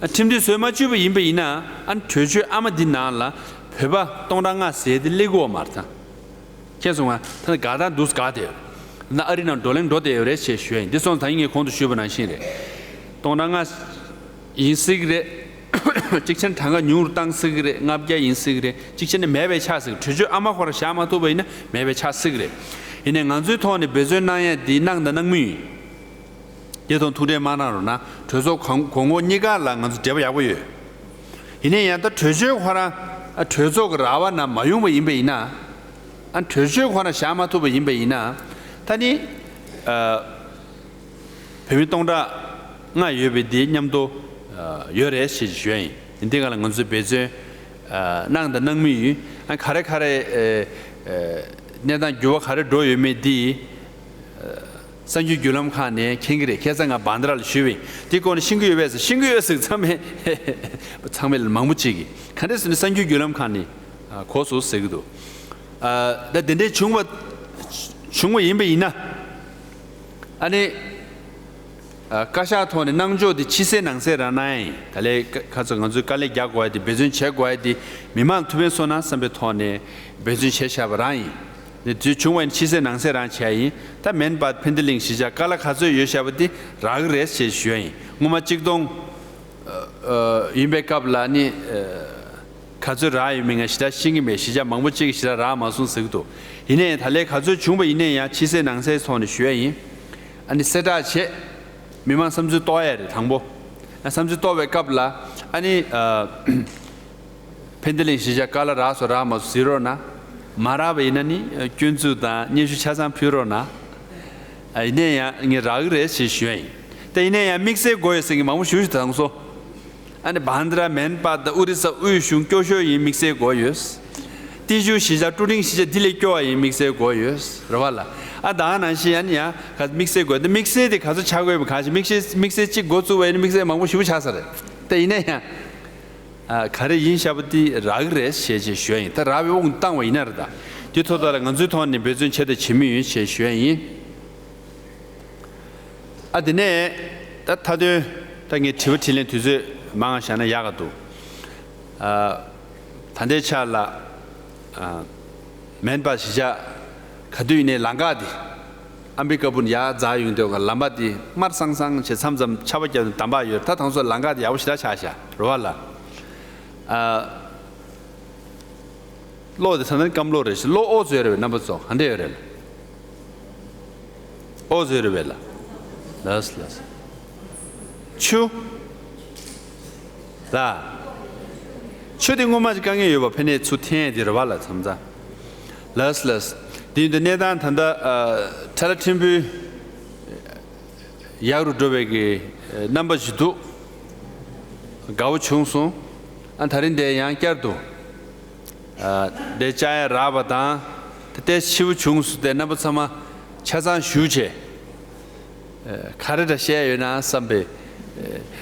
ཨ་ཁྲིམས་མཐུན་བཟོ་མ་བཅུག་པ་ཡིན་པ་ཡིན་ན་ཨ་གྲོས་ཆོད་ཨ་མ་འདི་ནང་ལ་བོད་པ་སྟོང་ཕྲག་ལྔ་ཟེར་དེ་སླེབས་ཀྱི་ཡོད་མ་རེད་ད། མཁྱེན་སོང་ང་། ད་དགག་སྟངས་འདུག་དགག་བསྡད་ཡོད། ན་ཨ་རི་ནང་བགྲོ་གླེང་འགྲོ་བསྡད་ཡོད་རེད་ཞེས་ཞུ་ཡ་ཡིན། འདི་སོང་ཙང་ད་ཡིན་ངས་གོང་དུ་ཞུས་པ་ནང་བཞིན་རེད། སྟོང་ཕྲག་ལྔ། ཡིན་སྲིད་ཀྱི་རེད། གཅིག་བྱས་ན་གྲངས་ཀ་ཉུང་རུ་བཏང་སྲིད་ཀྱི་རེད། ལྔ་བརྒྱ་ཡིན་སྲིད་ཀྱི་རེད། གཅིག་བྱས་ན་མེད་པའི་ཆགས་སྲིད་ཀྱི་གྲོས་ཆོད་ཨ་མ་ཁོ་རང་བཞག་མ་ཐུབ་པ་ཡིན་ན་མེད་པའི་ཆགས་སྲིད་ཀྱི་རེད། ཡིན་ནའི་ང་ཚོའི་ཐོག་ནས་འབད་བརྩོན་གནང་ཡ་འདི་གནང་དང་གནང་མུས་ཡིན། དེ་ཐོག་ཐུགས་ཁྲལ་མ་གནང་རོགས་གནང་། གྲོས་ཚོགས་གོང་གོང་འོག་གཉིས་ཀ་ལ་ང་ཚོ་འབྲེལ་བ་ཡག་པོ་ཡོད། ཡིན་ནའི་ཡང་ད་གྲོས་ཆོད་ཁོ་རང་ཨ་གྲོས་ཚོགས་ཀྱི་ར་བ་ནང་མ་ཡོང་བ་ཡིན་པ་ཡིན་ན། ཨ་གྲོས་ཆོད་ཁོ་རང་བཞག་མ་ཐུབ་པ་ཡིན་པ་ཡིན་ན། ད་ནི། ཨ། བོད་མི་སྟོང་ཕྲག་ལྔ་ཡོད་པའི་འདིའི་མཉམ་དུ་ཡོད་རེད་ཞེས་ཞུ་ཡ་ཡིན། འདི་སྒང་ལ་ང་ཚོས་འབད་བརྩོན་གནང་དང་གནང་མུས་ཡིན། ག་རེ་ག་རེ་གནས་སྟངས་འགྱུར་བ་ག་རེ་འགྲོ་ཡོད་མེད་འདི་གསར་འགྱུར་བརྒྱུད་ལམ་ཁག་ནས་མཁྱེན་གྱི་རེད། ཁ་སང་ང་བྷན་དྲ་ལ་ཞུས་པ་ཡིན། འདི་སྐོར་ནས་ཤེས་ཀྱི་ཡོད་པས་ཟེར། ཤེས་ཀྱི་ཡོད་ཟེར། ཚང་མས་ཚང་མས་མང་པོ་ཅིག་གིས་ག་འདྲས་ཟེར་ན་གསར་འགྱུར་བརྒྱུད་ལམ་ཁག་ནས་གོ་སོང་ཟེར་གྱི་འདུག་ད་དེ་འདྲས་བྱུང་བ་བྱུང་བ་ཡིན་པ་ཡིན་ན། ཨ་ནི། ཨ། བཀའ་ཤག་ཐོག་ནས་གནང་ཕྱོགས་དེ་ཕྱི་གསལ་ནང་གསལ་རང་གནང་ཡ་ཡིན། ད་ལས་ཁ་ཁ་ཚོ་ང་ཚོས་དཀའ་ལས་རྒྱག་དགོས་ཡ་དེ་འབད་བརྩོན་བྱེད་དགོས་ཡ་དེ་མི་མང་ལ་ཐུགས་ཕན་གསོས་ན་བསམ་པའི་ཐོག་ནས་འབད་བརྩོན་བྱས་བཞག་པ་རང་ཡིན། དེ་དུས་བྱུང་བ་ཡིན་ཕྱི་གསལ་ནང་གསལ་རང་བྱས་ཡ་ཡིན། ད་མེན་པར་འཕན་བདེ་གླིང་གཞིས་ཆགས་ཀ་ལ་ག་ཚོད་ཡོད་བཞག་པ་དེ་རག་གི་རེད་ཅེས་ཞུ་ཡ་ཡིན། སྔོན་མ་གཅིག་སྟོང་ཨ་ཨ་ཡིན་པའི་སྐབས་ལ་ནི་ཨ། ག་ཚོད་རག་ཡོད་མེད་ང་ཞེ་དྲག་ཤེས་ཀྱི་མེད། གཞིས་ཆགས་མང་པོ་གཅིག་གིས་ཞེ་དྲག་རག་མ་སོང་ཟེར་གྱི་འདུག་ཡིན་ནའི་ད་ལས་ག་ཚོད་བྱུང་བ་ཡིན་ནའི་ཡང་ཕྱི་གསལ་ནང་གསལ་ཐོག་ནས་ཞུ་ཡ་ཡིན། ཨ་ནི་གསལ་བསྒྲགས་བྱེད། མི་མང་བསམ་ཚུལ་རྟོགས་ཡ་རེད་དང་པོ། ཨ་བསམ་ཚུལ་རྟོགས་པའི་སྐབས་ལ་ཨ་ནི་ཨ་འཕན་བདེ་གླིང་གཞིས་ཆགས་ཀ་ལ་རག་སོང་རག་མ་སོང་གཟིགས་རོགས་གནང་། མ་རག་པ་ཡིན་ན་ནི་སྐྱོན་འཛུགས་དང་སྙན་ཞུ་ཆ་ཚང་ཕུལ་རོགས་གནང་། ཨ་ཡིན་ནའི་ཡང་ངས་རག་གི་རེད་ཞེས་ཞུ་ཡ་ཡིན། དེ་ཡིན་ན་ཡང་དམིགས་བསལ་དགོས་ཡོད་ཟེར་མཁན་མང་པོ་ཞིག་ཞིག་དང་སོ། ཨ་ནི་བྷན་དྲ་མན་པ་དང་ཨོ་རི་ས་དབུས་གཞུང་སྐྱོ་ཤོས་ཡིན་དམིགས་བསལ་དགོས་ཡོད། ཏི་ཇུ་གཞིས་ཆགས་ཀྲུ་ཀྲིང་གཞིས་ཆགས་འདི་ལས་སྐྱོ་བ་ཡིན་དམིགས་བསལ་དགོས་ཡོད། རེད་བ་ལ། ཨ་ད་ནང་བཞིན་ཨ་ནི་ཡང་ག་དམིགས་བསལ་དགོས་འདི་དམིགས་བསལ་དེ་ག་ཚོད་ཆགས་དགོས་པ་གང་ཞིག་དམིགས་བསལ་དམིགས་བསལ་གཅིག་འགོ་བཙུགས་པ་ཡིན་ན་དམིགས་བསལ་མང་པོ་ཞིག་ཆགས་ས་རེད། དེ་ཡིན་ན་ཡང་། ཨ་ག་རེ་ཡིན་ཤ་པ་དེ་རག་གི་རེད་ཞེས་ཞེས་ཞུ་ཡ་ཡིན། ད་རག་པའི་དབང་བཏང་བ་ཡིན་ན་རེད་ད། དེ་ཐོག་ཐོག་ལ་ང་ཚོའི་ཐོག་ནས་འབད་བརྩོན་བྱས་ཏེ་བྱེད་མུས་ཡིན་ཞེས་ཞུ་ཡ་ཡིན། ཨ་དེ་ནས་ད་མཐའ་དོན་ད་ངས་དྲི་བ་དྲིས་ལན་དུས་ཚོད་མང་བ་བཞག་ན་ཡག་ག་འདུག་ཨ་ད་ལྟའི་ཆར་ལ་ཨ་མན་པ་གཞིས་ཆགས་ག་དུས་ཡིན་ནའི་ལམ་ཁ་དེ། ཨམ་བི་ཀ་པུན་ཡར་འཛེགས་ཡོང་དུས་ལམ་པ་དེ་དམར་སང་སང་བྱས་མཚམས་མཚམས་ཆར་པ་བརྒྱབ་ནས་འདམ་བག་ཡོད། ད་དང་སོ་ལམ་ཁ་དེ་ཡག་པོ་ཞེ་དྲག་ཆགས་ཤག་རེད་བ་ལ། ཨ་གློག་དེ་ད་ནི་སྐམ་གློག་རེད་ཤག་གློག་ཨོ་ཙི་ཡོད་རེད་པས། རྣམ་པ་ཚོ་ག་འདྲ་ཡོད་རེད་ལ། ཨོ་ཙི་ཡོད་རེད་པས་ལ། ལགས་ལགས། ཆུ། ལ། ཆུ་དེ་སྔོན་མ་ཅིག་དཀའ་ངལ་ཡོད་པ་ཕན་ནས་ཚུར་འཐེན་ཡས་དེ་རེད་བ་ལ་མཚམས་མཚམས། ལགས་ལགས། དེ་ཡིན་དུས་གནས་སྟངས་ད་ལྟ་ཨ་ཁྲ་ལ་ཕྲན་བུ་ཡག་རུ་འགྲོ་བའི་གི་རྣམ་པ་ཞིག་འདུག་དགའ་བོ་བྱུང་སོང་། ཨ་ད་རིང་འདིར་ཡང་བསྐྱར་དུ་ཨ་འདིར་བཅར་ཡ་རག་པ་དང་ད་ལྟའི་ཕྱི་པོ་བྱུང་སོང་སྟེ་རྣམ་པ་ཚང་མ་ཆ་ཚང་ཞུ་བྱས། ག་རེ་འདྲ་བཤད་ཡོད་ན་བསམ་པའི་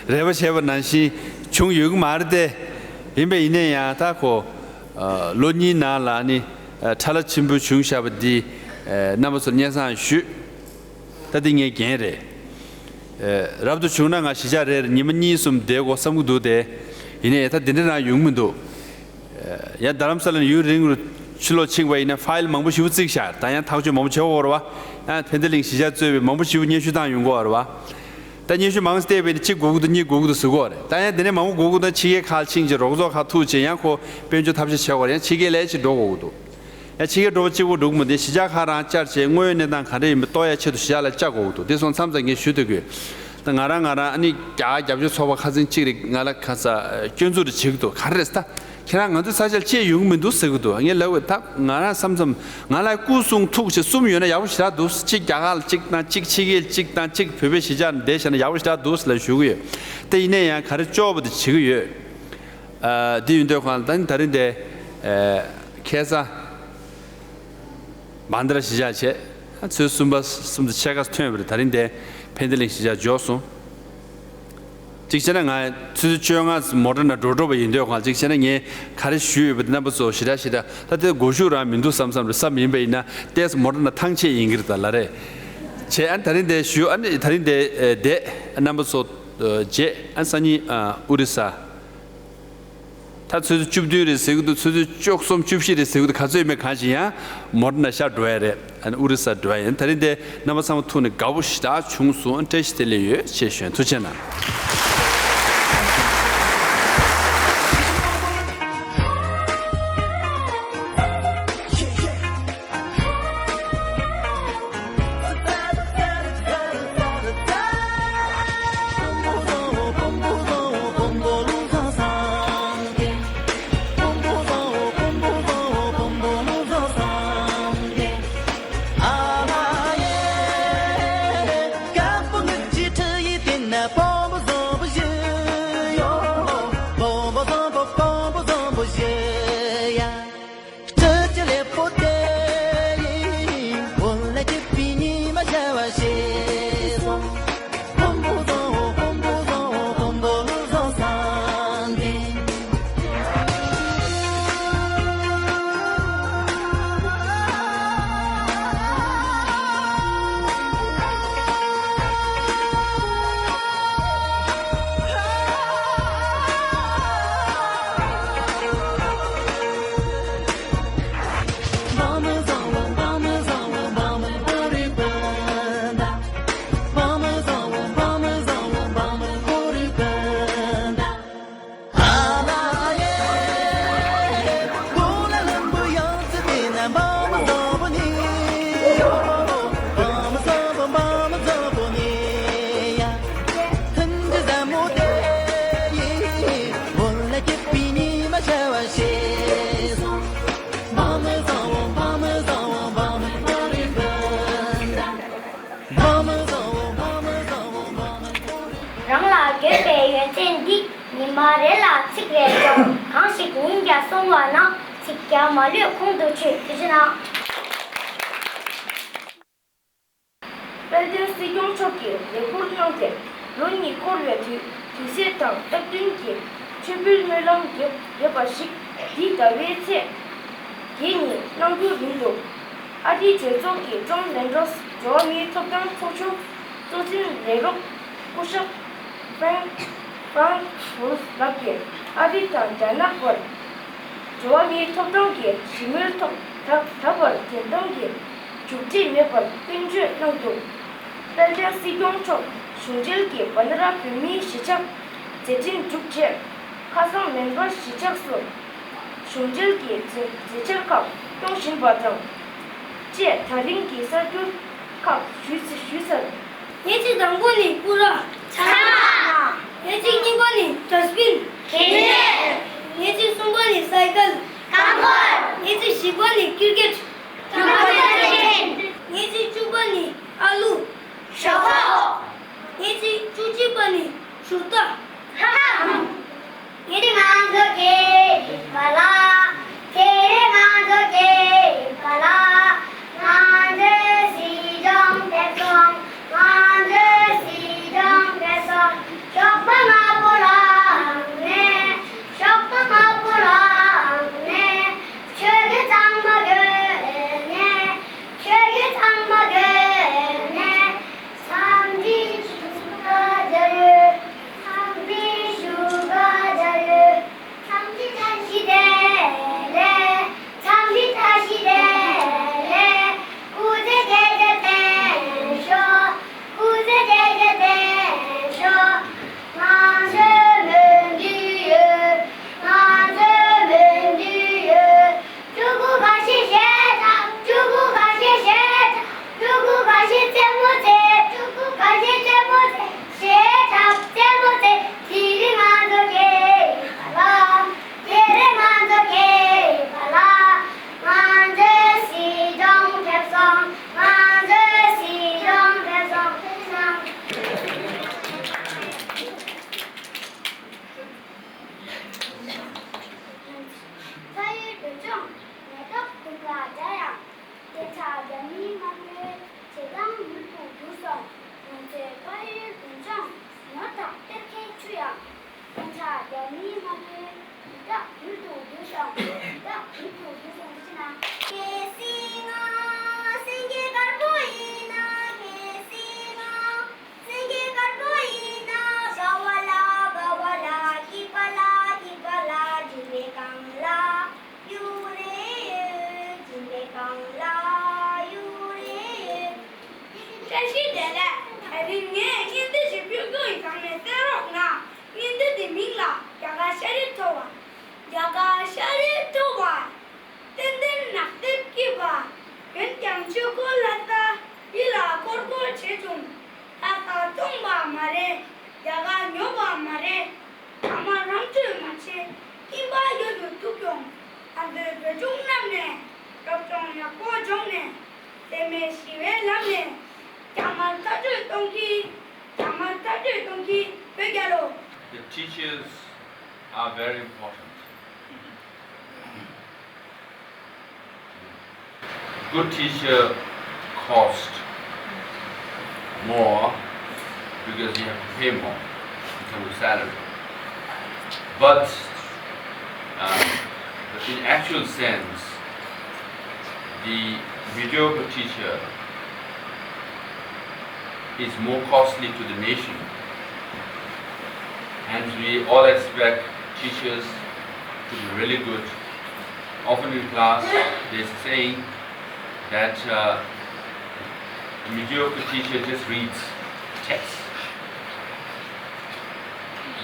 རེ་བ་བྱས་པ་ནང་བཞིན་བྱུང་ཡོད་ཀྱི་མ་རེད་དེ། ཡིན་པས་ཡིན་ནའི་ཡང་ད་ཁོ་ལོ་གཉིས་ནང་ལ་ནི་ཁྲ་ལ་ཆེན་པོ་བྱུང་བཞག་པ་འདི་རྣམ་པ་ཚོར་སྙན་སེང་ཞུས། ད་འདི་ངའི་འགན་རེད། རབ་ཏུ་བྱུང་ན་ང་གཞིས་ཆགས་རེར་ཉི་མ་གཉིས་གསུམ་བསྡད་དགོས་བསམ་གྱི་འདུག་སྟེ། ཡིན་ནའི་ད་འདི་འདྲ་རང་ཡོང་མི་འདུག་ཡང་རྡ་རམ་ས་ལ་ནས་ཡུན་རིང་རུ་ཕྱི་ལོགས་ཕྱིན་པ་ཡིན་ན་ཕ་ཡིལ་མང་པོ་ཞིག་བརྩིགས་ཤག་ད་ཡང་ཐག་གཅོད་མང་པོ་བྱེད་དགོས་རེད་བ། ཡང་ཕན་བདེ་གླིང་གཞིས་ཆགས་གཙོས་པའི་མང་པོ་ཞིག་སྙན་ཞུ་བཏང་ཡོང་གི་ཡོད་རེད་བ། ད་སྙན་ཞུ་མང་ཙམ་བལྟས་པ་ཡིན་ན་གཅིག་དགོས་ཀྱི་འདུག་གཉིས་དགོས་ཀྱི་འདུག་ཟེར་གྱི་ཡོད་རེད། ད་ཡང་དེ་ནས་མང་པོ་དགོས་ཀྱི་འདུག་ཕྱི་རྒྱལ་ཁག་ཕྱིན་བྱས་རོགས་ཚོགས་ཁག་ཐུག་བྱས་ཡང་ཁོ་དཔལ་འབྱོར་ཐབས་ཤེས་བྱེད་དགོས་རེད། ཡང་ཕྱི་རྒྱལ་ལ་ཅིག་འགྲོ་དགོས་ཀྱི་འདུག་ཡང་ཕྱི་རྒྱལ་འགྲོ་བ་གཅིག་པོ་འགྲོ་གི་མི་འདུག་གཞིས་ཆགས་ཁག་རང་བཅར་བྱས་དངོས་ཡོད་གནས་སྟངས་ག་འདྲ་ཡིན་མིན་རྟོགས་ཡ་ཆེད་དུ་གཞིས་ཆགས་ལ་བཅར་དགོས་ཀྱི་འདུག་དེ་སོང་མཚམས་མཚམས་ངས་ཞུ་སྡོད་དགོས། ད་ང་རང་ང་རང་ཨ་ནི་རྒྱ་གར་རྒྱབ་སྐྱོར་ཚོགས་པ་ཁ་སང་གཅིག་རེད། ང་ལ་ཁ་ས་སྐྱོན་འཛུགས་རེ་བྱེད་ཀྱི་འདུག་ག་རེ་རེད་ད། ཁྱེད་རང་ང་ཚོའི་ས་ཆར་ཆེད་ཡོང་གི་མི་འདུག་ཟེར་གྱི་འདུག་ངས་ལབ་པ་ད་ང་རང་བསམ་བསམ་ང་ལ་སྐུ་གསུང་ཐུགས་ཆེ་གསུམ་ཡོད་ན་ཡག་པོ་ཞེ་དྲག་འདུག་གཅིག་རྒྱ་གར་ལ་གཅིག་དང་གཅིག་ཕྱི་རྒྱལ་གཅིག་དང་གཅིག་བོད་པའི་གཞིས་ཆགས་ནས་བསྡད་བཞག་ན་ཡག་པོ་ཞེ་དྲག་འདུག་ཟེར་ལབ་ཞུ་གི་ཡོད། དེ་ཡིན་ན་ཡང་ག་རེ་ལྕོགས་པ་དེ་བྱེད་ཀྱི་ཡོད། ཨ་དེ་ཡིན་དུས་གང་ལ་ད་ནི་ད་རིང་དེ་ཨ་ཁ་སང་བྷན་དྲ་གཞིས་ཆགས་བྱས། ཨ་ཚོད་གསུམ་པ་གསུམ་དུ་ཕྱེད་ཀ་ཐོན་པ་རེད། ད་རིང་དེ་ཕན་བདེ་གླིང་གཞིས་ཆགས་འབྱོར་སོང་། གཅིག་བྱས་ན་ང་ཆུ་ཚོད་བཅོ་ལྔ་མོ་ཊ་ནང་འགྲོ་འགྲོ་བ་ཡིན་དུས་གང་གཅིག་བྱས་ན་ངས་ག་རེ་ཞུས་ཡོད་པ་དེ་རྣམ་པ་ཚོ་ཞེ་དྲག་ཞེ་དྲག་ད་ལྟའི་མགོ་གཞུག་རང་མི་འདུག་བསམ་བསམ་རེད། བསམ་ཡིན་པ་ཡིན་ན་ཏོག་ཙམ་མོ་ཊ་ནང་ཐང་ཆད་ཡིན་གྱི་རེད་ད་ལ་རེད། བྱས་ཨ་ནི་ད་རིང་དེ་ཞུ་ཨ་ནི་ད་རིང་དེ་བསྡད་རྣམ་པ་ཚོ་བྱས་ཨ་ནི་སང་ཉིན་ཨོ་རི་ས། ད་ཆུ་ཚོད་བཅུ་བདུན་རེད་ཟེར་གྱི་འདུག་ཆུ་ཚོད་བཅུ་གསུམ་བཅུ་བཞི་རེད་ཟེར་གྱི་འདུག་ག་ཚོད་ཡིན་མིན་གང་ཞིག་ཡང་མོ་ཊ་ནང་ཤར་འགྲོ་ཡ་རེད། ཨ་ནི་ཨོ་རི་ས་འགྲོ་ཡ་ཡིན། ད་རིང་དེ་རྣམ་པ་ཚང་མ་ཐུག་ནས་དགའ་པོ་ཞེ་དྲག་བྱུང་སོང་། བཀྲ་ཤིས་བདེ་ལེགས་ཡོད་ཅེས་ཞུ་ཡིན། ཐུགས་རྗེ་གནང་། རེ་ལ་ཚིག་རེ་ཅོག་གང་ཞིག་ཉིན་བརྒྱ་སོང་བ་ན། ཚིག་བརྒྱ་མ་ལུས་ཁོང་དུ་ཆུད། ཐུགས་རྗེ་གནང་། དཔལ་ལྡན་སྲིད་སྐྱོང་མཆོག་གིས་ལས་ཁུར་གནང་སྟེ། ལོ་གཉིས་འཁོར་བའི་དུས་དུས་ཚོད་དང་སྟབས་བསྟུན་གྱིས་མཆོད་འབུལ་སྨོན་ལམ་རྒྱབ་ཡོད་པ་ཞིག་འདི་ཟླ་བའི་ཚེས་བརྒྱད་ཉིན་གནང་རྒྱུ་ཡིན་འདུག་ཨ་རིའི་གྲོས་ཚོགས་ཀྱི་ཀྲོན་ལན་ཌོས་འགྲོ་བ་མིའི་ཐོབ་ཐང་ཚོགས་ཆུང་གཙོ་འཛིན་ལས་རོགས་སྐུ་ཞབས་ཧྥན་ཧྥན་ཧུར་ལགས་ཀྱིས་ཨ་རི་དང་རྒྱ་ནག་བར་འགྲོ་བ་མིའི་ཐོབ་ཐང་གི་ཞི་མོལ་ཐོག་ད་ད་བར་དོན་དམ་གྱི་མཇུག་འབྲས་མེད་པར་སྐྱོན་བརྗོད་གནང་འདུག་དཔལ་ལྡན་སྲིད་སྐྱོང་མཆོག་གཞུང་འབྲེལ་གྱི་བ་ན་ར་བོད་མིའི་གཞིས་ཆགས་མཛད་འཕྲིན་གྲུབ་རྗེས། ཁ་སང་མོན་པ་གཞིས་ཆགས་སུ་གཞུང་འབྲེལ་གྱི་མཛད་མཛད་འཆར་ཁག་སྐྱོང་བཞིན་པ་དང་བཅས། ད་རིང་གི་གསར་འགྱུར་ཁག་ཞུས་ཞུས་ཚར། ངེད་ཀྱི་དང་པོ་ནི་སྤུ་ར། ཚ་མ། ངེད་ཀྱི་གཉིས་པ་ནི་ཌ་སི་བིན། གད་སྙིགས། ངེད་ཀྱི་གསུམ་པ་ནི་སའི་ཀལ། རྐང་འཁོར། ངེད་ཀྱི་བཞི་པ་ནི་ཀིར་ཀེད། ཀྲུང་གོ་ཅན། ངེད་ཀྱི་བཅུ་པ་ནི་ཨ་ལུ། ཞོག་ཁོག། ངེད་ཀྱི་བཅུ་གཅིག་པ་ནི་ཞུ་རྟ། ཧ་ཧ། ངེད་ཀྱི་ང་ཚོ་སྐྱེས་པ་ལ། ཁྱེད་རེ་ང་ཚོ་སྐྱེས་པ་ལ། ང་ཚོའི་སྲིད་སྐྱོང་ཕེབས་སོང་། ང་ཚོའི་སྲིད་སྐྱོང་ཕེབས་སོང་། ཞོགས་པ་སྔ་པོ་ལངས་ནས། ཞོགས་པ་སྔ་པོ་ལངས་ནས། ཆོས་གོས་གཙང་མ་གྱོན་ནས། ཆོས་གོས་གཙང་མ་གྱོན་ནས། འཚམས་འདྲི་ཞུ་ག་མཇལ་ཡོད། འཚམས་འདྲི་ཞུ་ག་མཇལ་ཡོད། འཚམས་འདྲི་བཀྲ་ཤིས་བདེ་ལེགས། འཚམས་འདྲི་བཀྲ་ཤིས་བདེ་ལེགས། སྐུ་ཚེ་བརྟན་ཤོག་སྐུ་ཚེ་བརྟན་ཤོག་ང་ཚོའི་མོས་འདུན་ཡོད། ང་ཚོའི་མོས་འདུན་ཡོད། ཕྲུ་གུ་འགའ་ཤས་གཞས་འཁྲབ། ཕྲུ་གུ་འགའ་ཤས་གཞས་འཁྲབ། ཕྲུ་གུ་འགའ་ཤས་རྩེད་མོ་རྩེ། ཕྲུ་གུ་འགའ་ཤས་རྩེད་མོ་རྩེ། གཞས་འཁྲབ་རྩེད་མོ་རྩེ། དེ་རིང་ང་ཚོ་སྐྱེས་པ་ལ། དེ་རིང་ང་ཚོ་སྐྱེས་པ་ལ། ང་ཚོའི་སྲིད་སྐྱོང་ཕེབས་སོང་། ང་ཚོའི་སྲིད་སྐྱོང་ཕེབས་སོང་། ཕ་ཡུལ་བོད་ལྗོངས་མེ་ཏོག་གདུང་ལ་འདྲ་ཡང་། བདེ་ཆགས་རྒྱ་མིའི་དམག་མིའི་བྱེད་སྟངས་མྱུར་དུ་འགྱུར་སོང་། ང་ཚོའི་ཕ་ཡུལ་བོད་ལྗོངས་ནོར་དང་གཏེར་ཁའི་ཆུ་ཡང་། བདེ་ཆགས་རྒྱ་མིའི་དམག་མིའི་དུས་རྟགས་མྱུར་དུ་འགྱུར་སོང་། དུས་རྟགས་མྱུར་དུ་འགྱུར་སོང་། ཅི་ན། གལ་སྲིད་ང་སེང་གེ་དཀར་པོ་ཡིན་ན། གལ་སྲིད་ང་སེང་གེ་དཀར་པོ་ཡིན་ན། དགའ་བ་ལ་དགའ་བ་ལ་སྐྱིད་པ་ལ་སྐྱིད་པ་ལ་སྦྱིན་པའི་སྒང་ལ་གཡུག་རེ་ཡོད། སྦྱིན་པའི་སྒང་ལ་གཡུག་རེ་ཡོད། བཀྲ་ཤིས་བདེ་ལེགས། དེ་རིང་ངས་བརྙན་ཐུང་ཞིག་ཕུལ་རྒྱུ་ཡིན། ཚང་མས་གསན་རོགས་གནང་། བརྙན་ཐུང་དེའི་མིང་ལ་རྒྱ་གར་ཤ་རུས་ཐོ་བ། རྒྱ་གར་ཤ་རུས་ཐོ་བ། ཏན་ཏན་ནག་རྩིབ་སྐྱིད་པ། འོན་ཀྱང་ཆོས་འཁོར་ལྷ་ས་ཡིད་ལ་འཁོར་འཁོར་བྱེད་བྱུང་། ལྷ་ས་སྟོངས་པ་མ་རེད། རྒྱ་གར་ཉོབ་པ་མ་རེད། ཚང་མ་རང་གཅོད་མ་བྱེད། ཁྱིམ་པ་ཡོད་དུ་ཐུག་ཀྱང་། ང་ཚོའི་བོད་ལྗོངས་རྣམས་ནས་སློབ་སྦྱོང་ཡག་པོ་སྦྱོང་ནས། འཚེ་མེད་ཞི་བའི་ལམ་ནས་རྒྱ་དམར་མཐའ་སྐྱོད་གཏོང་གི། རྒྱ་དམར་མཐའ་སྐྱོད་གཏོང་གི། བོད་རྒྱལ་ལོ། The teachers are very important. Good teacher cost more because you have to pay more in terms of salary. But, um, but in actual sense, the mediocre teacher is more costly to the nation. Hence, we all expect teachers to be really good. Often in class, there's a saying that, uh, a mediocre teacher just reads text.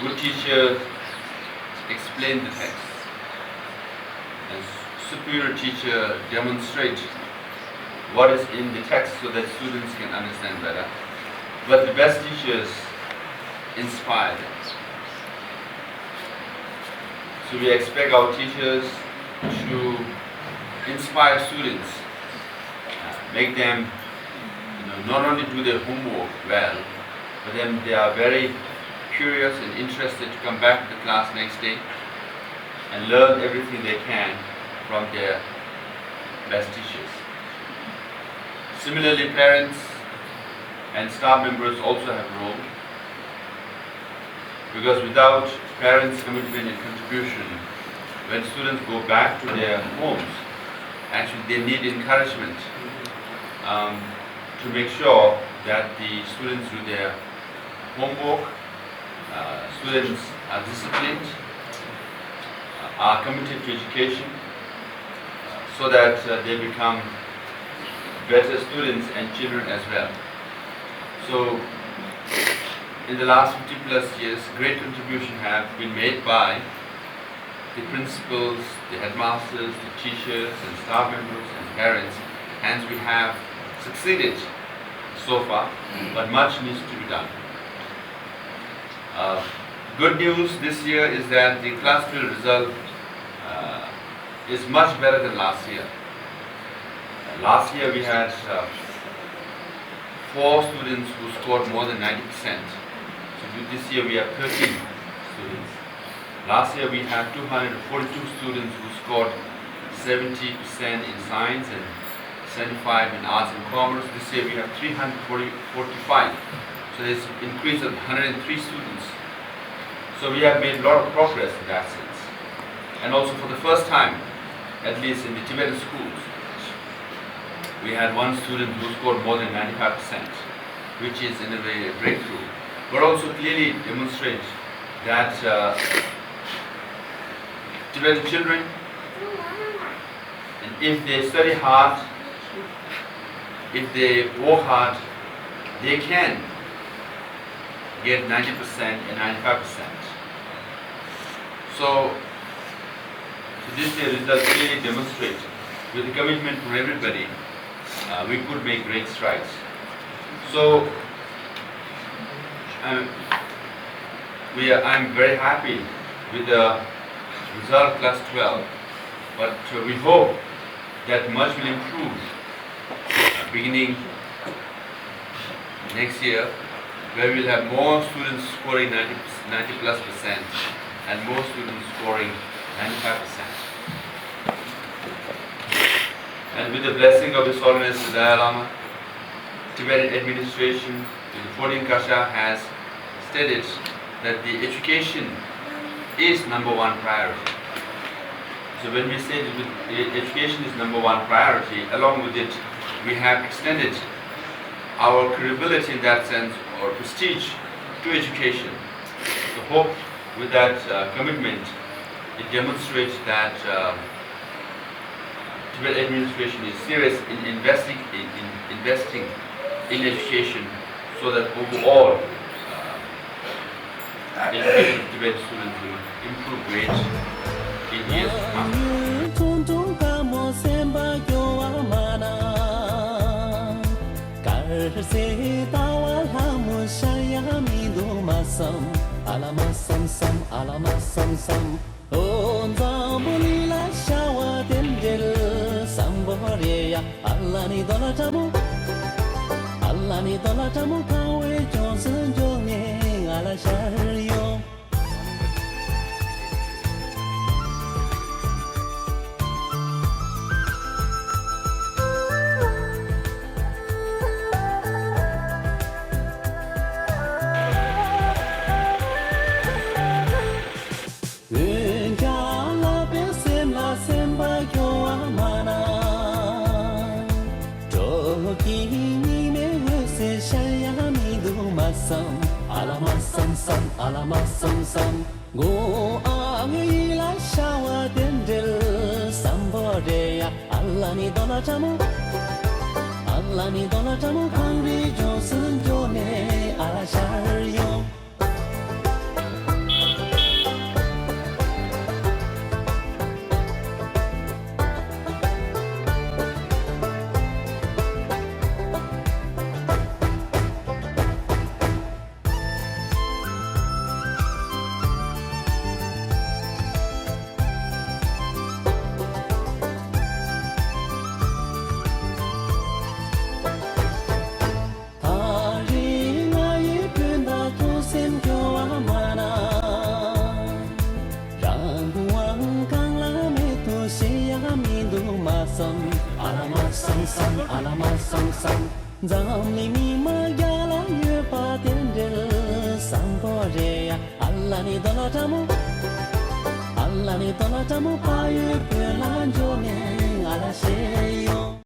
Good teacher explain the text. And superior teacher demonstrate what is in the text so that students can understand better. But the best teachers inspire them. So we expect our teachers to inspire students, uh, make them, you know, not only do their homework well, but then they are very curious and interested to come back to the class next day and learn everything they can from their best teachers. Similarly, parents and staff members also have a role, because without parents' commitment and contribution, when students go back to their homes, actually they need encouragement, um, to make sure that the students do their homework, uh, students are disciplined, uh, are committed to education, uh, so that, uh, they become better students and children as well. So, in the last fifty plus years, great contribution have been made by the principals, the headmasters, the teachers, and staff members and parents. Hence, we have succeeded so far, but much needs to be done. Uh, good news this year is that the class twelve result, uh, is much better than last year. Last year we had, uh, four students who scored more than ninety percent. So this year we have thirteen students. Last year we had two hundred forty-two students who scored seventy percent in science and seventy-five in arts and commerce. This year we have three hundred forty, forty-five. So there's an increase of one hundred three students. So we have made a lot of progress in that sense. And also for the first time, at least in the Tibetan schools, we had one student who scored more than ninety-five percent, which is in a way a breakthrough, but also clearly demonstrates that, uh, Tibetan children, and if they study hard, if they work hard, they can get ninety percent and ninety-five percent. So, so this year results clearly demonstrate with the commitment from everybody, uh, we could make great strides. So, I'm, we are, I'm very happy with the result of class twelve, but, uh, we hope that much will improve, uh, beginning next year, where we'll have more students scoring ninety, ninety plus percent and more students scoring ninety-five percent. And with the blessing of His Holiness the Dalai Lama, Tibetan administration with the fourteen Kasha has stated that the education is number one priority. So when we say that the e-, education is number one priority, along with it, we have extended our credibility in that sense, or prestige, to education. So hope with that, uh, commitment, it demonstrates that, uh, Tibet administration is serious in investing in, in investing in education, so that overall, uh, education of Tibet students will improve great in years to come. འོན་ཀྱང་བསླབ་པའི་སེམས་ལ་སེམས་པ་སྐྱོ་བ་མ་ན། སྤྲོ་སྐྱིད་ཉི་མའི་འོད་ཟེར་ཤར་ཡ་མི་འདུག་མ་བསམ། ཨ་ལ་མ་བསམ་བསམ། ཨ་ལ་མ་བསམ་བསམ། མགོ་ཨ་ངའི་ཡིད་ལ་ཤར་བ་དེ་འདྲ་བསམ་པོ་རེད་ཡ། ཨ་ལ་ནི་དོ་ལ་ཁྲ་མོ། ཨ་ལ་ནི་དོ་ལ་ཁྲ་མོ། གངས་རི་ལྗོངས་སུ་འགྲོ་ནས་ཨ་ལ་ཤར་ཡོང་། ད་རེས་ང་ཡི་སྤུན་ཟླ་ཐུགས་ ཨ་ལ་མ་སང་སང་། ཨ་ལ་མ་སང་སང་། འཛམ་གླིང་མི་མང་རྒྱལ་ལ་ཡོད་པ་དེ་འདྲའི་བཟང་པོ་རེད་ཡ། ཨ་ལ་ནི་དོ་ལོ་ཏྲ་མོ། ཨ་ལ་ནི་དོ་ལོ་ཏྲ་མོ། ཕ་ཡུལ་བོད་ལ་འབྱོར་ནས་ང་ལ་ཤེས།